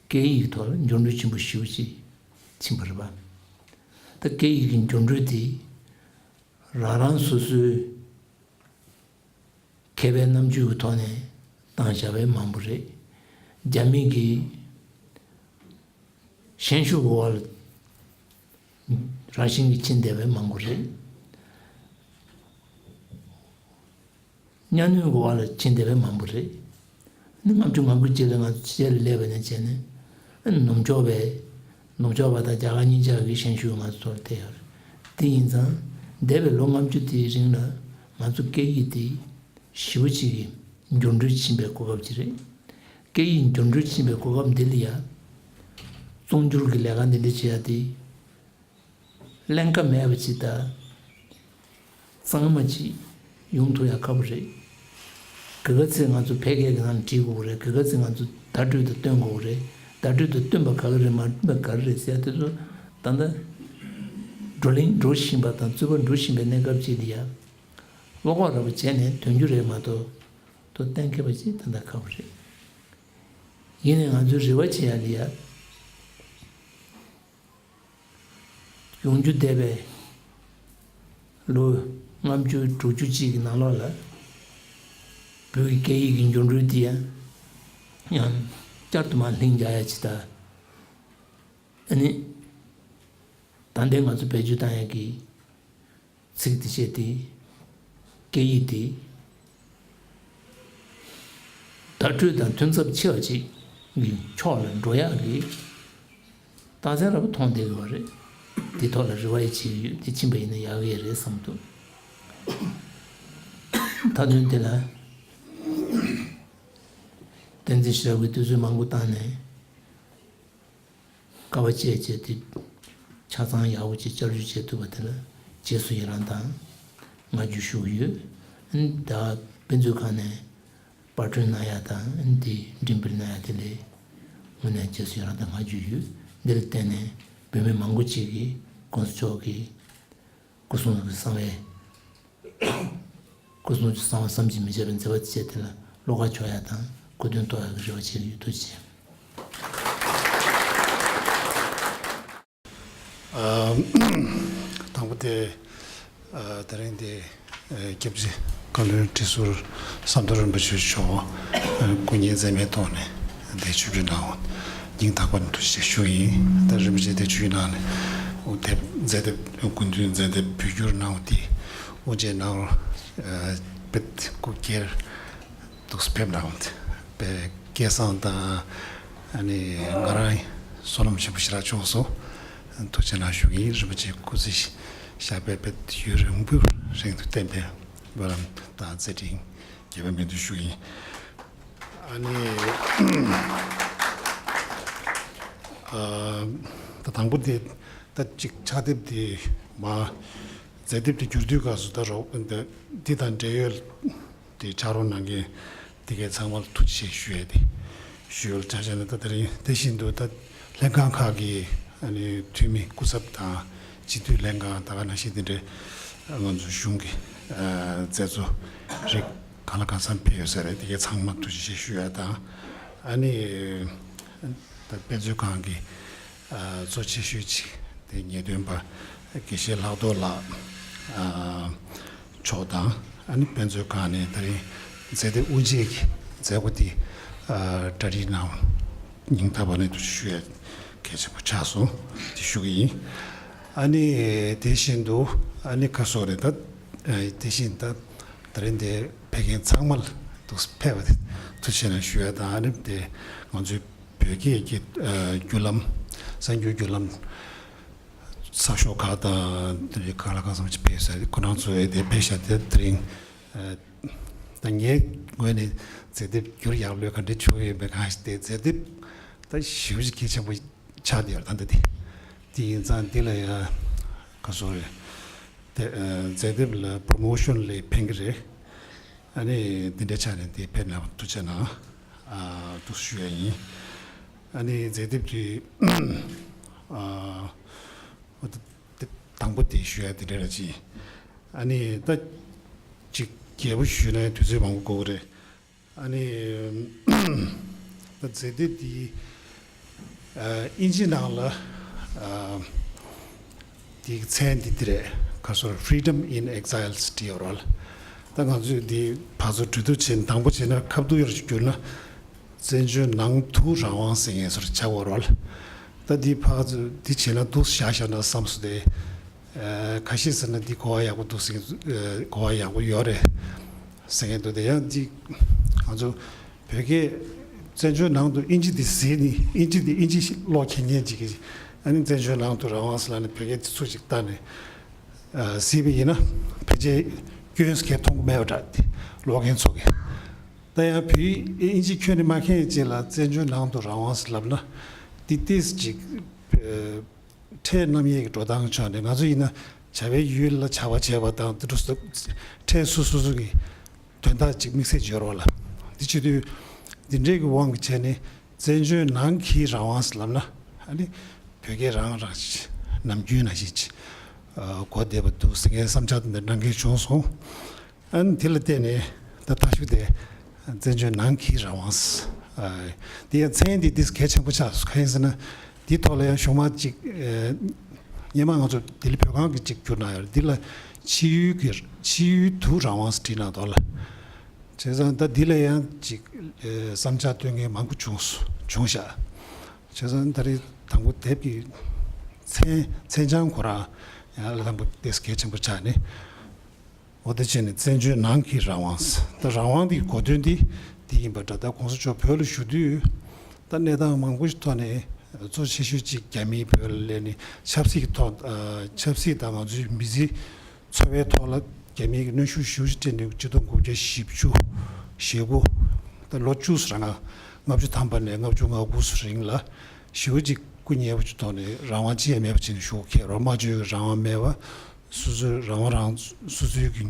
སྐད་ཡིག་ཐོག་ལ་འགྱུར་འགྲོས་ཆེན་པོ་ཞེ་པོ་ཅིག་ཕྱིན་པ་རེད་པ། ད་སྐད་ཡིག་གི་འགྱུར་འགྲོས་དེ་རང་རང་སོ་སོའི་མཁས་པའི་རྣམ་དཔྱོད་ཀྱི་ཐོག་ནས་བཏང་བཞག་པའི་མང་པོ་རེད། རྒྱ་མི་གི་ཤན་ཤུགས་འོག་ལ་རང་བཞིན་གྱིས་ཕྱིན་བསྡད་པའི་མང་པོ་རེད། གཉའ་གནོན་འོག་ལ་ཕྱིན་བསྡད་པའི་མང་པོ་རེད། ནི་ལྔ་བཅུ་ང་དགུ་རྗེས་ལ་ང་ཚོ་ཕྱི་རྒྱལ་ལ་སླེབས་པ་ནས་བྱས་ནས་ནུབ་ཕྱོགས་པའི་ནུབ་ཕྱོགས་པ་དང་རྒྱ་གར་གཉིས་ཆར་གྱི་ཤན་ཤུགས་ང་ཚོ་ཚོར་བསྡད་ཡོད་རེད། དེ་ཡིན་ཙང་འདས་པའི་ལོ་ལྔ་བཅུ་དེའི་རིང་ལ་ང་ཚོ་སྐད་ཡིག་དེ་ཞེ་པོ་ཅིག་གི་འགྱུར་འགྲོས་ཕྱིན་པའི་གོ་སྐབས་ཅིག་རེད། སྐད་ཡིག་འགྱུར་འགྲོས་ཕྱིན་པའི་གོ་སྐབས་འདི་ལ་ཡ་བཙོང་སྒྱུར་གྱི་ལས་ཀ་འདི་འདྲ་བྱེད་ཡ་དེ་ཀླན་ཀ་མེད་པ་ཅིག་དང་། གཙང་མ་ཅིག་ཡོང་ཐུབ་ཡ་ཁག་པོ་རེད། ག་ག་ཚོད་ང་ཚོ་ཕལ་སྐད་ཀྱི་ནང་ལ་བྲིས་དགོས་རེད། ག་ག་ཚོད་ང་ཚོ་བརྡ་སྤྲོད་དུ་སྟོན་དགོས་རེད། བརྡ་སྤྲོད་དུ་སྟོན་པ་ག་ག་རེད། མ་སྟོན་པ་ག་རེ་རེད་ཟེར་ཡ་དེ་ཚོ་ད་ལྟ་བགྲོ་གླེང་འགྲོ་བཞིན་པ་དང་རྩོད་པ་འགྲོ་བཞིན་པའི་གནས་སྐབས་ཅིག་ལ་ཡ་བློ་ཁོག་ར་བ་བྱས་ནས་འདོན་རྒྱུ་རེད་མ་གཏོགས་དོ་གཏན་འཁེལ་བ་ཅིག་ད་ལྟ་ཁག་པོ་རེད། ཡིན་ནའི་ང་ཚོའི་རེ་བ་བྱེད་ཡ་ལ་ཡ། ཡོང་རྒྱུ་འདས་པའི་ལོ་ལྔ་བཅུ་དྲུག་ཅུ་གཅིག་གི་ནང་ལོགས་ལ་བོད་ཀྱི་སྐད་ཡིག་གི་འགྱུར་འགྲོས་འདི་ཡང་ཡང་བསྐྱར་དུ་མར་ལྷིང་འཇགས་ཡ་ཅིག་དང་། ཨ་ནི་ད་ལྟའི་ང་ཚོ་བེད་སྤྱོད་བཏང་ཡ་གི་ཚིག་དེ་བཤད་དེ། སྐད་ཡིག་དེ་བརྡ་སྤྲོད་དང་མཐུན་ཚབས་ཆེ་བ་ཅིག་གི་ཕྱོགས་ལ་འགྲོ་ཡག་གི་རྟགས་མཚན་ར་བ་མཐོང་བསྡད་ཡོད་རེད། དེ་ཐོག་ལ་རེ་བ་ཡང་བྱེད་ཀྱི་ཡོད། དེ་ཕྱིན་པ་ཡིན་ན་ཡག་གི་རེད་བསམ་འདུག་མཐའ་དོན་དེ་ལ་བསྟན་འཛིན་ཞེ་དྲག་པའི་དུས་ཚོད་མང་པོ་བཏང་ནས། དཀའ་བ་སྤྱད་བྱས་ཏེ་ཆ་ཚང་ཡག་པོ་ཅིག་བསྐྱར་ཞིབ་བྱེད་ཐུབ་པ་དེ་ལ་རྗེས་སུ་ཡི་རང་དང་བསྔགས་བརྗོད་ཞུ་གི་ཡོད། ཨ་ནི་ད་དཔེ་མཛོད་ཁང་ནས་པར་སྐྲུན་གནང་ཡག་དང་ཨ་ནི་དེ་འགྲེམས་སྤེལ་གནང་ཡག་དེ་ལས་ དངོས་གནས་རྗེས་སུ་ཡི་རང་དང་བསྔགས་བརྗོད་ཡོད། འདི་ལ་བརྟེན་ནས་བོད་མི་མང་པོ་ཅིག་གིས་༸གོང་ས་མཆོག་གི་སྐུ་གསུང་གི་གསང་བའི་སྐུ་གསུང་གི་གསང་བ་བསམ་གྱིས་མི་ཁྱབ་པའི་མཛད་པ་བྱས་དེ་ལ་བློ་ཁ་ཕྱོགས་ཡ་དང་གོ་དོན་རྟོགས་ཡ་གི་རེ་བ་བྱེད་ཀྱི་ཡོད། ཐུགས་རྗེ་ཆེ། ཨ། དང་པོ་དེ། ཨ། དེ་རིང་འདི། ཨ། སྐྱབས་རྗེ་བཀའ་བློན་ཁྲི་ཟུར་ཟམ་གདོང་རིན་པོ་ཆེ་མཆོག་ཨ། སྐུ་ངལ་འཛེམས་མེད་ཐོག་ནས་འདིར་ཆིབས་བསྒྱུར་གནང་བ་སྙིང་ཐག་པ་ནས་ཐུགས་རྗེ་ཆེ་ཞུ་ཡིན། ད་རིན་པོ་ཆེ་འདིར་ཆིབས་བསྒྱུར་གནང་ནས་དེབ་མཛད་དེབ་སྐུ་མདུན་མཛད་དེབ་བོད་བསྒྱུར་གནང་བ་དེ་དབུ་འབྱེད་གནང་བར། ཨ། དཔེ་སྐུ་སྒེར་འདུག་སེ་ཕེབས་གནང་བ་དཔེ་སྐལ་བཟང་དང་། ཨ་ནི་ང་རང་བསོད་ནམས་ཆེན་པོ་ཞེ་དྲག་བྱུང་སོང་། ཐུགས་རྗེ་གནང་ཞུ་གི་ཡིན། རིན་པོ་ཆེ་སྐུ་ཚེ་ཞབས་པད་དཔེ་ཡུན་རིང་པོའི་རིང་དུ་བརྟན་པའི་སྨོན་ལམ་དང་བརྩེ་དྲིན་རྒྱས་པ་མེད་དུ་ཞུ་གི་ཡིན། ཨ་ནི། ཨ། ད་དང་པོ་དེ་ད་ཅིག་ཕྱག་དེབ་དེ་མ་མཛད་དེབ་དེ་བསྒྱུར་དུས་སྐབས་སུ་ད་རོགས་འདི་དང་འབྲེལ་ཡོད། དེ་ཕྱག་རོགས་གནང་མཁན་དེ་གའི་ཚང་མ་ལ་ཐུགས་རྗེ་ཆེ་ཞུ་ཡས་དེ་ཞུ་ཡོད། ལ་ཆ་བཞག་ན་ད་དེ་རིང་དེ་བཞིན་དུ་ད་ལྷན་ཁང་ཁག་གི་ཨ་ནི་འཐུས་མི་སྐུ་ཚབ་དང་སྤྱི་འཐུས་ལྷན་ཁང་ད་ག་ནང་བཞིན་དེ་འདྲའི་ང་ཚོ་གཞུང་གི་ཨ་མཛད་གཙོ་རིགས་གང་ལ་གང་འཚམ་ཕེབས་ཡོད་ས་རེད། དེ་གའི་ཚང་མ་ཐུགས་རྗེ་ཆེ་ཞུ་ཡས་དང་། ཨ་ནི་ད་དཔེ་མཛོད་ཁང་གི་ཨ་གཙོ་ཆེ་ཤོས་ཅིག་དེ་ངེས་སྟོན་པ་དགེ་བཤེས་ལྷག་རྡོར་ལགས་ཨ་མཆོག་དང་། ཨ་ནི་དཔེ་མཛོད་ཁང་ནས་དེ་རིང་མཛད་དེབ་དབུ་འབྱེད་ཀྱི་མཛད་སྒོ་དེ་ཨ་གྲ་སྒྲིག་གནང་སྙིང་ཐག་པ་ནས་ཐུགས་རྗེ་ཆེ་ཞུ་ཡ་གལ་ཆེན་པོ་ཆགས་སོང་དེ་ཞུ་གི་ཡིན། ཨ་ནི་དེ་བཞིན་དུ་ཨ་ནི་ཁ་སོ་རེ་ད་ཨ་དེ་བཞིན་ད་དེ་རིང་དེ་ཕེབས་མཁན་ཚང་མ་ལ་ཐུགས་ཕེབས་པ་དེ་ཐུགས་རྗེ་ཆེ་གནང་ཞུ་ཡ་དང་། ཨ་ནི་དེ་ང་ཚོའི་བོད་སྐད་ཀྱི་ཨ་བརྒྱུད་ལམ། གསར་འགྱུར་བརྒྱུད་ལམ་གསར་ཤོག་ཁག་དང་དེ་འདྲའི་ཁག་ལ་ཁག་ཙམ་ཅིག་ཕེབས་ས་རེད། ཁོ་རང་ཚོ་ཡི་དེ་ཕེབས་ཤག་དེ་དེ་རིང་ཨ་ད་ངའི་ངོས་ནས་མཛད་དེབ་བསྒྱུར་ཡག་ལོས་ག་འདྲ་བྱུང་ཡོད་མེད་གང་ཞིག་དེ་མཛད་དེབ་ད་ཞེ་པོ་ཅིག་གལ་ཆེན་པོ་ཆགས་བསྡད་ཡོད་རེད། ད་འདི་དེ་དེ་ཡིན་ཙང་འདི་ལ་ཡ་ག་ཚོད་རེད། དེ་ཨ་མཛད་དེབ་ལ་པྲོ་མོ་ཤོན་ལ་ཕན་གི་རེད། ཨ་ནི་འདི་འདྲའི་ཆ་ནས་འདི་ཕེབས་གནང་བ་ཐུགས་རྗེ་གནང་། ཨ་འདུག་ཞུ་ཡ་ཡིན། ཨ་ནི་མཛད་དེབ་དེ་ཨ་འོ་ད་དེ་དང་པོ་དེ་ཞུ་ཡ་འདི་འདྲ་ར་ཅི། ཨ་ནི་ད་ཅིག་རྒྱས་པོ་ཞུས་ན་དུས་ཚོད་མང་པོ་འགོར་གི་རེད། ཨ་ནི་ད་མཛད་དེབ་འདི་ཨ་ཨིན་ཇི་ནང་ལ་ཨ་འདིའི་མཚན་འདི་འདི་རེད། ག་སོར་Freedom in Exile ཟེར་ཡོད་རེད། ད་ང་ཚོས་འདི་ཕར་ཚུར་འབྲི་འདུག་བྱས་དང་པོ་བྱས་ན་ཁ་བསྡུ་ཡོད་ཅིག་བསྒྱུར་ན། བཙན་བྱོལ་ནང་དུ་རང་དབང་ཟེར་མཁན་ཚོར་ཆགས་ཡོད་རེད། ད་འདི་ཕར་ཚུར་འདི་བྱས་ན་འདུག་བཞག་བཞག་ན་བསམ་སོང་སྟེ། ཨ་ཁ་ཤས་ཟེར་ན་འདི་གོ་བ་ཡག་པོ་འདུག་ཟེར་མཁན་ཚོ་ཨ་གོ་བ་ཡག་པོ་ཡོད་རེད་ཟེར་མཁན་འདུག་དེ་ཡང་འདི་ང་ཚོ་བོད་སྐད་བཙན་བྱོལ་ནང་དུ་ཨིན་ཇི་འདི་གཟིགས་ནས་ཨིན་ཇི་འདི་ཨིན་ཇི་ཀློག་མཁན་ངན་ཅིག་གིས་ཨ་ནི་བཙན་བྱོལ་ནང་དུ་རང་དབང་ཟེར་ལབ་ནས་བོད་སྐད་འདི་ཚུར་ཅིག་བལྟས་ནས་ཨ་གཟིགས་པ་ཡིན་ན་ཕལ་ཆེར་སྐྱོན་ཟེར་མཁན་མཐོང་གི་མེད་པ་འདྲ། འདི་ཀློག་མཁན་ཚོ་གིས་ད་ཡང་བོད་ཨིན་ཇི་ཁྱོན་ནས་མ་མཁྱེན་ཅིག་ལ་བཙན་བྱོལ་ནང་དུ་རང་དབང་ཟེར་ལབ་ན་འདི་ཏོག་ཙམ་ཅིག་ཨ་ཕྲད་རྣམ་གཡེང་གི་འགྲོ་སྟངས་ཆགས་ནས། ང་ཚོ་ཡིན་ན་བྱ་བའི་ཡུལ་ལ་བྱ་བ་བྱས་པ་དང་དེ་འདྲ་སོ་ཕྲད་སོ་སོ་སོ་གི་དོན་དག་ཅིག་དམིགས་བསལ་ཅིག་ཡོད་རེད་པ་ལ། འདི་བྱེད་དུས་འདི་འདྲའི་གི་དབང་གིས་བྱས་ནས་བཙན་བྱོལ་ནང་གི་རང་དབང་ཟེར་ལབ་ན་ཨ་ནི་བོད་སྐད་རང་རང་ཅིག་ནམ་རྒྱུན་ནང་བཞིན་ཅིག་ཨ་གོ་བདེ་བ་འདུག་ཟེར་མཁན་བསམ་འཆར་དེ་འདྲ་གནང་མཁན་བྱུང་སོང་། ཨ་ནི་དེ་ལ་བརྟེན་ནས་ད་ད་ཞུ་དེ་བཙན་བྱོལ་ནང་གི་རང་དབང་ཟེར། ཨ་དེ་ཡང་མཚན་འདི་འདི་གལ་ཆེན་པོ་ཆགས་སོང་། གང་ཡིན་ཟེར་ན་འདིའི་ཐོག་ལ་ཡང་གཞུག་མ་ཅིག་ཨ་སྔོན་མ་ང་ཚོ་ལྡི་ལི་བོད་ཁང་གིས་ཅིག་བསྒྱུར་གནང་ཡོད་རེད། འདི་ལ་ཕྱི་ཡུལ་གྱི་ཕྱི་ཡུལ་དུ་རང་དབང་ཟེར་བྲིས་གནང་འདུག་ལ། བྱས་ཙང་ད་འདི་ལ་ཡང་ཅིག་ཨ་བསམ་འཆར་བཏོན་མཁན་མང་པོ་བྱུང་སོང་བྱུང་ཤག་བྱས་ཙང་ད་རེས་དང་པོ་དེབ་ཀྱི་མཚན་མཚན་བྱང་ཁོ་རང་ཡང་ལ་དང་པོ་དེ་གལ་ཆེན་པོ་ཆགས་ནས། འོ་དེ་བྱས་ནས་བཙན་བྱོལ་ནང་གི་རང་དབང་ཟེར། ད་རང་དབང་འདི་གོ་དོན་འདི་འདི་ཡིན་པ་འདྲ། ད་གོང་ས་མཆོག་བོད་ལ་བཞུགས་དུས་ད་གནས་སྟངས་མང་པོ་ཞིག་ཐོག་ནས་གཙོ་ཆེ་ཤོས་གཅིག་རྒྱ་མིས་བོད་ལ་སླེབས་ནས་ཆབ་སྲིད་ཀྱི་ཐོག་ཨ་ཆབ་སྲིད་དང་ང་ཚོའི་མི་ཚེ་འཚོ་བའི་ཐོག་ལ་རྒྱ་མིའི་གནོན་ཤུགས་ཞེ་པོ་ཅིག་སྤྲད་ནས་ཆིག་སྟོང་དགུ་བརྒྱ་བཞི་བཅུ་ཞེ་དགུ་ད་ལོ་བཅུ་ཙམ་རང་ལྔ་བཅུ་ཐམ་པ་ནས་ལྔ་བཅུ་ང་དགུ་ཙམ་རིང་ལ་ཞེ་པོ་ཅིག་སྐུ་ཉེ་བོ་ཅིག་ཐོག་ནས་རང་དབང་ཅི་ཡང་མེད་པ་བྱས་ནས་བཞུགས་ཁེལ་རོགས། སྨྲ་བརྗོད་ཀྱི་རང་དབང་མེད་པ། སོ་སོའི་རང་དབང་རང་སོ་སོའི་གི་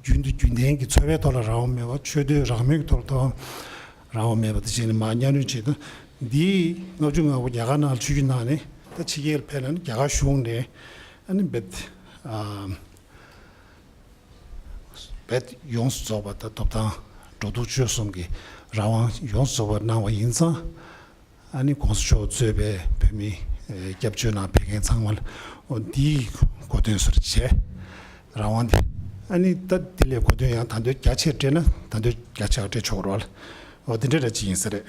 རྒྱུན་དུ་རྒྱུན་ལྡན་གྱི་འཚོ་བའི་ཐོག་ལ་རང་དབང་མེད་པ། ཆོས་དད་རང་མོས་ཀྱི་ཐོག་ལ་རང་དབང་མེད་པ་དེ་བྱས་ནས་མར་གཉའ་གནོན་བྱས་ཏེ་ འདིའི་ལྔ་བཅུ་ང་དགུ་རྒྱ་གར་ནང་ལ་ཆོས་བརྒྱུད་ནང་ནས་ད་ཕྱི་རྒྱལ་ཕེབས་ན་ནི་རྒྱ་གར་གཞུང་ནས་ཨ་ནི་རྦད་ཨ་རྦད་ཡོངས་སུ་རྫོགས་པ་ད་ཐོབ་ཐང་འགྲོ་འདུག་སྤྱོད་གསུམ་གྱི་རང་དབང་ཡོངས་སུ་རྫོགས་པ་གནང་བ་ཡིན་ཙང་། ཨ་ནི་གོང་ས་མཆོག་གཙོས་པའི་བོད་མི་ཨེ་སྐྱབས་བཅོལ་ནང་ཕེབས་མཁན་ཚང་མ་ལ་འོ་འདིའི་གོ་སྟོན་སོར་བྱས་རང་དབང་འདི། ཨ་ནི་ད་འདི་ལས་གོ་སྟོན་ཡང་ད་འདོད་རྒྱ་ཆེར་སྤྲད་ན་ད་འདོད་རྒྱ་ཆེ་བ་སྤྲད་ཆོག་རོགས་ལ། འོ་འདི་འདྲ་ར་ཅིག་ཡིན་ས་རེད།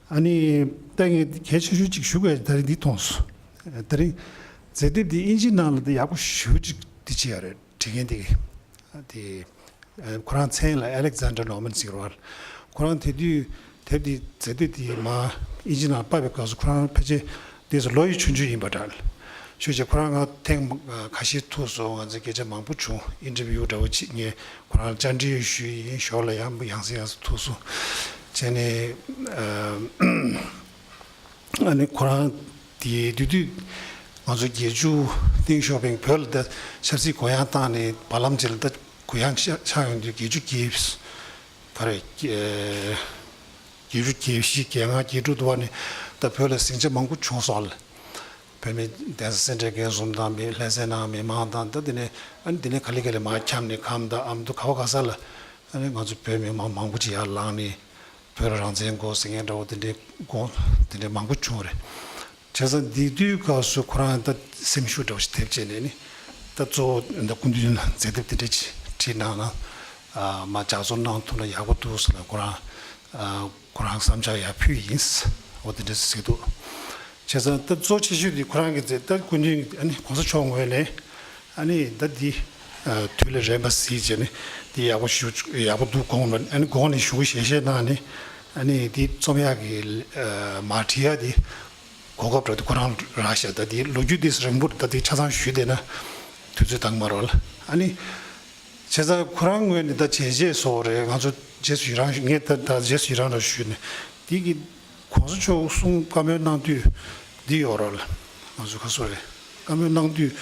ཨ་ནི་ད་ངས་གལ་ཆེ་ཤོས་ཅིག་ཞུ་དགོས་ད་རིང་འདི་མཐོང་སོང་། ད་རིང་མཛད་དེབ་འདི་དབྱིན་ཇི་ནང་ལ་འདི་ཡག་པོ་ཞེ་པོ་ཅིག་འདི་བྱས་ཡོད་རེད། བྲིས་མཁན་དེ་གི་དེ་ཁོ་རང་མཚན་ལ་Alexander Norman་ཟེར་བ། ཁོ་རང་དེ་དུས་དེབ་དེ་མཛད་དེ་དེ་མ་དབྱིན་ཇི་ནང་ཕབ་པའི་སྐབས་སུ་ཁོ་རང་ཕལ་ཆེར་དེ་ཚོ་ལོ་ཡི་ཆུང་ཆུང་ཡིན་པ་འདྲ། ཞུ་བྱས་ཁོ་རང་ང་ཐེངས་ཁ་ཤས་ཐུག་སོང་། ང་ཚོ་སྐད་ཆ་མང་པོ་བྱུང་། ཨིན་ཊར་བིའུ་འདྲ་བོ་ཅིག་ངས་ཁོ་རང་བཅར་འདྲི་ཞུས་ཡིན། ཞོར་ལ་ཡང་ཡང་སེ་ཡང་སེ་ཐུག་སོང་། བྱས་ནས་ཨ་ནི་ཁོ་རང་དེ་དུས་དུས་ང་ཚོ་བརྒྱད་ཅུ་སྟེང་ཤོར་བའི་བོད་ལ་ད་ཆབ་སྲིད་གུ་ཡངས་བཏང་ནས་བར་ལམ་ཅིག་ལ་ད་གུ་ཡངས་ཆགས་ཡོང་དུས་བརྒྱད་ཅུ་གྱ་ག་རེ་བརྒྱད་ཅུ་གྱ་བཞི་གྱ་ལྔ་གྱ་དྲུག་དུ་བ་ནས་ད་བོད་ལ་ཟིང་ཆ་མང་པོ་བྱུང་སོང་ལ། བོད་མི་གདན་ས་སེ་འབྲས་དགེ་གསུམ་དང་མི་ལྷ་སའི་ནང་མི་མང་དང་ད་དེ་ནས་ཨ་ནི་དེ་ནས་ག་ལེ་ག་ལེ་མར་འཁྱམས་ནས་ཁམས་དང་ཨ་མདོ་ག་བ་ག་ས་ལ་ཨ་ནི་ང་ཚོ་བོད་མི་མང་མང་པོ་ཅིག་ཡར་ལངས་ནས། བོད་ལ་རང་བཙན་དགོས་ཟེར་མཁན་འདྲ་བོ་དེ་འདྲའི་དགོངས་དེ་འདྲའི་མང་པོ་བྱུང་རེད། བྱས་ཙང་འདི་དུས་སྐབས་སུ་ཁོ་རང་ད་སེམས་ཤུགས་འདྲ་བོ་ཞིག་ཐེབས་བྱས་ནས་ནི་ད་གཙོ་བོ་ད་སྐུ་མདུན་ལ་མཛད་དེབ་དེ་འདྲ་ཅིག་བྲིས་གནང་ན་མ་ལྗགས་རྩོམ་གནང་ཐུབ་ན་ཡག་པོ་འདུག་ཟེར་ན་ཁོ་རང་ཁོ་རང་བསམ་འཆར་ཡར་ཕུལ་ཡིན། འོ་དེ་འདྲ་ཟེར་འདུག་བྱས་ཙང་ད་གཙོ་ཆེ་ཤོས་དེ་ཁོ་རང་གི་མཛད་ད་སྐུ་མདུན་ཨ་ནི་གོང་ས་མཆོག་ངོས་ནས། ཨ་ནི་ད་འདི་དུས་ལ་རན་པ་གཟིགས་བྱས་ནས་འདི་ཡག་པོ་ཞུ་ཡག་པོ་འདུག་དགོངས་ལ་ཨ་ནི་དགོངས་ནས་ཞུ་ཞལ་བཞེས་གནང་ནས་ཨ་ནི་འདི་རྩོམ་ཡག་གི་མ་བྲིས་ཡག་འདི་གོ་སྐབས་རག་འདུག་ཁོ་རང་རག་ཤག་ད་འདི་ལོ་རྒྱུས་འདི་རིང་པོ་ད་འདི་ཆ་ཚང་ཞུས་བསྡད་ན་དུས་ཚོད་འདང་མ་རོལ། ཨ་ནི་བྱས་ཙང་ཁོ་རང་ངོས་ནས་ད་བྱས་རྗེས་སོགས་རེད། ང་ཚོ་རྗེས་སུ་ཡི་རང་ངས་ད་ད་རྗེས་སུ་ཡི་རང་ར་ཞུས་ནས་འདི་གི་གོང་ས་མཆོག་གསུང་བཀའ་མོལ་གནང་དུས་འདི་ཡོད་རེད་ལ། ང་ཚོ་ཁ་སོ་རེད། བཀའ་མོལ་གནང་དུས་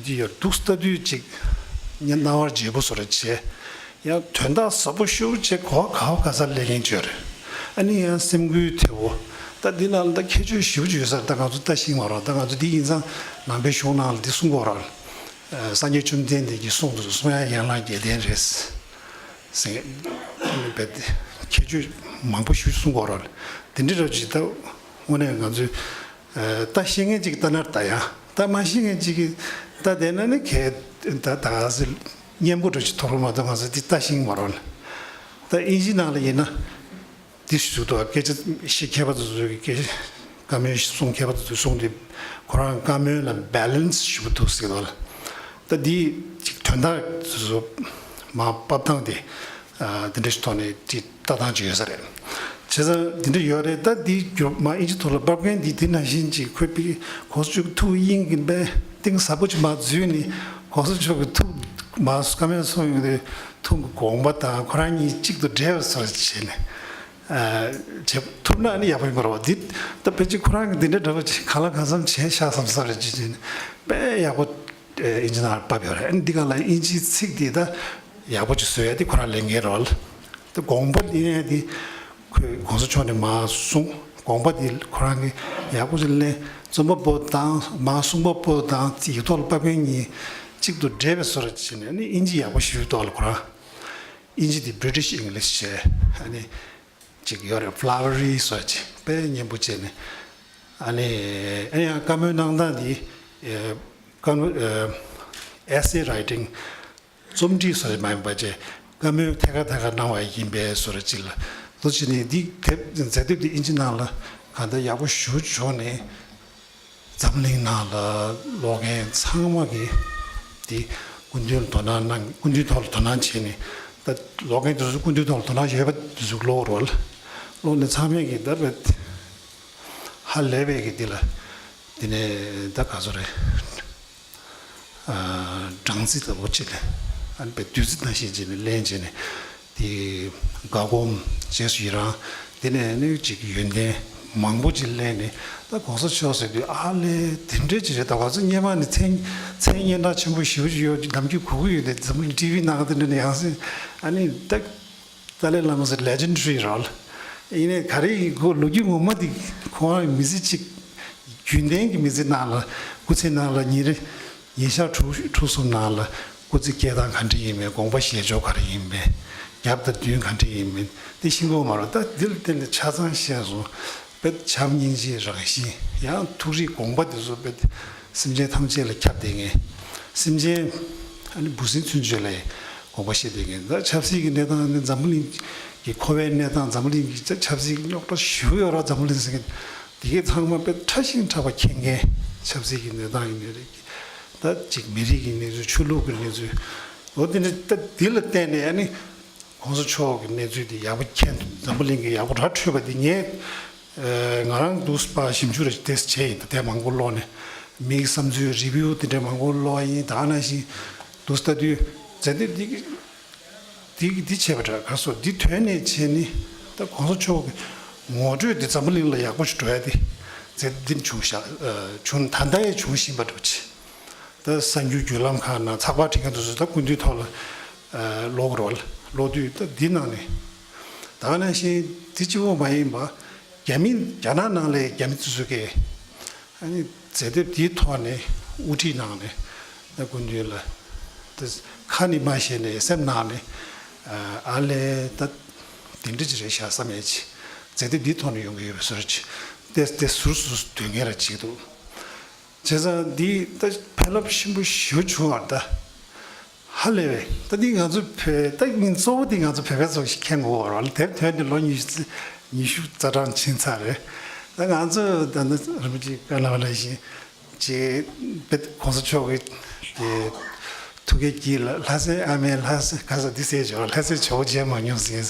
འདི་ཡོད་འདུག་ལྟ་དུས་ཅིག་ངས་རྣ་བར་བརྗེ་པོ་བཟོ་རེ་བྱས། ཡང་དོན་དག་ཟབ་པོ་ཤོས་བྱས་གོ་བ་ག་བ་ག་ས་ལས་མཁན་བྱོས་རེད། ཨ་ནི་ཡང་སེམས་འགུལ་ཐེབས་འོ། ད་འདི་ནང་ལ་ད་ཁྱད་ཆོས་ཞེ་པོ་ཅིག་ཡོད་ས་རེད། ད་ང་ཚོ་ད་ཤེས་མ་རོགས། ད་ང་ཚོ་འདི་ཡིན་ཙང་ནང་པའི་གཞུང་ནང་ལ་འདི་གསུང་གོ་ར། སངས་རྒྱས་བཅོམ་ལྡན་འདས་ཀྱིས་གསུངས་འདུག་གསུང་ཡ་ཡན་ལག་བརྒྱད་ལྡན་རེད། ཟེར། བས་ཁྱད་ཆོས་མང་པོ་ཞིག་གསུང་གོ་ར། དེ་འདྲ་ར་ཅིག་ད་དངོས་གནས་ང་ཚོས་ད་ཤེས་མཁན་ཅིག་ལྟ་ན་ད་ཡང་ད་མ་ཤེས་མཁན་ཅིག་གིས་ད་བསྡད་ན་ནི་གལ་ད་ད་ག་ཟེ་སྙན་པོ་འདྲ་ཅིག་ཐོབ་རོགས་མ་གཏོགས་ང་ཚོ་འདི་ད་ཤེས་མ་རོགས་ལ། ད་དབྱིན་ཇི་ནང་ལ་ཡིན་ན། འདི་ཞུ་དོ་སྐད་ཆ་བཤད་མཁས་པ་དེ་ཚོ་གི་སྐད་བཀའ་མོལ་གསུང་མཁས་པ་དེ་ཚོས་གསུངས་དུས་ཁོ་རང་བཀའ་མོལ་ལ་བེ་ལན་སི་ཞུ་གི་འདུག་ཟེར་བ་ལ། ད་འདི་ཅིག་དོན་དག་དེ་ཚོ་མ་ཕབ་སྟངས་དེ་དེ་འདྲ་ཞིག་ཐོག་ནས་ཅིག་ལྟ་སྟངས་ཅིག་ཡོད་ས་རེད། བྱས་ཙང་དེ་འདྲ་ཡོད་རེད། ད་འདི་མ་དབྱིན་ཇི་ཐོག་ལ་ཕབ་མཁན་འདི་དེ་ནང་བཞིན་ཅིག་ཁོས་པི་གོང་ས་མཆོག་གི་ཐུགས་དབྱིངས་ཀྱི་པའི་གཏིང་ཟབ་པོ་ཅིག་མ་འཛུལ་ནས་གོང་ས་མཆོག་གི་ཐུགས་མ་བཀའ་མོལ་གསུངས་ཡོང་དུས་ཐུགས་ཀྱི་དགོངས་པ་དང་ཁོ་རང་གཉིས་གཅིག་ཏུ་འདྲེས་པ་བཟོ་འདྲ་བྱས་ནས། བྱེད་ཐུབ་ན་ནི་ཡག་པོ་ཡིན་པ་རེད་བ། འདི་ད་ཕལ་ཆེར་ཁོ་རང་གིས་འདི་འདྲ་འདྲ་བ་ཅིག་གང་ལ་གང་འཚམ་བྱས་ཤག་བསམ་བསམ་རེད་ཅེས་བྱས་ནས་དཔེ་ཡག་པོ་དབྱིན་ཇི་ནང་ཕབ་ཡོད་རེད། ཨ་ནི་འདི་ག་ལ་དབྱིན་ཇིའི་ཚིག་འདི་ད་ཡག་པོ་ཅིག་བཟོ་ཡ་འདི་ཁོ་རང་ལས་འགན་རེད་བ། ད་དགོངས་པ་འདི་ཡང་འདི་ཁོས་གོང་ས་མཆོག་ནས་མར་གསུངས། དགོངས་པ་འདི་ཁོ་རང་གིས་ཡག་པོ་ཅིག་ལེན། རྩོམ་པ་པོ་དང་མར་གསུང་པ་པོ་དང་ཡིག་ཐོག་ལ་ཕབ་མཁན་གཉིས་གཅིག་ཏུ་འདྲེས་པའི་བཟོ་འདྲ་བྱས་ནས་ཨ་ནི་དབྱིན་ཇི་ཡག་པོ་ཞེ་པོ་འདུག་ལ་ཁོ་རང་། དབྱིན་ཇི་དེ་British English་བྱས། ཨ་ནི་ཅིག་ཡོད་རེད། Flowery་བཟོ་ཅིག་དཔེ་སྙན་པོ་བྱས་ནས། ཨ་ནི་ཨ་ཡང་བཀའ་མོལ་གནང་སྟངས་དེ་ཨེ་བཀའ་མོལ་ཨེ་essay writing་རྩོམ་བྲིས་བཟོ་མ་ཡིན་པ་བྱས་བཀའ་མོལ་ཐད་ཀར་ཐད་ཀར་གནང་བ་ཡིན་པའི་བཟོ་འདྲ་ཅིག་ལ་ལོ་ཅིག་ནས་འདི་དེབ་མཛད་དེབ་དེ་དབྱིན་ཇི་ནང་ལ་གང་ལྟར་ཡག་པོ་ཞེ་པོ་བྱུང་ནས། འཛམ་གླིང་ནང་ལ་ཀློག་མཁན་ཚང་མ་གིས་འདི་སྐུ་མདུན་ལ་དོ་སྣང་གནང་། སྐུ་མདུན་ཐོག་ལ་དོ་སྣང་བྱས་ནས། ད་ཀློག་མཁན་དེ་ཚོ་སྐུ་མདུན་ཐོག་ལ་དོ་སྣང་ཡོད་པ་དེ་ཚོ་ཀློག་རོགས། ཀློག་ནས་ཚང་མས་ཀྱིས་ད་བས་ཧ་ལས་པའི་གི་འདི་ལ་འདི་ནས་ད་ག་ཚོད་རེད། སྦྲང་རྩི་ལྟ་བུ་ཅིག་ལ་ཨ་ནི་བདུད་རྩི་ནང་བཞིན་བྱས་ནས་ལེན་བྱས་ནས། དེ་དགའ་སྒོམ་རྗེས་སུ་ཡི་རང་། དེ་ནས་ནི་ཅིག་ཡོན་ཏན་མང་པོ་ཅིག་ལེན་ནས། ད་གོང་ས་མཆོག་ཟེར་དུས་ཨ་ལས་དེ་འདྲས་ཅིག་རེད། ད་ག་ཚོད་སྔོན་མ་ནས་མཚན་མཚན་སྙན་གྲགས་ཆེན་པོ་ཞེ་པོ་ཅིག་ཡོད་ནམ་རྒྱུན་གོ་གི་ཡོད་དེ། འཛམ་གླིང་ཊི་ཝི་ནང་དེ་འདྲ་ནས་ཡང་སེ་ཨ་ནི་ད་ཏཱ་ལའི་བླ་མ་ཟེར་legendary་རེད། ཡིན་ནའི་ག་རེ་ཡིན་ཁོ་ལོ་རྒྱུས་ངོ་མ་དེ་ཁོ་རང་མི་ཚེ་གཅིག་རྒྱུན་ལྡན་གྱི་མི་ཚེ་ནང་ལ་སྐུ་ཚེ་ནང་ལ་ཉིན་རེ་ཉིན་ཞག་དྲུག་དྲུག་གསུམ་ནང་ལ་སྐུ་ཚེ་སྐྱེལ་སྟངས་ག་འདྲ་ཡིན་མིན། དགོངས་པ་བཞེས་ཕྱོགས་ག་རེ་ཡིན་མིན། རྒྱབ་དང་མདུན་ག་འདྲ་ཡིན་མིན་དེ་ཤེས་ཀྱི་ཡོད་མ་རེད། ད་འདི་ལ་བརྟེན་ནས་ཆ་ཚང་ཤེས་སོང་། དཔེ་བྱམས་སྙིང་རྗེའི་རང་བཞིན། ཡང་ཐུགས་རིག་དགོངས་པ་དེ་ཚོ་དཔེ་སེམས་ཅན་ཐམས་ཅད་ལ་ཁྱབ་བསྡད་མཁན། སེམས་ཅན་ཨ་ནི་འབུ་སྲིན་ཚུན་ཆད་ལ་དགོངས་པ་བཞེས་བསྡད་མཁན། ད་ཆབ་སྲིད་ཀྱི་གནས་སྟངས་ནི་འཛམ་བུ་གླིང་གི་འཁོར་བའི་གནས་སྟངས། འཛམ་བུ་གླིང་གི་ཆབ་སྲིད་ཀྱི་རྙོག་དྲ་ཞེ་པོ་ཡོད་རེད། འཛམ་བུ་གླིང་ཟེར་མཁན་དེ་གའི་ཚང་མ་དཔེ་ཕྲ་ཞིང་ཕྲ་བ་མཁྱེན་མཁན། ཆབ་སྲིད་ཀྱི་གནས་སྟངས་ཡིན་ནའི་རེད། ད་ཅིག་མི་རིགས་ཀྱི་གནས་ཚུལ། ཆོས་ལུགས་ཀྱི་གནས་ཚུལ། འོ་དེ་འདྲ། ད་འདི་ལ་བརྟེན་ནས་ཨ་ནི་༸གོང་ས་མཆོག་གི་གནས་ཚུལ་འདི་ཡག་པོ་མཁྱེན། འཛམ་བུ་གླིང་གི་ཡག་པོ་ར་འཕྲོད་པ་འདི་ངས་ཨ་ང་རང་འདུག་སེ་ཞིབ་འཇུག་རེ་ཏོག་ཙམ་བྱས་ཡིན། ད་དེབ་མང་པོ་ཀློག་ནས། མིའི་བསམ་ཚུལ་རི་བིའུ་དེ་འདྲ་མང་པོ་ཀློག་ཡིན། ད་ནང་བཞིན་འདུག་སེ་ལྟ་དུས་མཛད་དེབ་འདི་འདི་འདི་བྱས་པ་འདྲ། ག་སོ་འདི་དོན་ནས་བྱས་ནི་ད་༸གོང་ས་མཆོག་གི་ངོ་སྤྲོད་འདི་འཛམ་བུ་གླིང་ལ་ཡག་པོ་ཞིག་འགྲོ་ཡ་དེ་མཛད་དེབ་འདི་བྱུང་ཤག་ཨ་བྱུང་། ད་ལྟ་ཡང་བྱུང་བཞིན་པ་འདྲ་པོ་ཅིག་ད་གསར་འགྱུར་བརྒྱུད་ལམ་ཁག་ནང་ཚགས་པར་བྲིས་མཁན་དེ་ཚོ་ད་སྐུ་མདུན་ཐོག་ལ་ཨ་ཀློག་རོགས། ཀློག་དུས་ད་འདི་ནང་ནས་ད་ག་ནང་བཞིན་འདི་གཅིག་པོ་མ་ཡིན་པ། རྒྱ་མི་རྒྱ་ནག་ནང་ལ་རྒྱ་མི་དེ་ཚོ་གིས་ཨ་ནི་མཛད་དེབ་འདིའི་ཐོག་ནས་དབུ་ཁྲིད་གནང་ནས། ད་སྐུ་མདུན་ལ་ད་ཁ་ནས་མ་བཤད་ནས་སེམས་ནང་ནས་ཨ་ལས་ད་དེ་འདྲ་ཅིག་རེད་ཤག་བསམ་ཡས་ཅིག་མཛད་དེབ་འདིའི་ཐོག་ནས་ཡོང་གི་ཡོད་པའི་བཟོ་འདྲ་ཅིག་ཏེ་ཏེ་ཟུར་ཟུར་སྡོད་མཁན་ར་ཅིག་འདུག་བྱས་ཙང་འདི་ད་ཕན་རླབས་ཆེན་པོ་ཞེ་པོ་བྱུང་བ་ད། ཧ་ལས་པས། ད་འདི་ང་ཚོ་བོད། ད་ཉིན་གཙོ་བོ་འདི་ང་ཚོ་བོད་པ་ཚོ་ཞིག་མཁྱེན་དགོས་པ་རེད་པ། དེབ་ཐོན་ཏེ་ལོ་ཉི་ཤུ་ཉི་ཤུ་རྩ་གྲངས་ཕྱིན་ཚར་རེད། ད་ང་ཚོ་ད་ནི་རིན་པོ་ཆེ་བཀའ་གནང་བ་ནང་བཞིན་ཅིག་དཔེ་༸གོང་ས་མཆོག་གི་དེ་ཐུགས་ཀའི་དཀྱིལ་ལ། ལྷ་སའི་ཨ་མའི་ལྷ་ས་ག་ས་འདི་ཟེར་ཆོག་ལྷ་སའི་ཇོ་བོ་མཇལ་མ་མྱོང་ཟེར།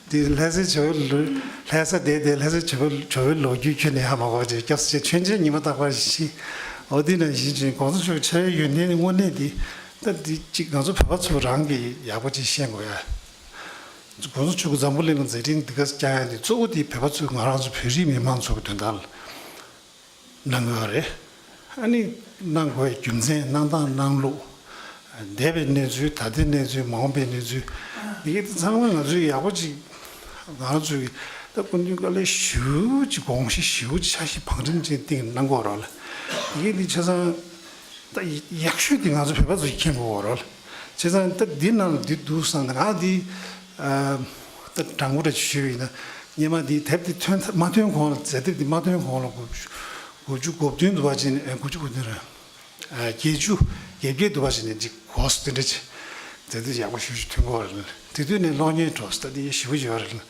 འདི་ལྷ་སའི་ཇོ་བོ་ལུ་ལྷ་ས་བསྡད་དེ་ལྷ་སའི་ཇོ་བོ་ཇོ་བོའི་ལོ་རྒྱུས་ཁྱོན་ནས་ཧ་མ་གོ་བ་ཅིག་སྐྱབས་སུ་མཆི། མཆོད་མཇལ་ཉི་མ་རྟག་པར་ཤི། འོ་འདི་ནང་བཞིན་ཅིག་༸གོང་ས་མཆོག་ཕྱག་ཡོན་ཏན་དངོས་གནས་འདི་ད་འདི་ཅིག་ང་ཚོ་བོད་པ་ཚོ་རང་གིས་ཡག་པོ་ཅིག་ཤེས་དགོས་ཡ།༸གོང་ས་མཆོག་གིས་འཛམ་བུ་གླིང་ལ་མཛད་འཕྲིན་འདི་ག་བསྐྱངས་ཡ་འདི་གཙོ་བོ་དེ་བོད་པ་ཚོས་ང་རང་ཚོ་བོད་རིགས་མི་མང་ཚོ་གི་དོན་དག་ལ་གནང་གི་ཡོད་རེད། ཨ་ནི་གནང་དགོས་པའི་རྒྱུ་མཚན། གནང་སྟངས། གནང་ལུགས། འདས་པའི་གནས་ཚུལ། ད་ལྟའི་གནས་ཚུལ། མ་འོངས་པའི་གནས་ཚུལ། འདི་གའི་ཚང་མ་ང་ཚོས་ཡག་པོ་ཅིག་ང་རང་ཚོའི་ད་སྐུ་མདུན་དཀའ་ལས་ཞེ་པོ་ཅིག་དགོངས་གཞི་ཞེ་པོ་ཅིག་འཆར་གཞི་བང་རིམ་ཅན་སྟེང་གནང་དགོས་རེད་ལ། འདི་གའི་འདི་ཆ་ཚང་ད་ཡག་ཤོས་དེ་ང་ཚོ་བོད་པ་ཚོས་མཁྱེན་དགོས་རེད་ལ། བྱས་ཙང་ད་འདི་ནང་ལ་འདི་འདུག་བསམ་ནས། ང་འདི་ཨ་ད་དྲང་པོ་རེ་ཞུས་པ་ཡིན་ན། སྔོན་མ་འདི་དེབ་འདི་ཐོན་མ་ཐོན་གོང་ལ། མཛད་དེབ་འདི་མ་ཐོན་གོང་ལ་དགུ་བཅུ་དགུ་བཅུ་གོ་བདུན་དུ་བ་ཅིག་ནས། ཨ་དགུ་བཅུ་གོ་བདུན་རེད། ཨ་བརྒྱད་ཅུ་གྱ་བརྒྱད་དུ་བ་ཞིག་ནས་ཅིག་གོ་སོང་། དེ་འདྲ་ཅིག་མཛད་དེ་ཡག་པོ་ཞེ་པོ་ཅིག་ཐོན་གྱི་ཡོད་རེད། དེ་དུས་ནས་གློག་བརྙན་འགྲོ་སོང་། ད་དེ་ཞེ་པོ་ཡོད་རེད།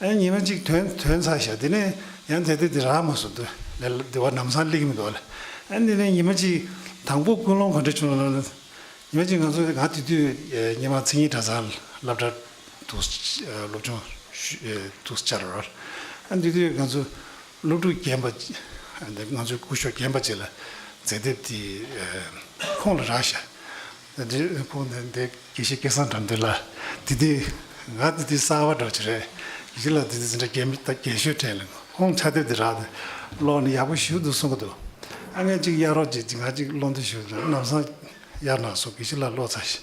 ཨ་ཉི་མ་གཅིག་ཐོན་ཐོན་ཚར་ཤག་དེ་ནས་ཡང་མཛད་དེ་དེ་རག་མ་སོང་། དེ་ལས་དེ་བ་ལམ་སང་སླེབས་ཀྱི་མི་འདུག་ལ། ཨ་དེ་ནས་ཉི་མ་གཅིག་དང་པོ་ཀུན་སློང་ག་འདྲ་བྱུང་ལབ་ན། ཉི་མ་གཅིག་ང་ཚོ། ང་དེ་དུས་སྔོན་མ་མཚན་ཉིད་གྲྭ་ཚང་སློབ་གྲྭ་འདུག་སློབ་སྦྱོང་འདུག་བྱས་རོགས། ཨ་དེ་དུས་ང་ཚོ་སློབ་ཕྲུག་རྒན་པ། ང་ཚོའི་སྐུ་ཞབས་རྒན་པ་ཅིག་ལ་མཛད་དེབ་དེ་ཁོང་ལ་རག་ཤག་དེ་ཁོང་ནས་འདི་དགེ་བཤེས་སྐལ་བཟང་དགྲ་འདུལ་ལགས། དེ་དུས་ང་དེ་དུས་གསར་པ་འདྲ་ཅིག་རེད། དགེ་བཤེས་ལགས་དེ་དུས་འཛིན་གྲྭ་རྒན་པ་ད་རྒན་ཤོས་གྲས་ལ། ཁོང་ཕྱག་དེབ་དེ་རག་དེ་ཀློག་ནས་ཡག་པོ་ཞེ་པོ་འདུག་གསུང་གི་འདུག་ཨ་ངས་ཅིག་གཡར་རོགས་བྱེད་ཅིག་ང་ཅིག་ཀློག་འདོད་ཞུ། ལམ་སང་གཡར་གནང་སོང་། དགེ་བཤེས་ལགས་ཀློག་ཚར་ཤག་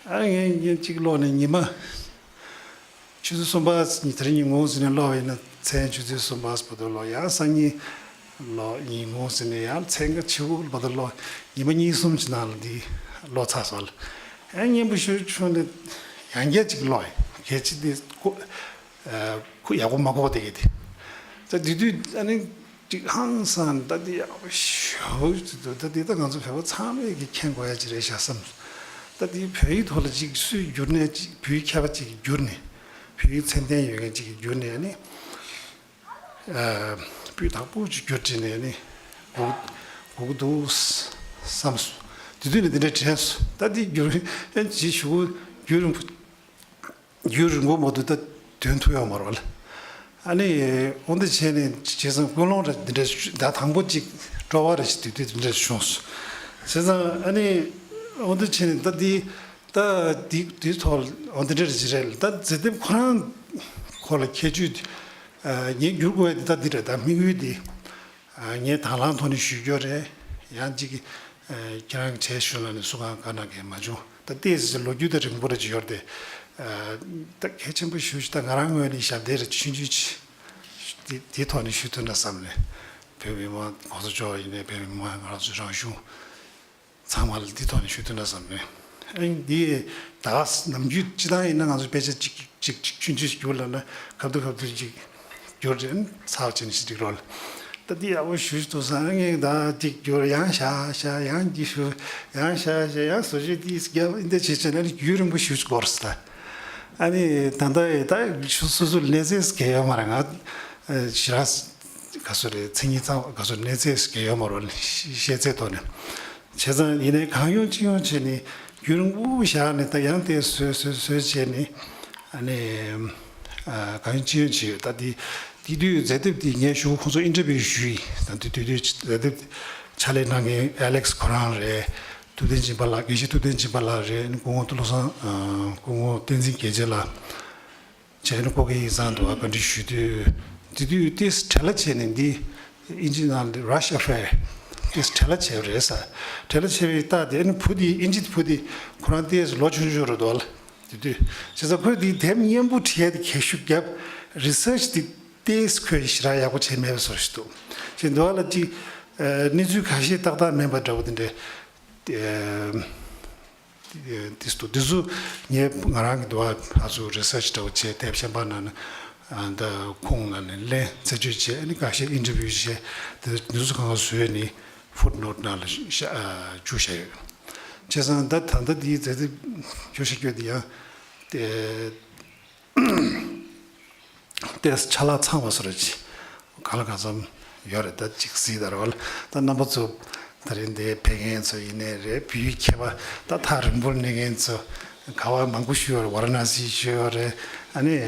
ཨ་ངས་ངས་ཅིག་ཀློག་ནས་ཉི་མ། ཆུ་ཚོད་གསུམ་པ། དེ་རིང་ཉིན་གུང་ཟིན་ནས་ཀློག་པ་ཡིན་ན་མཚན་ཆུ་ཚོད་གསུམ་པ་བར་དུ་ཀློག་ཡང་སང་ཉིན་ཀློག་ཉིན་གུང་ཟིན་ནས་ཡང་མཚན་ག་ཕྱི་པོ་བར་དུ་ཀློག་ཉི་མ་གཉིས་གསུམ་གྱི་ནང་ལ་འདི་ཀློག་ཚར་སོང་ལ། ཡང་སྙན་པོ་ཞེ་པོ་བྱུང་ནས་ཡང་བསྐྱར་ཅིག་ཀློག་གལ་ཆེ་འདི་ཁོ་ཁོ་ཡག་པོ་མ་གོ་བ་དེ་གི་དེ། ད་དེ་དུས་ཨ་ནི། ཅིག་ཧང་སང་། ད་འདི་ཡག་པོ་ཞེ་པོ་ཅིག་འདུག་ད་འདི་ད་ང་ཚོ་བོད་པ་ཚང་མས་ཀྱིས་མཁྱེན་དགོས་ཡ་ཅིག་རེད་ཤག་བསམ། ད་འདི་བོད་ཡིག་ཐོག་ལ་ཅིག་སུས་བསྒྱུར་ནས། ཅིག་བོད་ཡིག་མཁས་པ་ཅིག་གིས་བསྒྱུར་ནས། བོད་ཡིག་མཚན་ལྡན་ཡོད་མཁན་ཅིག་གིས་བསྒྱུར་ནས་ནི། ཨ་སྤུས་དག་པོ་ཅིག་བསྒྱུར་བྱས་ནས་ནི་སྒུག་སྒུག་འདུག་བསམ་སོང་། དེ་དུས་ནས་འདི་འདྲ་དྲན་སོང་། ད་འདི་བསྒྱུར་ཡིན་ཅིག་ཞུ་རྒྱུན་རིང་པོ། རྒྱུན་རིང་པོ་མ་གཏོགས་ད་འདོན་ཐུབ་ཡོད་མ་རེད་པ་ལ། ཨ་ནི་འོ་འདི་བྱས་ནས་བྱས་ཙང་ཀུན་སློང་ར་འདི་འདྲ་ཞུ། ད་དང་པོ་ཅིག་སྤྲོ་བ་ར་ཞིག་དུས་དུས་འདི་འདྲ་བྱུང་སོང་། བྱས་ཙང་ཨ་ནི་འོ་འདི་བྱས་ནས་ད་འདི་ད་འདི་འདིའི་ཐོག་འོ་འདི་འདྲ་རེད་ཅི་རེད་ལ། ད་མཛད་དེབ་ཁོ་རང་ཁོ་ལ་ཁྱད་ཆོས་འདི། ཨ་ངས་བསྒྱུར་དགོས་ཡ་འདི་ད་འདི་རེད། ད་དམིགས་ཡུལ་འདི། ཨ་ངས་དང་བླངས་ཐོག་ནས་ཞུ་རྒྱུ་རེད། ཡང་གཅིག་གིས་ཨ་ཁྱེད་རང་གིས་བྱས་ཞུ་ལབ་ནས་སུ་གང་བཀའ་གནང་མཁན་མ་བྱུང་། ད་ལྟའི་ལོ་རྒྱུས་ད་རིང་པོ་རེ་ཅིག་ཡོད་རེད་དེ། ད་གལ་ཆེན་པོ་ཞུ་ཞུ་ད་ང་རང་ངོས་ནས་ཞབས་འདེགས་རེ་ཆུང་ཆུང་ཅིག་དེ་དེ་ཐོག་ནས་ཞུ་ཐུབ་ན་བསམ་ནས། བོད་མི་མང་གོང་ས་མཆོག་ཡིན་ནའི་བོད་མི་མང་ང་རང་ཚོའི་རང་གཞུང་ཚང་མ་ལ་འདི་ཐོག་ནས་ཞུ་ཐུབ་ན་བསམ་ནས། ཨ་ནི་འདི་ད་ནམ་རྒྱུན་སྤྱི་བཏང་ཡིན་ན་ང་ཚོ་དཔེ་ཆ་གཅིག་གཅིག་གཅིག་ཆུང་ཆུང་ཞིག་བསྒྱུར་ལབ་ན་ཁ་ཐུག་ཁ་ཐུག་ཅིག་བསྒྱུར་རེད། ཚར་བྱས་ནས་ཞིག་འགྲིག་རོགས་ལ། ད་འདི་ཡག་པོ་ཞུ་ཞུ་འདུག་ས་ངས་ད་ཅིག་བསྒྱུར་ཡང་བཞག་བཞག་ཡང་འདི་ཞུ་ཡང་བཞག་བཞག་ཡང་བཟོ་བཅོས་འདི་རྒྱབ་འདི་བྱེད་བྱས་ན་རྒྱུན་རིང་པོ་ཞུ་དགོས་རེད་ད། ཨ་ནི་ད་ལྟ་ད་ཞུ་སོ་སོ་ལ་གནས་ཚད་གལ་ཡོད་མ་རེད། ང་ཞེ་དྲག་ག་སོ་རེད། མཚན་ཉིད་ཚང་ག་སོ་གནས་ཚད་གལ་ཡོད་མ་རེད། ཤེས་ཚད་ཐོག་ནས། བྱས་ཙང་ཡིན་ནའི་གང་ཡོང་ཅི་ཡོང་བྱས་ནས་རྒྱུན་རིང་པོ་བཞག་ནས་ད་ཡང་དེ་བཟོས་བཟོས་བཟོས་བྱས་ནས་ཨ་ནི་གང་ཡོང་ཅི་ཡོང་བྱས་ཡོད། ད་དེ་དེ་དུས་མཛད་དེབ་དེ་ངས་ཞུ་ཁོང་ཚོ་ཨིན་ཊར་བིའུ་ཞུས་ཡིན། ད་དེ་དུས་དུས་མཛད་དེབ་ཕྱག་ལས་གནང་མཁན་ཨེ་ལེགས་ཁོ་རང་རེད། ཐུབ་བསྟན་སྦྱིན་པ་ལགས། དགེ་བཤེས་ཐུབ་བསྟན་སྦྱིན་པ་ལགས་རེད། སྐུ་ངོ་བློ་བཟང་སྐུ་ངོ་བསྟན་འཛིན་རྒྱལ་མཚན་ལགས། བྱས་ནས་ཁོ་གི་ཡིག་ཚང་དུ་བཀའ་འདྲི་ཞུས་དུས། དེ་དུས་ཏིས་བྲེལ་བ་བྱས་ནས་འདི་ཨིན་ཇི་ནང་ལ་rush affair ཏིས་བྲེལ་བ་བྱས་པ་རེད་ས། བྲེལ་བ་བྱས་པའི་རྟགས་དེ་ཨ་ནི་བུ་དེ་ཨིན་ཇི་བུ་དེ་ཁོ་རང་ཏིས་ལོ་ཆུང་ཆུང་རེད་འདུག་ལ། དེ་དུས་བྱས་ཙང་ཁོས་དེ་དེབ་སྙན་པོ་བྲིས་ཏེ་གད་ཤུགས་བརྒྱབ། རི་སར་ཆི་དེ་ཏིས་ཁོས་ཞེ་དྲག་ཡག་པོ་བྱས་མེད་པའི་བཟོ་ཞིག་འདུག་བྱས་འདུག་ལ་ཅིག་གནས་ཚུལ་ཁ་ཤས་ཏག་ཏག་མིན་པ་འདྲ་བོ་དེ་འདྲ། དེ་ཚོ་དེ་ཚོ་ངས་ང་རང་གི་འདུག་ཨ་ཚོ་རི་སར་ཆི་འདྲ་བོ་བྱས་དེབ་གཞན་པ་ནང་ནས་ཨ་འདི་ཁོང་ལ་ནས་ལན་རྩད་གཅོད་བྱས། ཨ་ནི་ཁ་ཤས་ཨིན་ཊར་བིའུ་བྱས། དེ་འདི་ཚོ་གང་ག་བཟོས་ནས་ཕུཊ་ནོཊ་ནང་ལ་བཅུག་བཞག་ཡོད། བྱས་ཙང་ད་ད་ལྟ་འདིའི་མཛད་རྗེས་བརྗོད་བྱ་རྒྱུ་དེ་ཡང་དེ། ཏེས་ཆ་ལག་ཚང་བ་སོ་ར་ཅི། གང་ལ་གང་འཚམ་ཡོད་རེད། ད་ཅིག་གཟིགས་དང་རོལ་ད་རྣམ་པ་ཚོ་ད་རིང་འདིར་ཕེབས་མཁན་ཚོ་ཡིན་ནའི་རེད། བོད་ཡིག་མཁས་པ་ད་ཐག་རིང་པོར་གནས་མཁན་ཚོ་ག་བ་མང་པོ་ཞིག་ཡོད་རེད། ཝཱ་ར་ཎ་སི་ཞིག་ཡོད་རེད། ཨ་ནི་ད་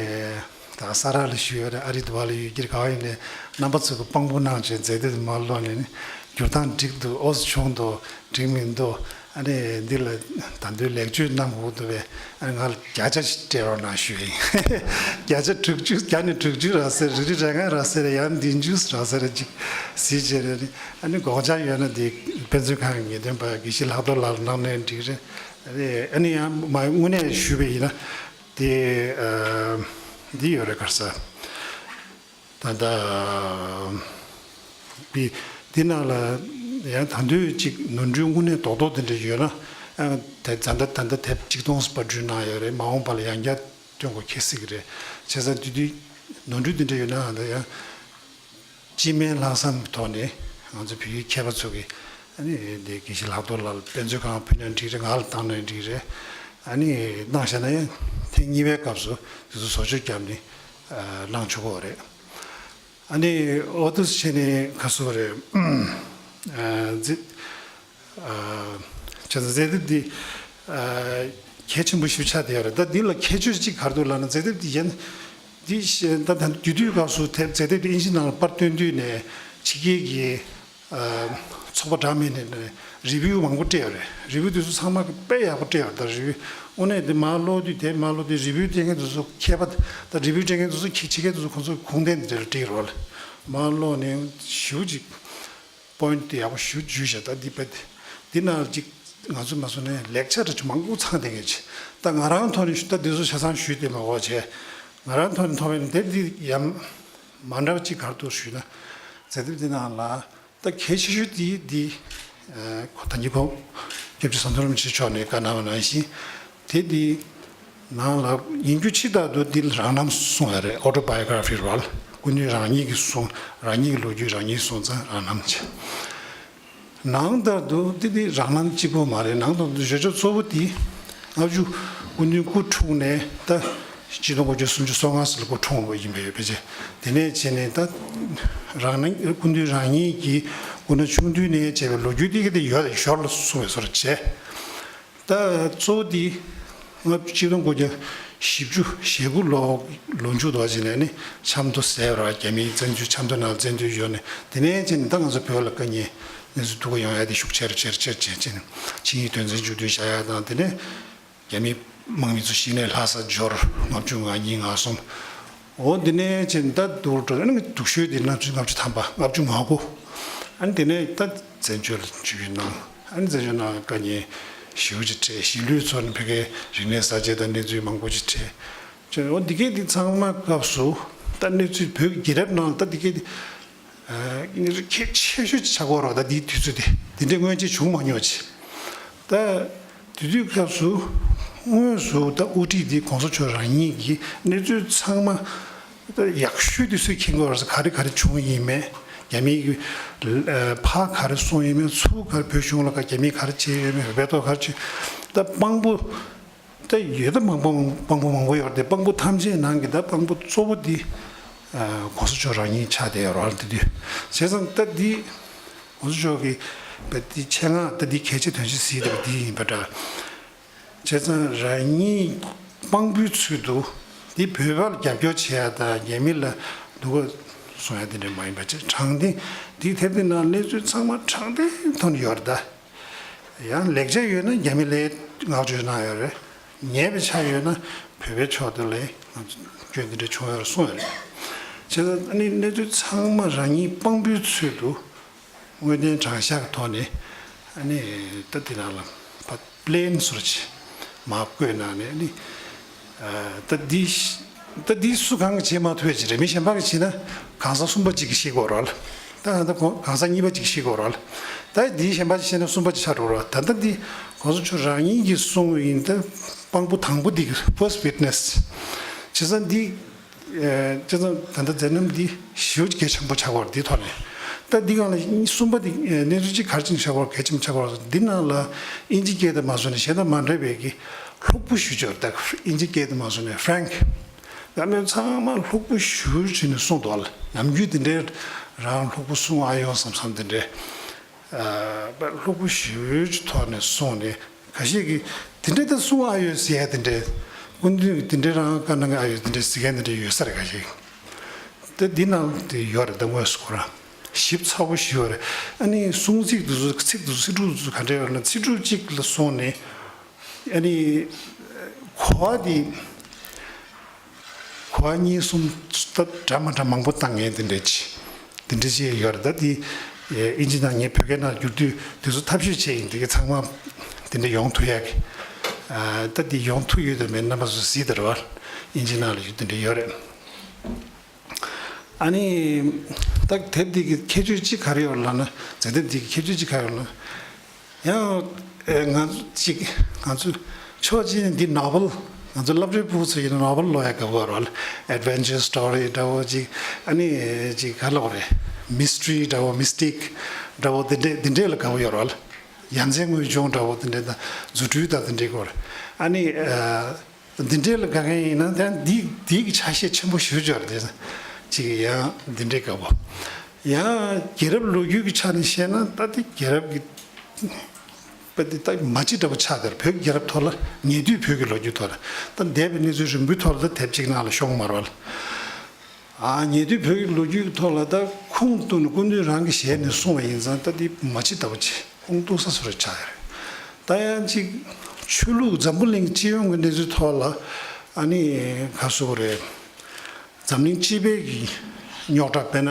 ས་ར་ལ་ཞིག་ཡོད་རེད། ཨ་རི་དུ་བ་ལ་ཡོད་ཀྱི་རེད། ག་བ་ཡིན་ནའི་རྣམ་པ་ཚོ་གི་དཔང་པོ་གནང་བྱས་མཛད་དེ་མ་ལོ་ནས་ནི་འགྱུར་སྟངས་འགྲིག་འདུག་ཨོ་ཙི་བྱུང་འདུག་འགྲིག་མི་འདུག་ཨ་ནི་འདི་ལ་ད་དུང་ལེགས་བཅོས་གནང་དགོས་འདུག་པས། ཨ་ནི་ང་ལ་བརྒྱ་ཆ་ཞིག་སྤྲད་རོགས་གནང་ཞུ་ཡིན། བརྒྱ་ཆ་དྲུག་ཅུ། བརྒྱ་ནས་དྲུག་ཅུ་རག་ཟེར། རེ་རེ་རེ་ལྔ་རག་ཟེར། ཡང་བདུན་ཅུ་རག་ཟེར་ཅིག་གཟིགས་བྱས་རེད། ཨ་ནི་དགོངས་འཆར་ཡོད་ན་འདི་དཔེ་མཛོད་ཁང་གི་ངེས་སྟོན་པ་དགེ་བཤེས་ལྷག་རྡོར་ལགས་ལ་གནང་ནའི་འགྲིག་རེད། ཨ་ནི་ཡང་མ་དངོས་གནས་ཞུས་པ་ཡིན་ན་དེ་འདི་ཡོད་རེད། ག་རེ་ཟེར། ད་ལྟ་པི་འདི་ནང་ལ་ཡང་ད་དུང་ཅིག་ནོར་འཁྲུལ་དངོས་གནས་རྡོག་རྡོག་དེ་འདྲ་ཡོད་ན། ཨ་ད་ད་ད་ལྟ་དེབ་ཆིག་སྟོང་པར་སྐྲུན་གནང་ཡོད་རེད། མ་འོངས་པ་ལ་ཡང་བསྐྱར་སྟོན་དགོས་ཁེལ་སྲིད་ཀྱི་རེད། བྱས་ཙང་དེ་དུས་ནོར་འཁྲུལ་དེ་འདྲ་ཡོད་ན་ཨ་ད་ཡང་སྤྱི་སྨན་ལྷག་བསམ་གྱི་ཐོག་ནས་ང་ཚོ་བོད་ཡིག་མཁས་པ་ཚོ་གིས་ཨ་ནི་དེ་དགེ་བཤེས་ལྷག་རྡོར་ལགས་ལ་དཔེ་མཛོད་ཁང་ཕུལ་ན་འགྲིག་རེད། ང་ལ་བཏང་ན་འགྲིག་རེད། ཨ་ནི་གནང་བཞག་ན་ཡང་ཐེངས་གཉིས་པའི་སྐབས་སུ་དེ་ཚོ་བཟོ་བཅོས་བརྒྱབ་ནས་གནང་ཆོག་གི་རེད། ཨ་ནི་ཨོ་ཏུ་བྱས་ནས་ཁ་སོ་རེད། ཨ་ཛི་ཨ་བྱས་ཙང་མཛད་དེབ་འདི་ཨ་གལ་ཆེན་པོ་ཞིག་ཆགས་བསྡད་ཡོད་རེད། ད་འདི་ལ་ཁྱད་ཆོས་གཅིག་ག་རེ་འདུག་ལབ་ན། མཛད་དེབ་འདི་ཡན་འདི་ཤ་ད་ད་རྒྱུ་དུས་སྐབས་སུ་དེབ་མཛད་དེབ་འདི་ཨིན་ཇི་ནང་ལ་པར་བཏོན་དུས་ནས་ཕྱི་རྒྱལ་གྱི་ཨ་ཚོགས་པ་འདྲ་མིན་ནས་རི་བིའུ་མང་པོ་སྤྲད་ཡོད་རེད། རི་བིའུ་དེ་ཚོ་ཚང་མ་དཔེ་ཡག་པོ་སྤྲད་ཡོད་རེད། ད་རི་བིའུ་དངོས་གནས་དེ་མར་ཀློག་དུས་དེ་མར་ཀློག་དུས་རི་བིའུ་སྤྲད་མཁན་དེ་ཚོ་མཁས་པ། ད་རི་བིའུ་སྤྲད་མཁན་དེ་ཚོ་ཁྱི་ཕྱི་རྒྱལ་དེ་ཚོ་ཁོང་ཚོ་གུང་ཐེན་དེ་འདྲ་ལ་སྤྲད་ཡོད་རེད། མར་ཀློག་ནས་ཞེ་པོ་ཅིག་པོ་ཡིན་ཊི་དེ་ཡག་པོ་ཞེ་པོ་འཇུས་བཞག་ད་འདི་དཔེ་འདི་ནང་ཅིག་ང་ཚོ་མ་སོང་ནས་ལེགས་ཆ་འདྲ་ཅིག་མང་པོ་ཚང་བསྡད་མཁན་ཅིག་ད་ང་རང་ཐོག་ནས་ཞུ་ད་འདི་ཚོ་ཆ་ཚང་ཞུས་ཏེ་མ་གོ་བྱས། ང་རང་ཐོག་ནས་མཐོང་བའི་དེབ་འདི་ཡང་མ་འདྲ་བ་ཅིག་ག་རེ་འདུག་ཞུས་ན། མཛད་དེབ་འདི་ནང་ལ་ད་གལ་ཆེ་ཤོས་དེ་འདི་ཁོ་ད་ཉི་ཁོ་སྐྱབས་རྗེ་ཟམ་གདོང་རིན་པོ་ཆེ་མཆོག་ནས་བཀའ་གནང་བ་ནང་བཞིན་དེ་འདི་ནང་ལ་ཡིན་རྒྱུ་ཕྱི་ལྟར་དུ་འདི་ལ་རང་རྣམ་གསུངས་ཡོད་རེད། ཨོ་ཊོ་བྷའི་ཡོ་གྷ་ར་ཕི་རེད་བ། སྐུ་མདུན་རང་ཉིད་ཀྱིས་གསུངས། རང་ཉིད་ཀྱི་ལོ་རྒྱུས་རང་ཉིད་གསུངས་ཙང་རང་རྣམ་བྱས། ནང་ལྟར་དུ་འདི་འདི་རང་རྣམ་གཅིག་པོ་མ་རེད། ནང་དུ་འདི་བརྗོད་བྱ་གཙོ་བོ་འདི་ལྔ་བཅུ་སྐུ་མདུན་སྐུ་འཁྲུངས་ནས་ད་ཆིག་སྟོང་དགུ་བརྒྱ་སུམ་ཅུ་སོ་ལྔ་ཙམ་ལ་སྐུ་འཁྲུངས་པ་ཡིན་པ་ཡོད་པས། དེ་ནས་བྱས་ནས་ད་རང་རྣམ་སྐུ་མདུན་རང་ཉིད་ཀྱིས་སྐུ་ན་ཆུང་དུས་ནས་བྱས་པའི་ལོ་རྒྱུས་འདི་ག་དེ་ཡོད་ཞོར་ལ་གསུངས་པའི་བཟོ་འདྲ་བྱས། ད་གཙོ་བོ་འདི་ལྔ་བཅུ་ཆིག་སྟོང་དགུ་བརྒྱ་བཞི་བཅུ་ཞེ་དགུ་ལོ་ལོ་མཇུག་ཏུ་བྱས་ནས་ནི་ཆབ་མདོ་ཟེར་བ་རྒྱ་མིའི་བཙན་འཛུལ་ཆབ་མདོ་ནང་བཙན་འཛུལ་ཡོད་ནས། དེ་ནས་བྱས་ནས་ད་ང་ཚོ་བོད་ལ་དཀའ་ངལ་གནས་ཚུལ་སྡུག་ག་ཡོང་ཡ་དེ་ཤུགས་ཆེ་རུ་ཆེ་རུ་ཆེ་རུ་ཆེ་རུ་ཆེ་ནས་ཆིངས་ཡིག་དོན་ཚན་བཅུ་བདུན་བཞག་ཡ་དང་། དེ་ནས་རྒྱ་མིའི་དམག་མི་ཚོ་གཞི་ནས་ལྷ་ས་འབྱོར། ལྔ་བཅུ་ང་གཉིས་ང་གསུམ། འོ་འདི་ནས་བྱས་ནས་ད་སྡུག་རུ་འགྲོ། ཨ་ནི་སྡུག་ཤོས་དེ་ལྔ་བཅུ་ལྔ་བཅུ་ཐམ་པ་ལྔ་བཅུ་ང་དགུ། ཨ་ནི་དེ་ནས་ད་བཙན་བྱོལ་ལ་འཇུག་གི་གནང་། ཨ་ནི་བཙན་བྱོལ་ནང་དཀའ་ངལ་ ཞེ་པོ་ཅིག་སྤྲད། གཞིས་ལུས་ཚོ་ནས་ཕ་གིའི་རིག་གནས་གསར་བརྗེ་དང་གནས་ཚུལ་མང་པོ་ཅིག་སྤྲད། ཅེས་འོ་འདི་གས་འདི་ཚང་མ་སྐབས་སུ་ད་གནས་ཚུལ་བོད་ཀྱི་རྒྱལ་རབས་ནང་ལ་ད་འདི་གས་འདི་ཨ་གལ་ཆེ་ཤོས་ཅིག་ཆགས་ཀྱི་ཡོད་རེད། ད་འདིའི་དུས་ཚོད་འདི་འདི་འདྲའི་སྔོན་ཆད་བྱུང་མ་མྱོང་ཅིག་ད་དེ་དུས་སྐབས་སུ་དངོས་སུ་ད་དབུ་ཁྲིད་འདི་གོང་ས་མཆོག་རང་ཉིད་ཀྱིས་གནས་ཚུལ་ཚང་མ་ད་ཡག་ཤོས་དེ་སུས་མཁྱེན་གྱི་ཡོད་རེད་ཟེར། ག་རེ་ག་རེ་བྱུང་ཡིན་མིན། རྒྱ་མིའི་ཕར་ག་རེ་གསུངས་ཡོད་མེད། ཚུར་ག་རེ་བོད་གཞུང་ལ་རྒྱ་མིས་ག་རེ་བྱས་ཡོད་མེད། བོད་པའི་ཐོག་ག་རེ་བྱས། ད་དཔང་པོ་ད་ཡོད། ད་དཔང་པོ་དཔང་པོ་མང་པོ་ཡོད་རེད་དེ། དཔང་པོ་ཐམས་ཅད་ནང་གི་ད་དཔང་པོ་གཙོ་བོ་འདི་གོང་ས་མཆོག་རང་ཉིད་ཆགས་བསྡད་ཡོད་རེད་དེ་དུས། བྱས་ཙང་ད་འདི་གོང་ས་མཆོག་གིས་བོད་འདི་ཆེད་མངགས་ད་འདི་གལ་ཆེ་དོན་ཆེ་གཟིགས་བསྡད་པ་འདི་ཡིན་པ་འདྲ། བྱས་ཙང་རང་ཉིད་དཔང་པོའི་ཚུལ་དུ་འདི་བོད་པ་ལ་རྒྱབ་སྐྱོར་བྱེད་ཡ་དང་རྒྱ་མི་ལ་སྡུག་པོ་གསུང་ཡ་དེ་འདྲ་མ་ཡིན་པ་བྱས། དྲང་བདེན་འདི་དེབ་འདི་ནང་གནས་ཚུལ་ཚང་མ་དྲང་བདེན་ཐོག་ནས་ཡོད་རེད་ད། ཡང་ལེགས་ཆ་ཡོད་ན་རྒྱ་མི་ལ་བསྔགས་བརྗོད་གནང་ཡོད་རེད། ཉེས་པའི་ཆ་ཡོད་ན་བོད་པའི་ཕྱོགས་དེ་ལ་བསྔགས་བརྗོད་འདི་འདྲ་བྱུང་ཡོད་རེད་གསུངས་ཡོད་རེད། བྱས་ཙང་ཨ་ནི་གནས་ཚུལ་ཚང་མ་རང་ཉིད་དཔང་པོའི་ཚུལ་དུ་དངོས་བདེན་དྲང་གཞག་གི་ཐོག་ནས་ཨ་ནི་ད་དེ་ནང་ལ་ཕ་པླེན་སོར་ཆེ་མ་བཀོད་ནང་ནས་ཨ་ནི་ད་འདི་ད་འདི་སུ་གང་གིས་བྱེད་མ་ཐུབ་ཡ་ཅིག་རེད། མི་གཞན་པ་གིས་བྱས་ན་གང་ཟག་གསུམ་པ་གཅིག་གིས་ཤེས་དགོས་རེད། ད་ད་གང་ཟག་གཉིས་པ་གཅིག་གིས་ཤེས་དགོས་རེད། ད་འདི་གཞན་པ་གཅིག་བྱས་ན་གསུམ་པ་གཅིག་ཆགས་འགྲོ་རེད། ད་ལྟ་འདི་གོང་ས་མཆོག་རང་ཉིད་ཀྱིས་གསུངས་པ་ཡིན། ད་དཔང་པོ་དང་པོ་འདི་first witness། བྱས་ཙང་འདི་བྱས་ཙང་ད་ལྟ་མཛད་རྣམ་འདི་ཞེ་པོ་གལ་ཆེན་པོ་ཆགས་པ་རེད། འདི་ཐོག་ནས་ད་འདི་སྒང་ལ་གསུམ་པ་འདི་གནས་ཚུལ་གཅིག་ག་རེ་བྱས་ནས་ཆགས་པ་རེད། གལ་ཆེན་པོ་ཆགས་པ་རེད། འདི་ནང་ལ་ཨིན་ཇི་སྐད་དུ་མ་སོང་ནས་གཞན་དང་མ་འདྲ་བའི་གི་ལྷུག་པོ་ཞུ་ཆོག་ད་ཨིན་ཇི་སྐད་དུ་མ་སོང་ནས་frank། ད་མི་ཚང་མ་ལྷུག་པོ་ཞུ་བྱས་ནས་གསུངས་འདུག་ལ། ནམ་རྒྱུན་དེ་འདྲའི་རང་ལྷུག་པོ་གསུང་ཨ་ཡོང་བསམ་བསམ་དེ་འདྲའི་ལྷུག་པོ་ཞུ་ཐོག་ནས་གསུངས་ནས། ཁ་ཤས་ཀྱིས་དེ་འདྲའི་ད་གསུང་ཨ་ཡོད་ཟེར་ཡ་དེ་འདྲའི། སྐུ་མདུན་གྱིས་དེ་འདྲའི་རང་བཀའ་གནང་གི་ཨ་ཡོད་དེ་འདྲའི་ཟེར་མཁན་དེ་འདྲའི་ཡོད་ས་རེད། ཁ་ཤས་ཀྱིས་ད་འདི་ནང་དེ་ཡོད་རེད། ད་དངོས་སུ་ཁོ་རང་ཞིབ་ཚགས་པོ་ཞིག་ཡོད་རེད། ཨ་ནི་གསུང་ཚིག་དེ་ཚོ་ཚིག་དེ་ཚོ་ཚིག་གྲུབ་དེ་ཚོ་ག་འདྲ་ཡོད་ལ། ཚིག་གྲུབ་གཅིག་ལ་སོང་ནས་ཨ་ནི་གོ་བ་དེ་གོ་བ་གཉིས་གསུམ་ད་འདྲ་མ་འདྲ་མང་པོ་བཏང་མཁན་དེ་འདྲ་ཅིག་དེ་འདྲ་ཅིག་ཡོད་རེད། ད་དེ་ཨིན་ཇི་ནང་ངས་བོད་སྐད་ནང་བསྒྱུར་དུས་དེ་ཚོ་ཐབས་ཤེས་བྱས་ཡིན། དེ་ག་ཚང་མ་དེ་འདྲ་ཡོང་ཐུབ་ཡག་གི་ཨ་ད་དེ་ཡོང་ཐུབ་ཡོད་དམ་མེད་རྣམ་པ་ཚོ་གཟིགས་དེ་རེད་བ། ཨིན་ཇི་ནང་ལ་ཡོད་དེ་འདྲ་ཡོད་རེད། ཨ་ནི་ད་དེབ་འདི་གི་ཁྱད་ཆོས་གཅིག་ག་རེ་ཡོད་ལབ་ན། མཛད་དེབ་འདི་གི་ཁྱད་ཆོས་གཅིག་ག་རེ་ཡོད་ལབ་ན། ཡང་ཨེ་ང་ཚོ་གཅིག་ང་ཚོ་ཕྱོགས་གཅིག་ནས་འདི་ནོ་བེལ། ང་ཚོ་སློབ་གྲྭའི་ཕྲུ་གུ་ཚོ་ཡིན་ན་ནོ་བེལ་ལོ་ཡ་དགའ་པོ་ཡོད་རེད་བ་ལ། adventure story འདྲ་བོ་གཅིག་ཨ་ནི་གཅིག་ག་ལབ་དགོས་རེད། mystery འདྲ་བོ། mystic འདྲ་བོ་དེ་འདྲས་དེ་འདྲས་ལ་དགའ་པོ་ཡོད་རེད་བ་ལ། ཡ་མཚན་དངོས་བྱུང་འདྲ་བོ་དེ་འདྲས་དང་རྫུ་འཕྲུལ་དང་དེ་འདྲས་སྐོར། ཨ་ནི་ཨ། འདི་འདྲའི་ལ་དགའ་མཁན་ཡིན་ན་ད་འདི་འདི་གི་ཆ་ཤས་ཆེན་པོ་ཞུ་འབྱོར་དེ་ཅིག་ཡང་འདི་འདྲའི་དགའ་པོ། ཡང་རྒྱལ་རབས་ལོ་རྒྱུས་ཀྱི་ཆ་ནས་བཤད་ན་ད་འདི་རྒྱལ་རབས་ཀྱི་པ་འདི་ད་མ་ཅི་འདྲ་པོ་ཆགས་དེར། བོད་ཀྱི་རྒྱལ་རབས་ཐོག་ལ་ཉེ་དུས་བོད་ཀྱི་ལོ་རྒྱུས་ཐོག་ལ་ད་འདས་པའི་གནས་ཚུལ་རིང་པོའི་ཐོག་ལ་ད་དེབ་ཅིག་ནང་ལ་ཤོང་མ་རེད་བ་ལ། ཨ་ཉེ་དུས་བོད་ཀྱི་ལོ་རྒྱུས་ཀྱི་ཐོག་ལ་ད་ཁུངས་གཏུགས་ནས་སྐུ་མདུན་རང་གི་ཞལ་ནས་གསུངས་པ་ཡིན་ཙང་ད་འདི་མ་ཅི་ལྟ་བུ་ཅིག་ཁུངས་གཏུགས་ས་སུ་རེ་ཆགས་ཡོད་རེད། ད་ཡང་ཅིག་ཆོས་ལུགས་འཛམ་བུ་གླིང་སྤྱི་ཡོངས་ཀྱི་གནས་ཚུལ་ཐོག་ལ་ཨ་ནི་ག་ཟེར་དགོས་རེད། འཛམ་གླིང་སྤྱི་པའི་གི་རྙོག་དྲ་དཔེར་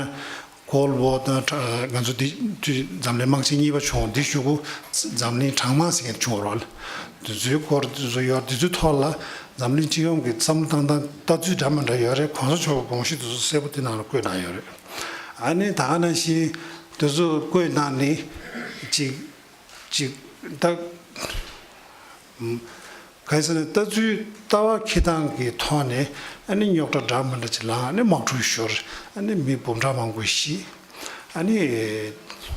ན་Cold War དང་ང་ཚོ་འདི་དུས་འཛམ་གླིང་དམག་ཆེན་གཉིས་པ་བྱུང་། འདི་གཞུག་གུ་འཛམ་གླིང་གྲང་དམག་ཟེར་མཁན་བྱུང་བ་རེད། དེ་ཚོའི་སྐོར་དེ་ཚོ་ཡོད། དེ་ཚོའི་ཐོག་ལ་འཛམ་གླིང་སྤྱི་ཡོངས་ཀྱི་བསམ་བློ་བཏང་སྟངས་ལྟ་ཚུལ་འདྲ་མི་འདྲ་ཡོད་རེད། གོང་ས་མཆོག་གི་དགོངས་གཞི་དེ་ཚོ་གསལ་པོ་དེ་ནང་ལ་བཀོད་གནང་ཡོད་རེད། ཨ་ནི་ད་ག་ནང་བཞིན་དེ་ཚོ་བཀོད་གནང་ནས་ཅིག་ཅིག་ད་ག་རེ་ཟེར་ན་ལྟ་ཚུལ་ལྟ་བ་འཁྱེར་སྟངས་ཀྱི་ཐོག་ནས་ཨ་ནི་རྙོག་དྲ་འདྲ་མི་འདྲ་ཅིག་ལངས། ཨ་ནི་དམག་འཁྲུག་ཤོར། ཨ་ནི་མི་འབུམ་ཕྲག་མང་པོ་ཤི། ཨ་ནི་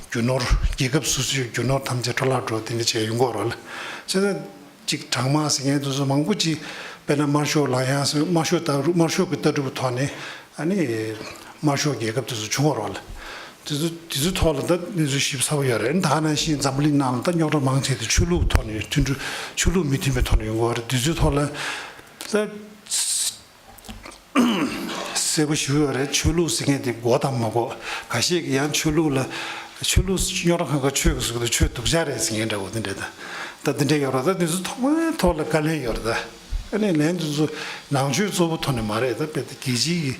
རྒྱུ་ནོར་རྒྱལ་ཁབ་སོ་སོའི་རྒྱུ་ནོར་ཐམས་ཅད་འཕྲོ་བརླག་འགྲོ། དེ་འདྲ་བྱས་ཡོང་གི་ཡོད་རེད་བ་ལ། བྱས་ཙང་ཅིག་གྲང་དམག་ཟེར་མཁན་དེ་ཚོ་མང་པོ་ཅིག་དཔེར་ན་དམར་ཤོག་ལངས་ཡག་ཟེར། དམར་ཤོག་ལྟ་གྲུབ་དམར་ཤོག་གི་ལྟ་གྲུབ་ཐོག་ནས་ཨ་ནི་དམར་ཤོག་རྒྱལ་ཁབ་དེ་ཚོ་བྱུང་བ་རེད་བ་ལ། དེ་ཚོ་དེ་ཚོའི་ཐོག་ལ་ད་གནས་ཚུལ་ཞིབ་ཚགས་པོ་ཡོད་རེད། ད་ག་ནང་བཞིན་འཛམ་བུ་གླིང་ནང་ལ་ད་རྙོག་དྲ་མང་ཆེ་དེ་ཆོས་ལུགས་ཐོག་ནས་མཐུན་སྒྲིལ། ཆོས་ལུགས་མི་མཐུན་པའི་ཐོག་ནས་ཡོང་གི་ཡོད་རེད། དེ་ཚོའི་ཐོག་ལ་ད། གསལ་པོ་ཞུ་ཡོད་རེད། ཆོས་ལུགས་ཟེར་མཁན་དེ་དགོས་དང་མ་དགོས། ཁ་ཤས་ཀྱིས་ཡང་ཆོས་ལུགས་ལ་ཆོས་ལུགས་རྙོག་དྲ་གང་ག་ཆོས་ཀྱི་གཟུགས་དང་ཆོས་སྡུག་ཅག་རེད་ཟེར་མཁན་འདྲ་བོ་དེ་འདྲ་ད་ད་དེ་འདྲ་ཡོད་རེད། ད་དེ་ཚོ་ཐོག་མའི་ཐོག་ལ་བཀའ་ལན་ཡོད་རེད་ད། ཨ་ནི་ལན་དེ་ཚོ་ནང་ཆོས་གཙོ་བོ་ཐོག་ནས་མ་རེད། ད་དཔེ་ད་རྒྱལ་སྤྱིའི་གི་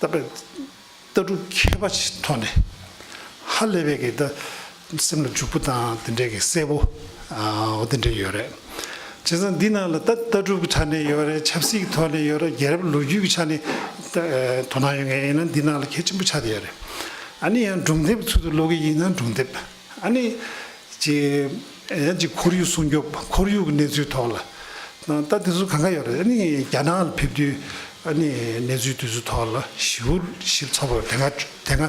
ད་དཔེ་ལྟ་གྲུབ་མཁས་པ་ཞིག་ཐོག་ནས་ཧ་ལས་པའི་གི་ད་སེམས་ལ་འཇུག་པོ་དང་དེ་འདྲའི་གི་གསལ་པོ། ཨ་འོ་དེ་འདྲ་ཡོད་རེད། བྱས་ཙང་འདི་ནང་ལ་ད་ལྟ་གྲུབ་ཀྱི་ཆ་ནས་ཡོད་རེད། ཆབ་སྲིད་ཀྱི་ཐོག་ནས་ཡོད་རེད། རྒྱལ་རབས་ལོ་རྒྱུས་ཀྱི་ཆ་ནས་ད་དོ་སྣང་ཡོད་མཁན་ཡིན་ན་འདི་ནང་ལ་གལ་ཆེན་པོ་ཆགས་བསྡད་ཡོད་རེད། ཨ་ནི་ཡང་སྒྲུང་དེབ་ཚུལ་དུ་ཀློག་གི་ཡིན་ན་སྒྲུང་དེབ། ཨ་ནི་ཅི་ཡང་ཅིག་ཁོར་ཡུག་སྲུང་སྐྱོབ། ཁོར་ཡུག་གི་གནས་ཚུལ་ཐོག་ལ་ད་དེ་ཚོ་གང་ག་ཡོད་རེད། ཨ་ནི་རྒྱ་ནག་ལ་ཕེབས་དུས་ཨ་ནི་གནས་ཚུལ་དེ་ཚོ་ཐོག་ལ་ཞིབ་ཞིབ་ཚགས་པོ་དེ་སྔ་དེ་སྔ་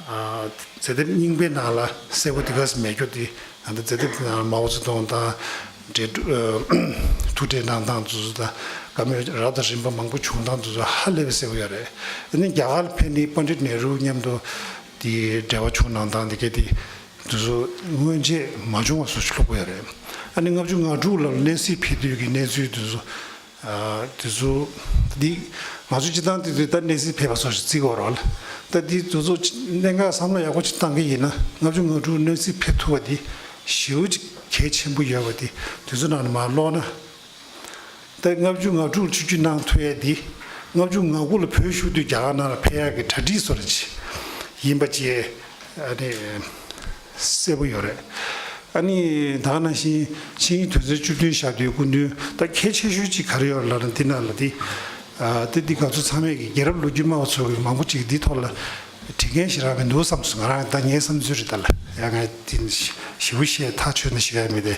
ཨ་མཛད་དེབ་རྙིང་པའི་ནང་ལ་གསལ་པོ་དེ་ག་ཙམ་མེད་རྒྱུ་དེ། ད་ལྟ་མཛད་དེབ་ནང་མའོ་ཙེ་ཏུང་དང་འབྲེལ་ཨ་ཐུག་འཕྲད་གནང་སྟངས་དེ་ཚོ་དང་བཀའ་མོལ་རབ་དང་རིམ་པ་མང་པོ་བྱུང་སྟངས་དེ་ཚོ་ཧ་ལས་པའི་གསལ་པོ་ཡོད་རེད། ཨ་ནི་རྒྱ་གར་ལ་ཕེབས་ནས་པཎྜི་ཏ་ནེ་རུ་མཉམ་དུ་དེ་འབྲེལ་བ་བྱུང་གནང་སྟངས་དེ་ག་དེ་དེ་ཚོ་སྔོན་ཆད་མ་བྱུང་བ་བཟོ་ཞིག་ལྷུག་པོ་ཡོད་རེད། ཨ་ནི་ལྔ་བཅུ་ང་དྲུག་ལ་གནས་གཟིགས་ཕེབས་དུས་ཀྱི་གནས་ཚུལ་དེ་ཚོ། ཨ་དེ་ཚོ་འདི་ང་ཚོ་སྤྱི་བཏང་དེ་ཚོ་ད་གནས་གཟིགས་ཕེབས་པ་སོགས་ཤིག་བརྩི་དགོས་རེད་བ། ད་འདི་དེ་ཚོ་གནད་འགག་བསམ་བློ་ཡག་པོ་ཅིག་བཏང་གི་ཡིན་ན་ལྔ་བཅུ་ང་དྲུག་གནས་གཟིགས་ཕེབས་ཐུབ་པ་འདི་ཞེ་པོ་ཅིག་གལ་ཆེན་པོ་ཡོད་པ་འདི་དེ་ཚོ་ནང་ནས་མར་ཀློག་ན། ད་ལྔ་བཅུ་ང་དྲུག་ལ་ཆིབས་བསྒྱུར་གནང་ཐུབ་ཡས་འདི་ལྔ་བཅུ་ང་དགུ་ལ་བོད་བཞུགས་དུས་རྒྱ་གར་ནང་ལ་ཕེབས་ཡག་གི་གྲ་སྒྲིག་བཟོ་འདྲ་ཅིག་ཡིན་པ་བཅས་ཨ་ནི་གསལ་པོ་ཡོད་རེད། ཨ་ནི་ད་ག་ནང་བཞིན་ཆིངས་ཡིག་དོན་ཚན་བཅུ་བདུན་བཞག་དུས་སྐུ་མདུན་ད་གལ་ཆེ་ཤོས་ཅིག་ག་རེ་ཡོད་ལབ་ན་འདི་ནང་ལ་འདི་ཨ་དེ་འདི་ང་ཚོ་ཚང་མས་ཀྱི་རྒྱལ་རབས་ལོ་རྒྱུས་སྨྲ་བ་ཚོ་གི་མང་པོ་ཅིག་འདི་ཐོག་ལ་བྲིས་མཁན་ཞེ་དྲག་མི་འདུག་བསམ་སོང་། ང་རང་ད་ངའི་བསམ་ཚུལ་རེད། ད་ལ་ཡང་ང་འདི་ཞེ་པོ་བཤད་ཐག་ཆོད་ནས་བཤད་ཡ་མེད་དེ།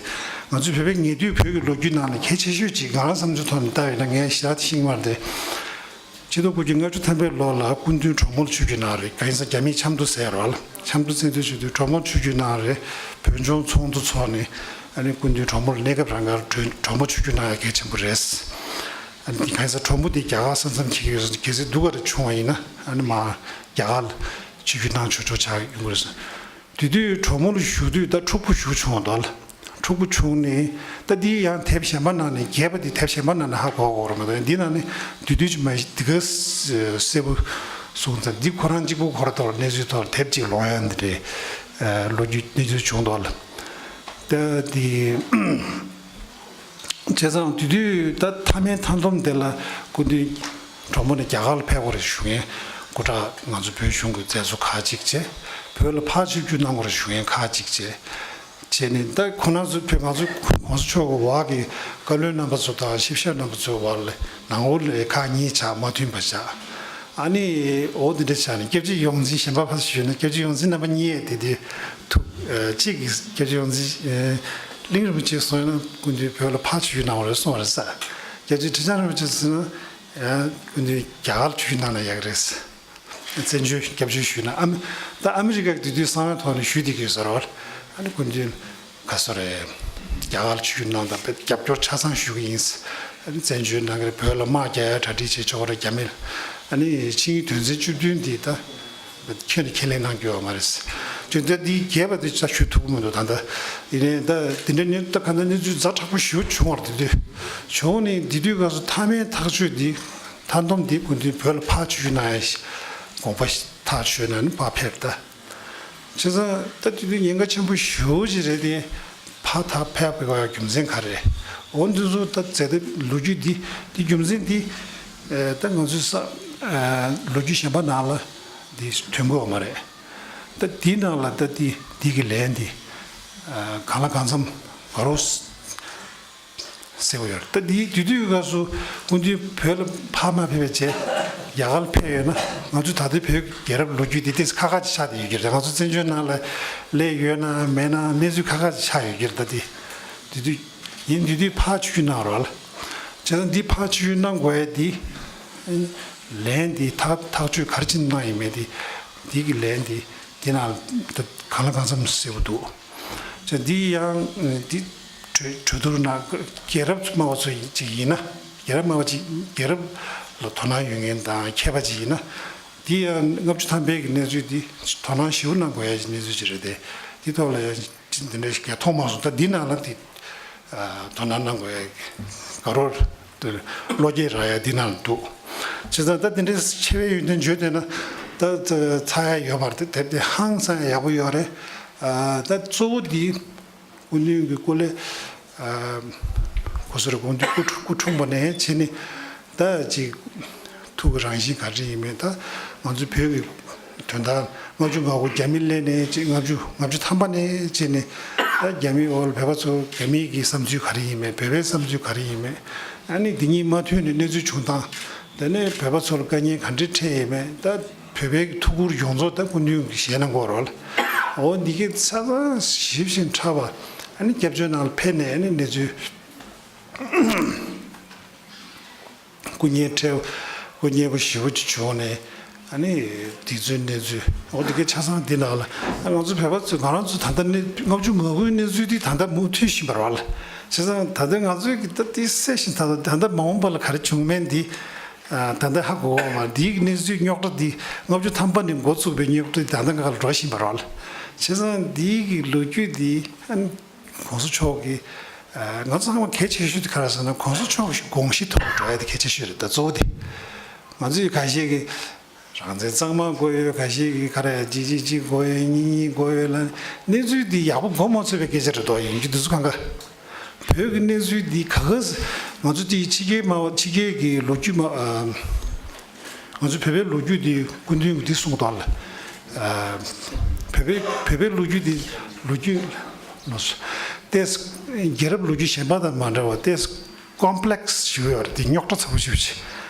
ང་ཚོའི་བོད་པའི་ཉེ་དུས་བོད་ཀྱི་ལོ་རྒྱུས་ནང་ནས་གལ་ཆེ་ཤོས་ཅིག་ང་རང་བསམ་ཚུལ་ཐོག་ནས་ལྟ་ཡོད་ན་ངས་ཞེ་དྲག་ཤེས་ཀྱི་མ་རེད་དེ། ཆིག་སྟོང་དགུ་བརྒྱ་ལྔ་བཅུ་ཐམ་པའི་ལོ་ལ་སྐུ་མདུན་གྲོགས་མོ་ལ་ཆིབས་བསྒྱུར་གནང་རེད། གང་ཡིན་ཟེར་རྒྱ་མིས་ཆབ་མདོ་ཟེར་བ་ལ་ཆབ་མདོ་བཙན་འཛུལ་བྱེད་དུས་གྲོགས་མོ་ལ་ཆིབས་བསྒྱུར་གནང་རེད། བོད་ལྗོངས་ཚོགས་འདུ་ཚོགས་ནས་ཨ་ནི་སྐུ་མདུན་གྲོགས་མོ་ལ་གནས་སྐབས་རང་དགར་གྲོས་གྲོགས་མོ་ཆིབས་བསྒྱུར་གནང་ཡ་གལ་ཆེན་པོ་རེད། ཨ་ནི་གང་ཡིན་ཟེར་གྲོགས་མོ་དེ་རྒྱ་གར་ས་མཚམས་འཁེལ་གྱི་ཡོད་ཟེར། གལ་སྲིད་སྡུག་ག་རེ་བྱུང་བ་ཡིན་ན་ཨ་ནི་མར་རྒྱ་གར་ལ་ཆིབས་བསྒྱུར་གནང་ཆོག་ཆོག་ཆགས་ཡོང་གི་རེད་ཟེར། དེ་དུས་གྲོགས་མོ་ལ་བཞུགས་དུས་ད་ཕྲུ་གུ་ཞིག་བྱུང་བ་འདུག་ལ། ཕྲུ་གུ་བྱུང་ནས་ད་འདི་ཡང་དེབ་གཞན་པ་ནང་ནས་རྒྱས་པ་འདི་དེབ་གཞན་པ་ནང་ནས་ཧ་གོ་གོ་ར་མ་གཏོགས་འདི་ནང་ནས་དེ་དུས་ཀྱི་མ་གཞི་འདི་ག་གསལ་པོ་གསུངས་ཙང་འདི་ཁོ་རང་གཅིག་པོ་ཁོ་ར་ཐོག་ལ་གནས་ཚུལ་ཐོག་ལ་དེབ་གཅིག་ལོང་ཡ་འདི་རེད། ལོ་རྒྱུས་གནས་ཚུལ་བྱུང་འདུག་ལ། ད་འདི། བྱས་ཙང་དེ་དུས་ད་མཐའ་མའི་མཐའ་སྡོམ་དེ་ལ་སྐུ་མདུན་གྲོགས་མོ་ནས་རྒྱ་གར་ལ་ཕེབས་དགོས་རེད་ཞུ་མཁན་སྐུ་དྲག་ང་ཚོ་བོད་གཞུང་གི་མཛད་གཙོ་ཁག་ཅིག་བྱས། བོད་ལ་ཕར་ཆིབས་བསྒྱུར་གནང་དགོས་རེད་ཞུ་མཁན་ཁག་ཅིག་བྱས། བྱས་ནས་ད་ཁོ་རང་ཚོ་བོད་ང་ཚོ་གོང་ས་མཆོག་གི་འོག་གི་བཀའ་བློན་རྣམ་པ་ཚོ་དང་ཆིབས་ཞབས་རྣམ་པ་ཚོའི་བར་ལ་ནང་ལོགས་ལ་ཁག་གཉིས་ཆགས། མ་མཐུན་པ་ཆགས། ཨ་ནི་འོ་འདི་འདྲ་ཆགས་ནས་སྐྱབས་རྗེ་ཡོངས་འཛིན་གཞན་པ་ཕར་ཞུས་ན་སྐྱབས་རྗེ་ཡོངས་འཛིན་རྣམ་པ་གཉིས་དེ་དུས་ཐུག་གཅིག་གིས་སྐྱབས་རྗེ་ཡོངས་འཛིན་གླིང་རིན་པོ་ཆེ་གསུངས་ན་སྐུ་མདུན་བོད་ལ་ཕར་ཆིབས་བསྒྱུར་གནང་བ་རེད་གསུངས་པ་རེད་ཟེར། སྐྱབས་རྗེ་ཁྲི་བྱང་རིན་པོ་ཆེ་གསུངས་ན་སྐུ་མདུན་རྒྱ་གར་ལ་ཆིབས་བསྒྱུར་གནང་ན་ཡག་རེད། བཙན་བྱོལ་སྐྱབས་བཅོལ་ཞུས་ན་ཨ་མི་ད་ཨ་མི་རི་ཀ་གི་དེ་དུས་གསང་བའི་ཐོག་ནས་ཞུས་བསྡད་ཀྱི་ཡོད་ཟེར་བ། ཨ་ནི་སྐུ་མདུན་ག་སོ་རེད། རྒྱ་གར་ལ་ཆིབས་བསྒྱུར་གནང་དང་རྒྱབ་སྐྱོར་ཆ་ཚང་ཞུ་གི་ཡིན། ཨ་ནི་བཙན་བྱོལ་ནང་གི་བོད་ལ་དམག་རྒྱག་ཡ་གྲ་སྒྲིག་བྱེད་ཆོག་རེད་རྒྱ་མི་ལ། ཨ་ནི་ཆིངས་ཡིག་དོན་ཚན་བཅུ་བདུན་འདི་ད་ཁྱོན་ནས་ཁས་ལེན་གནང་རྒྱུ་ཡོད་མ་རེད། ཁྱོད་ད་འདི་རྒྱས་པ་དེ་ཅག་ཞུ་ཐུབ་ཀྱི་མི་འདུག་ད་ལྟ་ཡིན་ནའི་ད་དེ་འདྲ་ནི་ད་ག་ད་གནས་ཚུལ་ཛ་དྲག་པོ་ཞེ་པོ་བྱུང་བ་རེད། དེ་དུས་བྱུང་ནས་དེ་དུས་སྐབས་སུ་མཐའ་མའི་ཐག་གཅོད་འདི་མཐའ་སྡོམ་འདི་སྐུ་མདུན་བོད་ལ་ཕར་ཆིབས་བསྒྱུར་གནང་ཡ་ཞིག་དགོངས་པ་ཐག་ཆོད་ནས་ཕར་ཕེབས་ད། བྱས་ཙང་ད་དེ་དུས་ཉེན་ཁ་ཆེན་པོ་ཞེ་པོ་ཅིག་རེད་དེ། ཕར་ད་ཕེབས་པའི་རྒྱུ་མཚན་ག་རེ། འོ་འདི་ཚོ་ད་མཛད་དེ་ལོ་རྒྱུས་འདི་འདི་རྒྱུ་མཚན་འདི་ད་ང་ཚོའི་ས་ལོ་རྒྱུས་གཞན་པ་ནང་ལ་འདི་ཐོན་གྱི་ཡོད་མ་རེད། ད་འདི་ནང་ལ་ད་འདི་འདི་གི་ལན་འདི་གང་ལ་གང་འཚམ་ག་རེ་གསལ་པོ་ཡོད་རེད། ད་འདི་དེ་དུས་སྐབས་སུ་སྐུ་མདུན་བོད་ལ་ཕར་མ་ཕེབས་པའི་རྗེས་རྒྱ་གར་ལ་ཕེབས་ཡོད་ན་ང་ཚོ་ད་ལྟའི་བོད་རྒྱལ་རབས་ལོ་རྒྱུས་འདི་ཏོག་ཙམ་ཁག་ཁག་ཅིག་ཆགས་བསྡད་ཡོད་ཀྱི་རེད། ང་ཚོ་བཙན་བྱོལ་ནང་ལ་སླེབས་ཡོད་ན་མེད་ན་གནས་ཚུལ་ཁག་ཁག་ཅིག་ཆགས་ཡོད་ཀྱི་རེད། ད་འདི་དེ་དུས་ཡིན་དེ་དུས་ཕར་ཆིབས་བསྒྱུར་གནང་རོགས་ལ། བྱས་ཙང་འདི་ཕར་ཆིབས་བསྒྱུར་གནང་དགོས་ཡ་འདི་ལན་འདི་ཐག་ཐག་གཅོད་ག་རེ་བྱས་ནས་གནང་ཡིན་མེད་འདི་འདི་གི་ལན་འདི་འདི་ནང་ད་གང་ལ་གང་འཚམ་གསལ་པོ་འདུག་བྱས་འདི་ཡང་འདི་གྲོས་གྲོས་བསྡུར་ནང་རྒྱལ་རབས་སྨྲ་བ་ཚོ་ཅིག་ཡིན་ན་རྒྱལ་རབས་སྨྲ་བ་ཅིག་རྒྱལ་རབས་ལ་དོ་སྣང་ཡོད་མཁན་དང་མཁས་པ་ཅིག་ཡིན་ན་འདི་ཡང་ལྔ་བཅུ་ཐམ་པའི་གི་གནས་ཚུལ་འདི་དོ་སྣང་ཞེ་པོ་གནང་དགོས་ཡ་གི་གནས་ཚུལ་ཅིག་རེད་དེ། འདི་ཐོག་ལ་ཡང་འདི་འདྲ་ཞིག་གས་མཐོང་མ་སོང་། ད་འདི་ནང་ལ་འདི་དོ་སྣང་གནང་དགོས་ཡ་གི་དགའ་རབ་བློ་སྐྱེད་རག་ཡ་འདི་ནང་ལ་འདུག་བྱས་ཙང་ད་འདི་འདྲའི་ཆེ་བའི་ཡོན་ཏན་བརྗོད་བསྡད་ན་ད་ཚར་ཡ་ཡོད་མ་རེད། དེབ་དེ་ཧང་སང་ཡག་པོ་ཡོད་རེད། ད་གཙོ་བོ་འདི་སྐུ་མདུན་གྱི་སྐུ་ལས་ཨ་གོ་ས་རེ་དགོངས་འདུས་སྐུ་འཁྲུངས་སྐུ་འཁྲུངས་པ་ནས་བྱས་ནས་ད་ཅིག་ཐུགས་ཀྱི་རང་བཞིན་ག་རེ་ཡིན་མིན། ད་ང་ཚོའི་བོད་ཀྱི་དོན་དག་ལྔ་བཅུ་ང་དགུ་རྒྱ་མི་སླེབས་ནས་ཅིག་ལྔ་བཅུ་ལྔ་བཅུ་ཐམ་པ་ནས་བྱས་ནས་ ད་རྒྱ་མིའི་འོག་ལ་བོད་པ་ཚོ་རྒྱ་མིའི་གི་བསམ་ཚུལ་ག་རེ་ཡིན་མེད། བོད་པའི་བསམ་ཚུལ་ག་རེ་ཡིན་མེད། ཨ་ནི་འདི་གཉིས་མ་མཐུན་ནས་གནས་ཚུལ་བྱུང་སྟངས། དེ་ནས་བོད་པ་ཚོ་ལ་དཀའ་ངལ་ག་འདྲས་འཕྲད་ཡོད་མེད། ད་བོད་པའི་ཐུགས་ཁུར་ཡོངས་རྫོགས་ད་སྐུ་མདུན་གྱིས་བཞེས་གནང་གི་ཡོད་རེད་བ་ལ། འོ་འདི་གའི་ཆ་ཚང་ཞིབ་ཅིང་ཕྲ་བ། ཨ་ནི་སྐྱབས་བཅོལ་ནང་ལ་ཕེབས་ནས་ཨ་ནི་གནས་ཚུལ་སྐུ་ངལ་འཕྲད། སྐུ་ངལ་པོ་ཞེ་པོ་ཅིག་བྱུང་ནས། ཨ་ནི་དེ་ཚོའི་གནས་ཚུལ། འོ་དེ་གའི་ཆ་ཚང་འདི་ནང་ལ། ཨ་ང་ཚོ་བོད་པ་ཚོ་ང་རང་ཚོ་ད་ལྟ་གནས་ལྔ་བཅུ་ང་དགུའི་གནས་ཚུལ་འདི་ད་ལྟ་མུ་མཐུད་བཞིན་པ་རེད་བ་ལ། བྱས་ཙང་ད་ལྟ་ང་ཚོས་ཀྱི་ད་དེ་གསལ་བཞིན་ད་ལྟ་ད་ལྟ་མ་འོངས་པ་ལ་ག་རེ་བྱུང་མིན་འདི། ཨ་ད་ལྟ་ཧ་གོ་བ་མ་རེད། འདིའི་གནས་ཚུལ་རྙོག་དྲ་འདི་ལྔ་བཅུ་ཐམ་པ་ནས་འགོ་བཙུགས་པའི་རྙོག་དྲ་འདི་ད་ལྟ་ང་ལ་འགྲོ་བཞིན་པ་རེད་བ་ལ། བྱས་ཙང་འདིའི་གི་ལོ་རྒྱུས་འདི་ཨ་ནི། གོང་ས་མཆོག་གིས། ཨ་ང་ཚོ་ཚང་མ་གལ་ཆེ་ཤོས་དེ་ག་རེ་ཟེར་ན། གོང་ས་མཆོག་གི་དགོངས་གཞི་ཐོག་ལ་འགྲོ་ཡ་དེ་གལ་ཆེ་ཤོས་རེད། ད་གཙོ་བོ་དེ། ང་ཚོས་ཁ་ཤས་ཀྱིས་རང་བཙན་གཙང་མ་དགོས་ཡོད། ཁ་ཤས་ཀྱིས་ག་རེ་གཅིག་གཅིག་གཅིག་དགོས་ཡོད། གཉིས་གཉིས་དགོས་ཡོད་ལ། གནས་ཚུལ་འདི་ཡག་པོ་གོ་མ་ཚོད་པའི་སྐད་ཆ་རེད་དོ། ཡིན་གྱི་འདི་ཚོ་གང་ག་བོད་ཀྱི་གནས་ཚུལ་འདི་ག་ག་ང་ཚོ་དེ་ཕྱི་རྒྱལ་མ་ཕྱི་རྒྱལ་གྱི་ལོ་རྒྱུས་མ། ཨ། ང་ཚོའི་བོད་པའི་ལོ་རྒྱུས་འདི་སྐུ་མདུན་གྱིས་འདི་གསུངས་འདུག་ལ། ཨ། བོད་པའི་བོད་པའི་ལོ་རྒྱུས་འདི་ལོ་རྒྱུས་ལ་ཏེས་རྒྱལ་རབས་ལོ་རྒྱུས་གཞན་པ་དང་མ་འདྲ་བ་ཏེས་ཀོམ་པི་ལེག་སི་ཞིག་ཡོད་རེད། འདི་རྙོག་དྲ་ཚ་པོ་ཞིག་བྱས།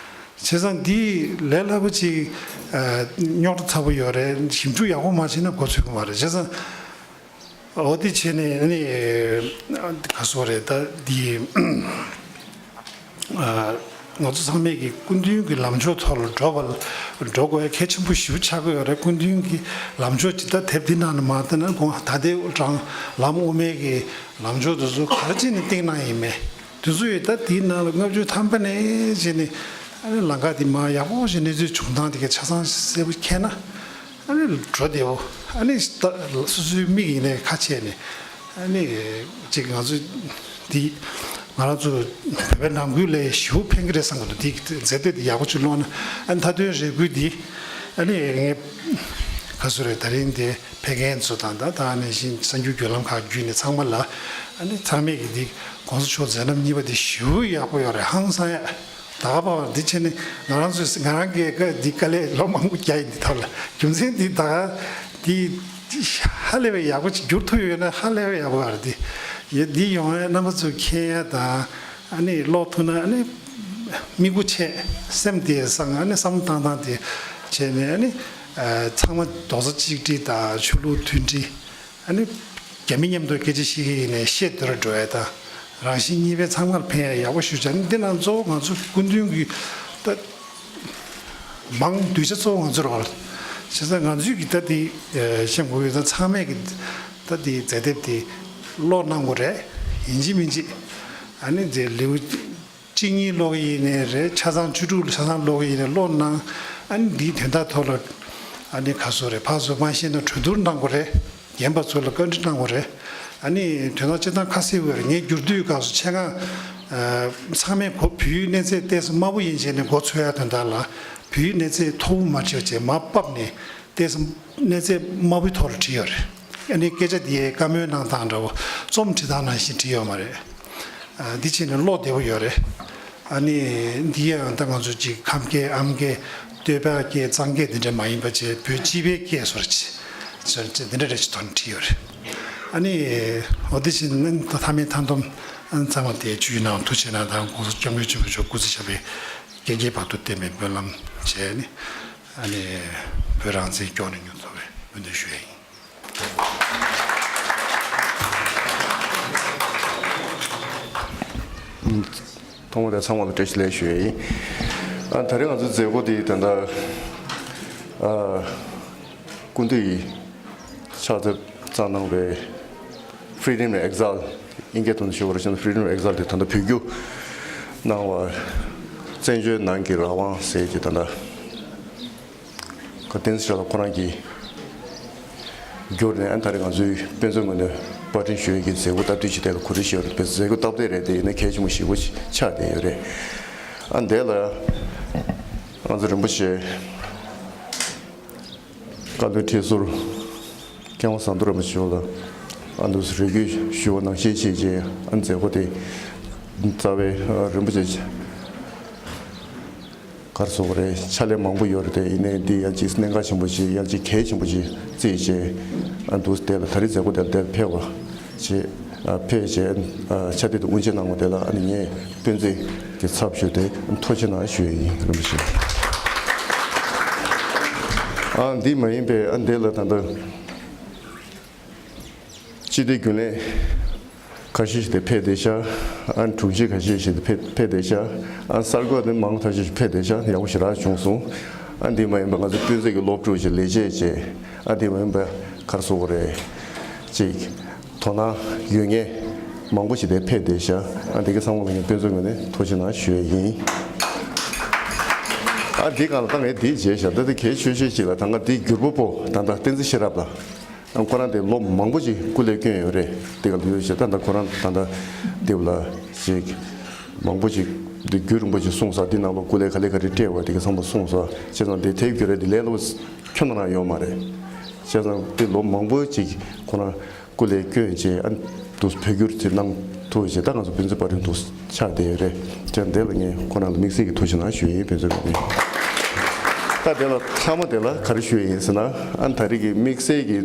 བྱས་ཙང་འདི་ལས་སླ་པོ་ཅིག་ཨ། རྙོག་དྲ་ཚ་པོ་ཡོད་རེད། ཞིབ་འཇུག་ཡག་པོ་མ་བྱས་ན་གོ་ཚོད་ཀྱི་མ་རེད། བྱས་ཙང་། འོ་དེ་བྱས་ནས་ཨ་ནི་ག་སོ་རེད། ད་འདི་ཨ་ང་ཚོ་ཚང་མས་ཀྱི་སྐུ་མདུན་གྱི་ལམ་ཕྱོགས་ཐོག་ལ་འགྲོ་བ་ལ་འགྲོ་དགོས་ཡ་གལ་ཆེན་པོ་ཞེ་པོ་ཆགས་ཀྱི་ཡོད་རེད། སྐུ་མདུན་གྱི་ལམ་ཕྱོགས་ཇི་ལྟར་དེབ་འདི་ནང་ནས་མ་བལྟས་ན་དགོངས། ད་ལྟའི་དྲང་ལམ་དབུ་མའི་གི་ལམ་ཕྱོགས་དེ་ཚོ་ག་རེ་བྱས་ནས་བཏིང་གནང་ཡིན་མེད། དེ་ཚོ་ཡོད། ད་དེའི་ནང་ལ་ལྔ་བཅུ་ཐམ་པ་ནས་བྱས་ནས་ཨ་ནི་ལམ་ཁ་འདི་མར་ཡག་པོ་ཞིག་གནས་ཚུལ་བྱུང་སྟངས་དེ་གའི་ཆ་ཚང་གསལ་པོ་མཁྱེན་ན། ཨ་ནི་འགྲོ་བདེ་བོ། ཨ་ནི་ད་སོ་སོའི་མིག་ཡིན་ནའི་ཁ་ཕྱེ་ནས། ཨ་ནི་ཅིག་ང་ཚོ་འདི་ང་རང་ཚོ་བོད་པའི་ནང་ཁུལ་ལ་ཞེ་པོ་ཕན་གྱི་རེད་བསམ་གྱི་འདུག་འདི་མཛད་སྤྱོད་འདི་ཡག་པོ་ཅིག་ཀློག་ན། ཨ་ནི་མཐའ་དོན་རེ་སྐུལ་འདི། ཨ་ནི་ངས་ག་སུ་རེད། ད་རིང་འདི་ཕེབས་མཁན་ཚོ་དང་། ད་ད་ནང་བཞིན་གསར་འགྱུར་བརྒྱུད་ལམ་ཁག་བརྒྱུད་ནས་ཚང་མ་ལ། ཨ་ནི་ཚང་མས་ཀྱི་འདི་གོང་ས་མཆོག་མཛད་རྣམ་གཉིས་པ་འདི་ཞེ་པོ་ཡག་པོ་ཡོད་རེད། ཧང་སང་ཡ། ད་ག་པར་འདི་བྱས་ནས་ང་རང་ཚོས་ང་རང་གིས་ཀ་འདི་དཀའ་ལས་ལོ་མང་པོ་བརྒྱབ་ཡིན། འདི་ཐོག་ལ་རྒྱུ་མཚན་འདི་ད་ག་འདི་ཧ་ལས་པའི་ཡག་པོ་ཅིག་བསྒྱུར་ཐུབ་ཡོད་ན་ཧ་ལས་པའི་ཡག་པོ་རེད། འདི་ཡ་འདི་ཡོང་ཡ་རྣམ་པ་ཚོས་མཁྱེན་ཡ་དང་། ཨ་ནི་ཀློག་ཐུབ་ན་ཨ་ནི་མིག་དགུ་ཕྱེ་སེམས་དེ་བཟང་། ཨ་ནི་བསམ་བློ་བཏང་སྟངས་དེ་བྱས་ནས། ཨ་ནི་ཚང་མ་རྡོག་རྩ་གཅིག་སྒྲིལ་དང་ཆོས་ལུགས་མཐུན་སྒྲིལ། ཨ་ནི་རྒྱ་མི་མཉམ་དུ་སྐད་ཆ་བཤད་ཀྱི་ཡིན་ནའི་བཤད་སྡོད་ར་འགྲོ་ཡ་དང་། རང་གཞན་གཉིས་པའི་ཚང་མར་ཕན་ཡ་ཡག་པོ་ཞུ་བྱ་ནི། འདི་ནང་གཙོ་བོ་ང་ཚོ་སྐུ་མདུན་གྱི་ད་མང་གདུལ་བྱ་གཙོ་བོ་ང་ཚོ་རེད་བ། བྱས་ཙང་ང་ཚོས་ཀྱི་ད་འདི་བཤད་དགོས་ཡོད་ཙང་། ཚང་མས་ཀྱི་ད་འདི་མཛད་དེབ་འདི་ཀློག་གནང་དགོས་རེད། ཡིན་གཅིག་མིན་གཅིག་ཨ་ནི་འདི་ལེའུ་གཅིག་གཉིས་ཀློག་གི་ཡིན་ནའི་རེད། ཆ་ཚང་བཅུ་དྲུག་ལ་ཆ་ཚང་ཀློག་གི་ཡིན་ནའི་ཀློག་གནང་། ཨ་ནི་འདིའི་དོན་དག་ཐོག་ལ་ཨ་ནི་ག་སོ་རེད། ཕར་ཚུར་མ་ཤེས་ན་གྲོས་བསྡུར་གནང་དགོས་རེད། རྒན་པ་ཚོ་ལ་བཀའ་འདྲི་གནང་དགོས་རེད། ཨ་ནི་དོན་དག་སྤྱིར་བཏང་ཁ་གསལ་བོ་རེད། ངས་བསྒྱུར་དུས་སྐབས་སུ་ཆེད་མངགས་ཚང་མས་གོ་བོད་ཡིག་གནས་ཚད་ཏོག་ཙམ་དམའ་པོ་ཡིན་བྱས་ནས་མགོ་ཚོད་ཡ་དོན་དག་ལ། བོད་ཡིག་གནས་ཚད་མཐོ་པོ་མ་བྲིས་བྱས་མར་ཕབ་ནས་ཏོག་ཙམ་གནས་ཚད་དམའ་པོའི་ཐོག་ལ་བྲིས་ཡོད་རེད། ཨ་ནི་སྐད་ཆ་འདི་ཡའི་བཀའ་མོལ་གནང་སྟངས་འདྲ་བོ། རྩོམ་བྲིས་སྟངས་ནང་བཞིན་བྲིས་ཡོད་མ་རེད། ཨ་འདི་བྱས་ནས་ཀློག་བདེ་པོ་ཡོད་རེད། ཨ་ནི་འདི་ཡང་ད་ང་ཚོ་ཅིག་ཁམས་སྐད་ཨམ་སྐད་སྟོད་པ་སྐད་གཙང་སྐད་འདི་འདྲ་མ་ཡིན་པ་བྱས། བོད་སྤྱི་པའི་སྐད་བཟོ་འདྲ་ཅིག་འདི་འདྲ་རེ་ཞིག་ཐོག་ནས་བྲིས་ཡོད་རེད། ཨ་ནི་འོ་དེ་བཞིན་ད་མཐའ་མའི་མཐའ་སྡོམ་ཚང་མ་དེ་ཇུས་གནང་། ཐུགས་རྗེ་གནང་དང་། གོང་ས་སྐྱབས་མགོན་ཆེན་པོ་མཆོག་སྐུ་ཚེ་ཞབས་པད་བསྐལ་བརྒྱའི་བར་དུ་བརྟན་པའི་སྨོན་ལམ་བྱས་ནས། ཨ་ནི་བོད་རང་བཙན་མགྱོགས་ནས་མྱུར་ཐོབ་པའི་སྨོན་འདུན་ཞུ་ཡ་ཡིན། ཐོག་མ་དེ་ཚང་མ་ལ་བཀྲ་ཤིས་བདེ་ལེགས་ཞུ་ཡ་ཡིན། ཨ་ད་རེས་ང་ཚོའི་མཛད་སྒོ་འདི་ད་ལྟ་ཨ་སྐུ་མདུན་ཕྱག་དེབ་བརྩམས་གནང་བའི་Freedom in Exile། དབྱིན་སྐད་ཐོག་ནས་ཞུ་བ་རེད་ན་Freedom in Exile དེ་ད་ལྟ་བོད་བསྒྱུར་གནང་བ། བཙན་བྱོལ་ནང་གི་རང་དབང་ཟེར་གྱི་ད་ལྟ་བསྟན་འཛིན་བཀྲ་ཤིས་ལགས་ཁོ་རང་གིས་བསྒྱུར་ནས། ཨ་ནི་ད་རེས་ང་ཚོའི་དཔེ་མཛོད་ངོས་ནས་པར་སྐྲུན་ཞུ་ཡས་ཀྱི་མཛད་སྒོ་སྟབས་བདེ་ཅིག་དེ་ལ་གོ་སྒྲིག་ཞུས་པ་རེད། མཛད་སྒོ་སྟབས་བདེ་རེད། དེ་ཡིན་ན་གལ་ཆེན་པོ་ཞེ་པོ་ཆགས་བསྡད་ཡོད་རེད། ཨ་འདི་ལ་ང་ཚོ་རིན་པོ་ཆེ་བཀའ་བློན་ཁྲི་ཟུར་མཁས་དབང་ཟམ་གདོང་རིན་པོ་ཆེ་མཆོག་ལ་ཨ་འདུག་སེ་རེ་སྐུལ་ཞུ་བ་ནང་བཞིན་བྱས་རྗེས། ཨ་མཛད་སྒོ་དེ་རྩ་བའི་རིན་པོ་ཆེ་གར་སོགས་རེད། ཕྱག་ལས་མང་པོ་ཡོད་རེད། དེ་ཡིན་ནའི་འདི་ཡང་ཅིག་གནད་འགག་ཆེན་པོ་ཞིག་ཡང་ཅིག་གལ་ཆེན་པོ་ཞིག་བརྩིས་བྱས། ཨ་འདུག་སེ་དེ་ལ་ད་རེས་མཛད་སྒོ་དེ་ལ་དེ་ཕེབས་པ་ བྱས། ཨ་ཕེབས་བྱས། ཨ་ཕྱག་དེབ་དེ་དབུ་འབྱེད་གནང་བ་དེ་ལ་ཨ་ནི་ངས་དཔེ་མཛོད་ཀྱི་ཚབ་ཞུས་ཏེ་ཐུགས་རྗེ་གནང་ཞུ་ཡས་ཡིན། རིན་པོ་ཆེ། ཨ་འདི་མ་ཡིན་པའི་ཨ་འདི་ལ་ད་ལྟ་སྤྱི་བདེ་རྒྱུན་ལས་ཁ་ཤས་ཤིག་དེ་ཕེབས་བསྡད་ཤག་ཨ་དྲུང་ཆེ་ཁ་ཤས་ཤིག་དེ་ཕེབས་ཕེབས་བསྡད་ཤག་ཨ་གསར་འགོད་དེ་མང་པོ་ཐག་ཆོད་ཕེབས་བསྡད་ཤག་ཡག་པོ་ཞེ་དྲག་བྱུང་སོང་། ཨ་འདི་མ་ཡིན་པ་ང་ཚོ་སྤུན་མཆེད་ཀྱི་སློབ་ཕྲུག་ཅིག་ལས་བྱེད་བྱས། ཨ་འདི་མ་ཡིན་པ་ག་རེ་ཟེར་དགོས་རེད། ཅིག་དོ་སྣང་ཡོད་མཁན་མང་པོ་ཞིག་དེ་ཕེབས་བསྡད་ཤག་ཨ་འདི་ག་ཚང་མ་ལ་ངས་དཔེ་མཛོད་ངོས་ནས་ཐུགས་རྗེ་གནང་ཞུ་ཡས་ཡིན། ཨ་འདི་གང་ལ་ད་ངས་འདི་བྱས་ཤག་ད་ལྟ་གལ་ཆེ་ཤོས་ཅིག་ལ་ད་ང་འདི་བསྒྱུར་པ་པོ་ད་ལྟ་བསྟན་འཛིན་ཤེས་རབ་ལགས། ཨ་ཁོ་རང་དེ་ལོ་མང་པོ་ཅིག་སྐུ་ལས་བསྐྱོན་ཡོད་རེད། དེ་ག་ལ་ཡོད་ཞེ་ད་ད་ཁོ་རང་ད་ལྟ་དེབ་ལ་ཞིག་མང་པོ་ཅིག་དེ་རྒྱུན་རིང་པོ་ཅིག་གསུངས་ས། དེ་ནང་ལོགས་སྐུ་ལས་ག་ལེ་ག་རེ་སྤྲད་པ་དེ་ག་ཚང་མ་གསུངས་ས། བྱས་ཙང་དེ་དེབ་བསྒྱུར་རེད། དེ་ལས་སླ་པོ་ཁྱོན་ནས་རང་ཡོད་མ་རེད། བྱས་ཙང་དེ་ལོ་མང་པོ་ཅིག་ཁོ་རང་སྐུ་ལས་བསྐྱོན་བྱས་ཨ་དུ་བོད་བསྒྱུར་དེ་གནང་ཐུབ་བྱས་ད་ང་ཚོ་བོད་འཛིན་པ་རིང་དུ་ཆགས་བསྡད་ཡོད་རེད། བྱས་ཙང་དེ་ལ་ངས་ཁོ་རང་ལ་དམིགས་བསལ་གྱི་ཐུགས་རྗེ་གནང་ཞུ་ཡིན། བོད་འཛིན་པ་རིང་། ད་དེ་ལ་མཐའ་མ་དེ་ལ་ག་རེ་ཞུ་ཡིན་ཟེར་ན། ཨ་ད་རེས་ཀྱི་དམིགས་བསལ་གྱི་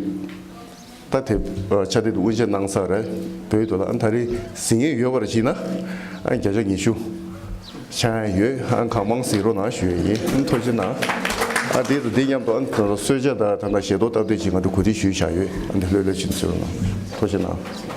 ད་དེ་ཕྱག་དེབ་དབུ་འབྱེད་གནང་ས་རེད། བོད་དུ་ལ་ཨ་ད་རེས་གཟིགས་མཁན་ཡོད་པར་བྱས་ན་ཨ་བརྒྱ་ཆ་ཉི་ཤུ་ཆགས་ཡོད། ཨ་གང་མང་གཟིགས་རོགས་གནང་ཞུ་ཡས་ཡིན། ཐུགས་རྗེ་གནང་། ཨ་དེ་དང་དེ་མཉམ་དུ་ཨ་གསོལ་ཇ་དང་ད་ལྟ་ཞལ་ཏོག་སྟབས་བདེ་ཅིག་ང་ཚོ་གོ་སྒྲིག་ཞུས་བཞག་ཡོད། ཨ་འདི་ལྷོད་ལྷོད་ཕྱིན་གཟིགས་རོགས་གནང་། ཐུགས་རྗེ་གནང་།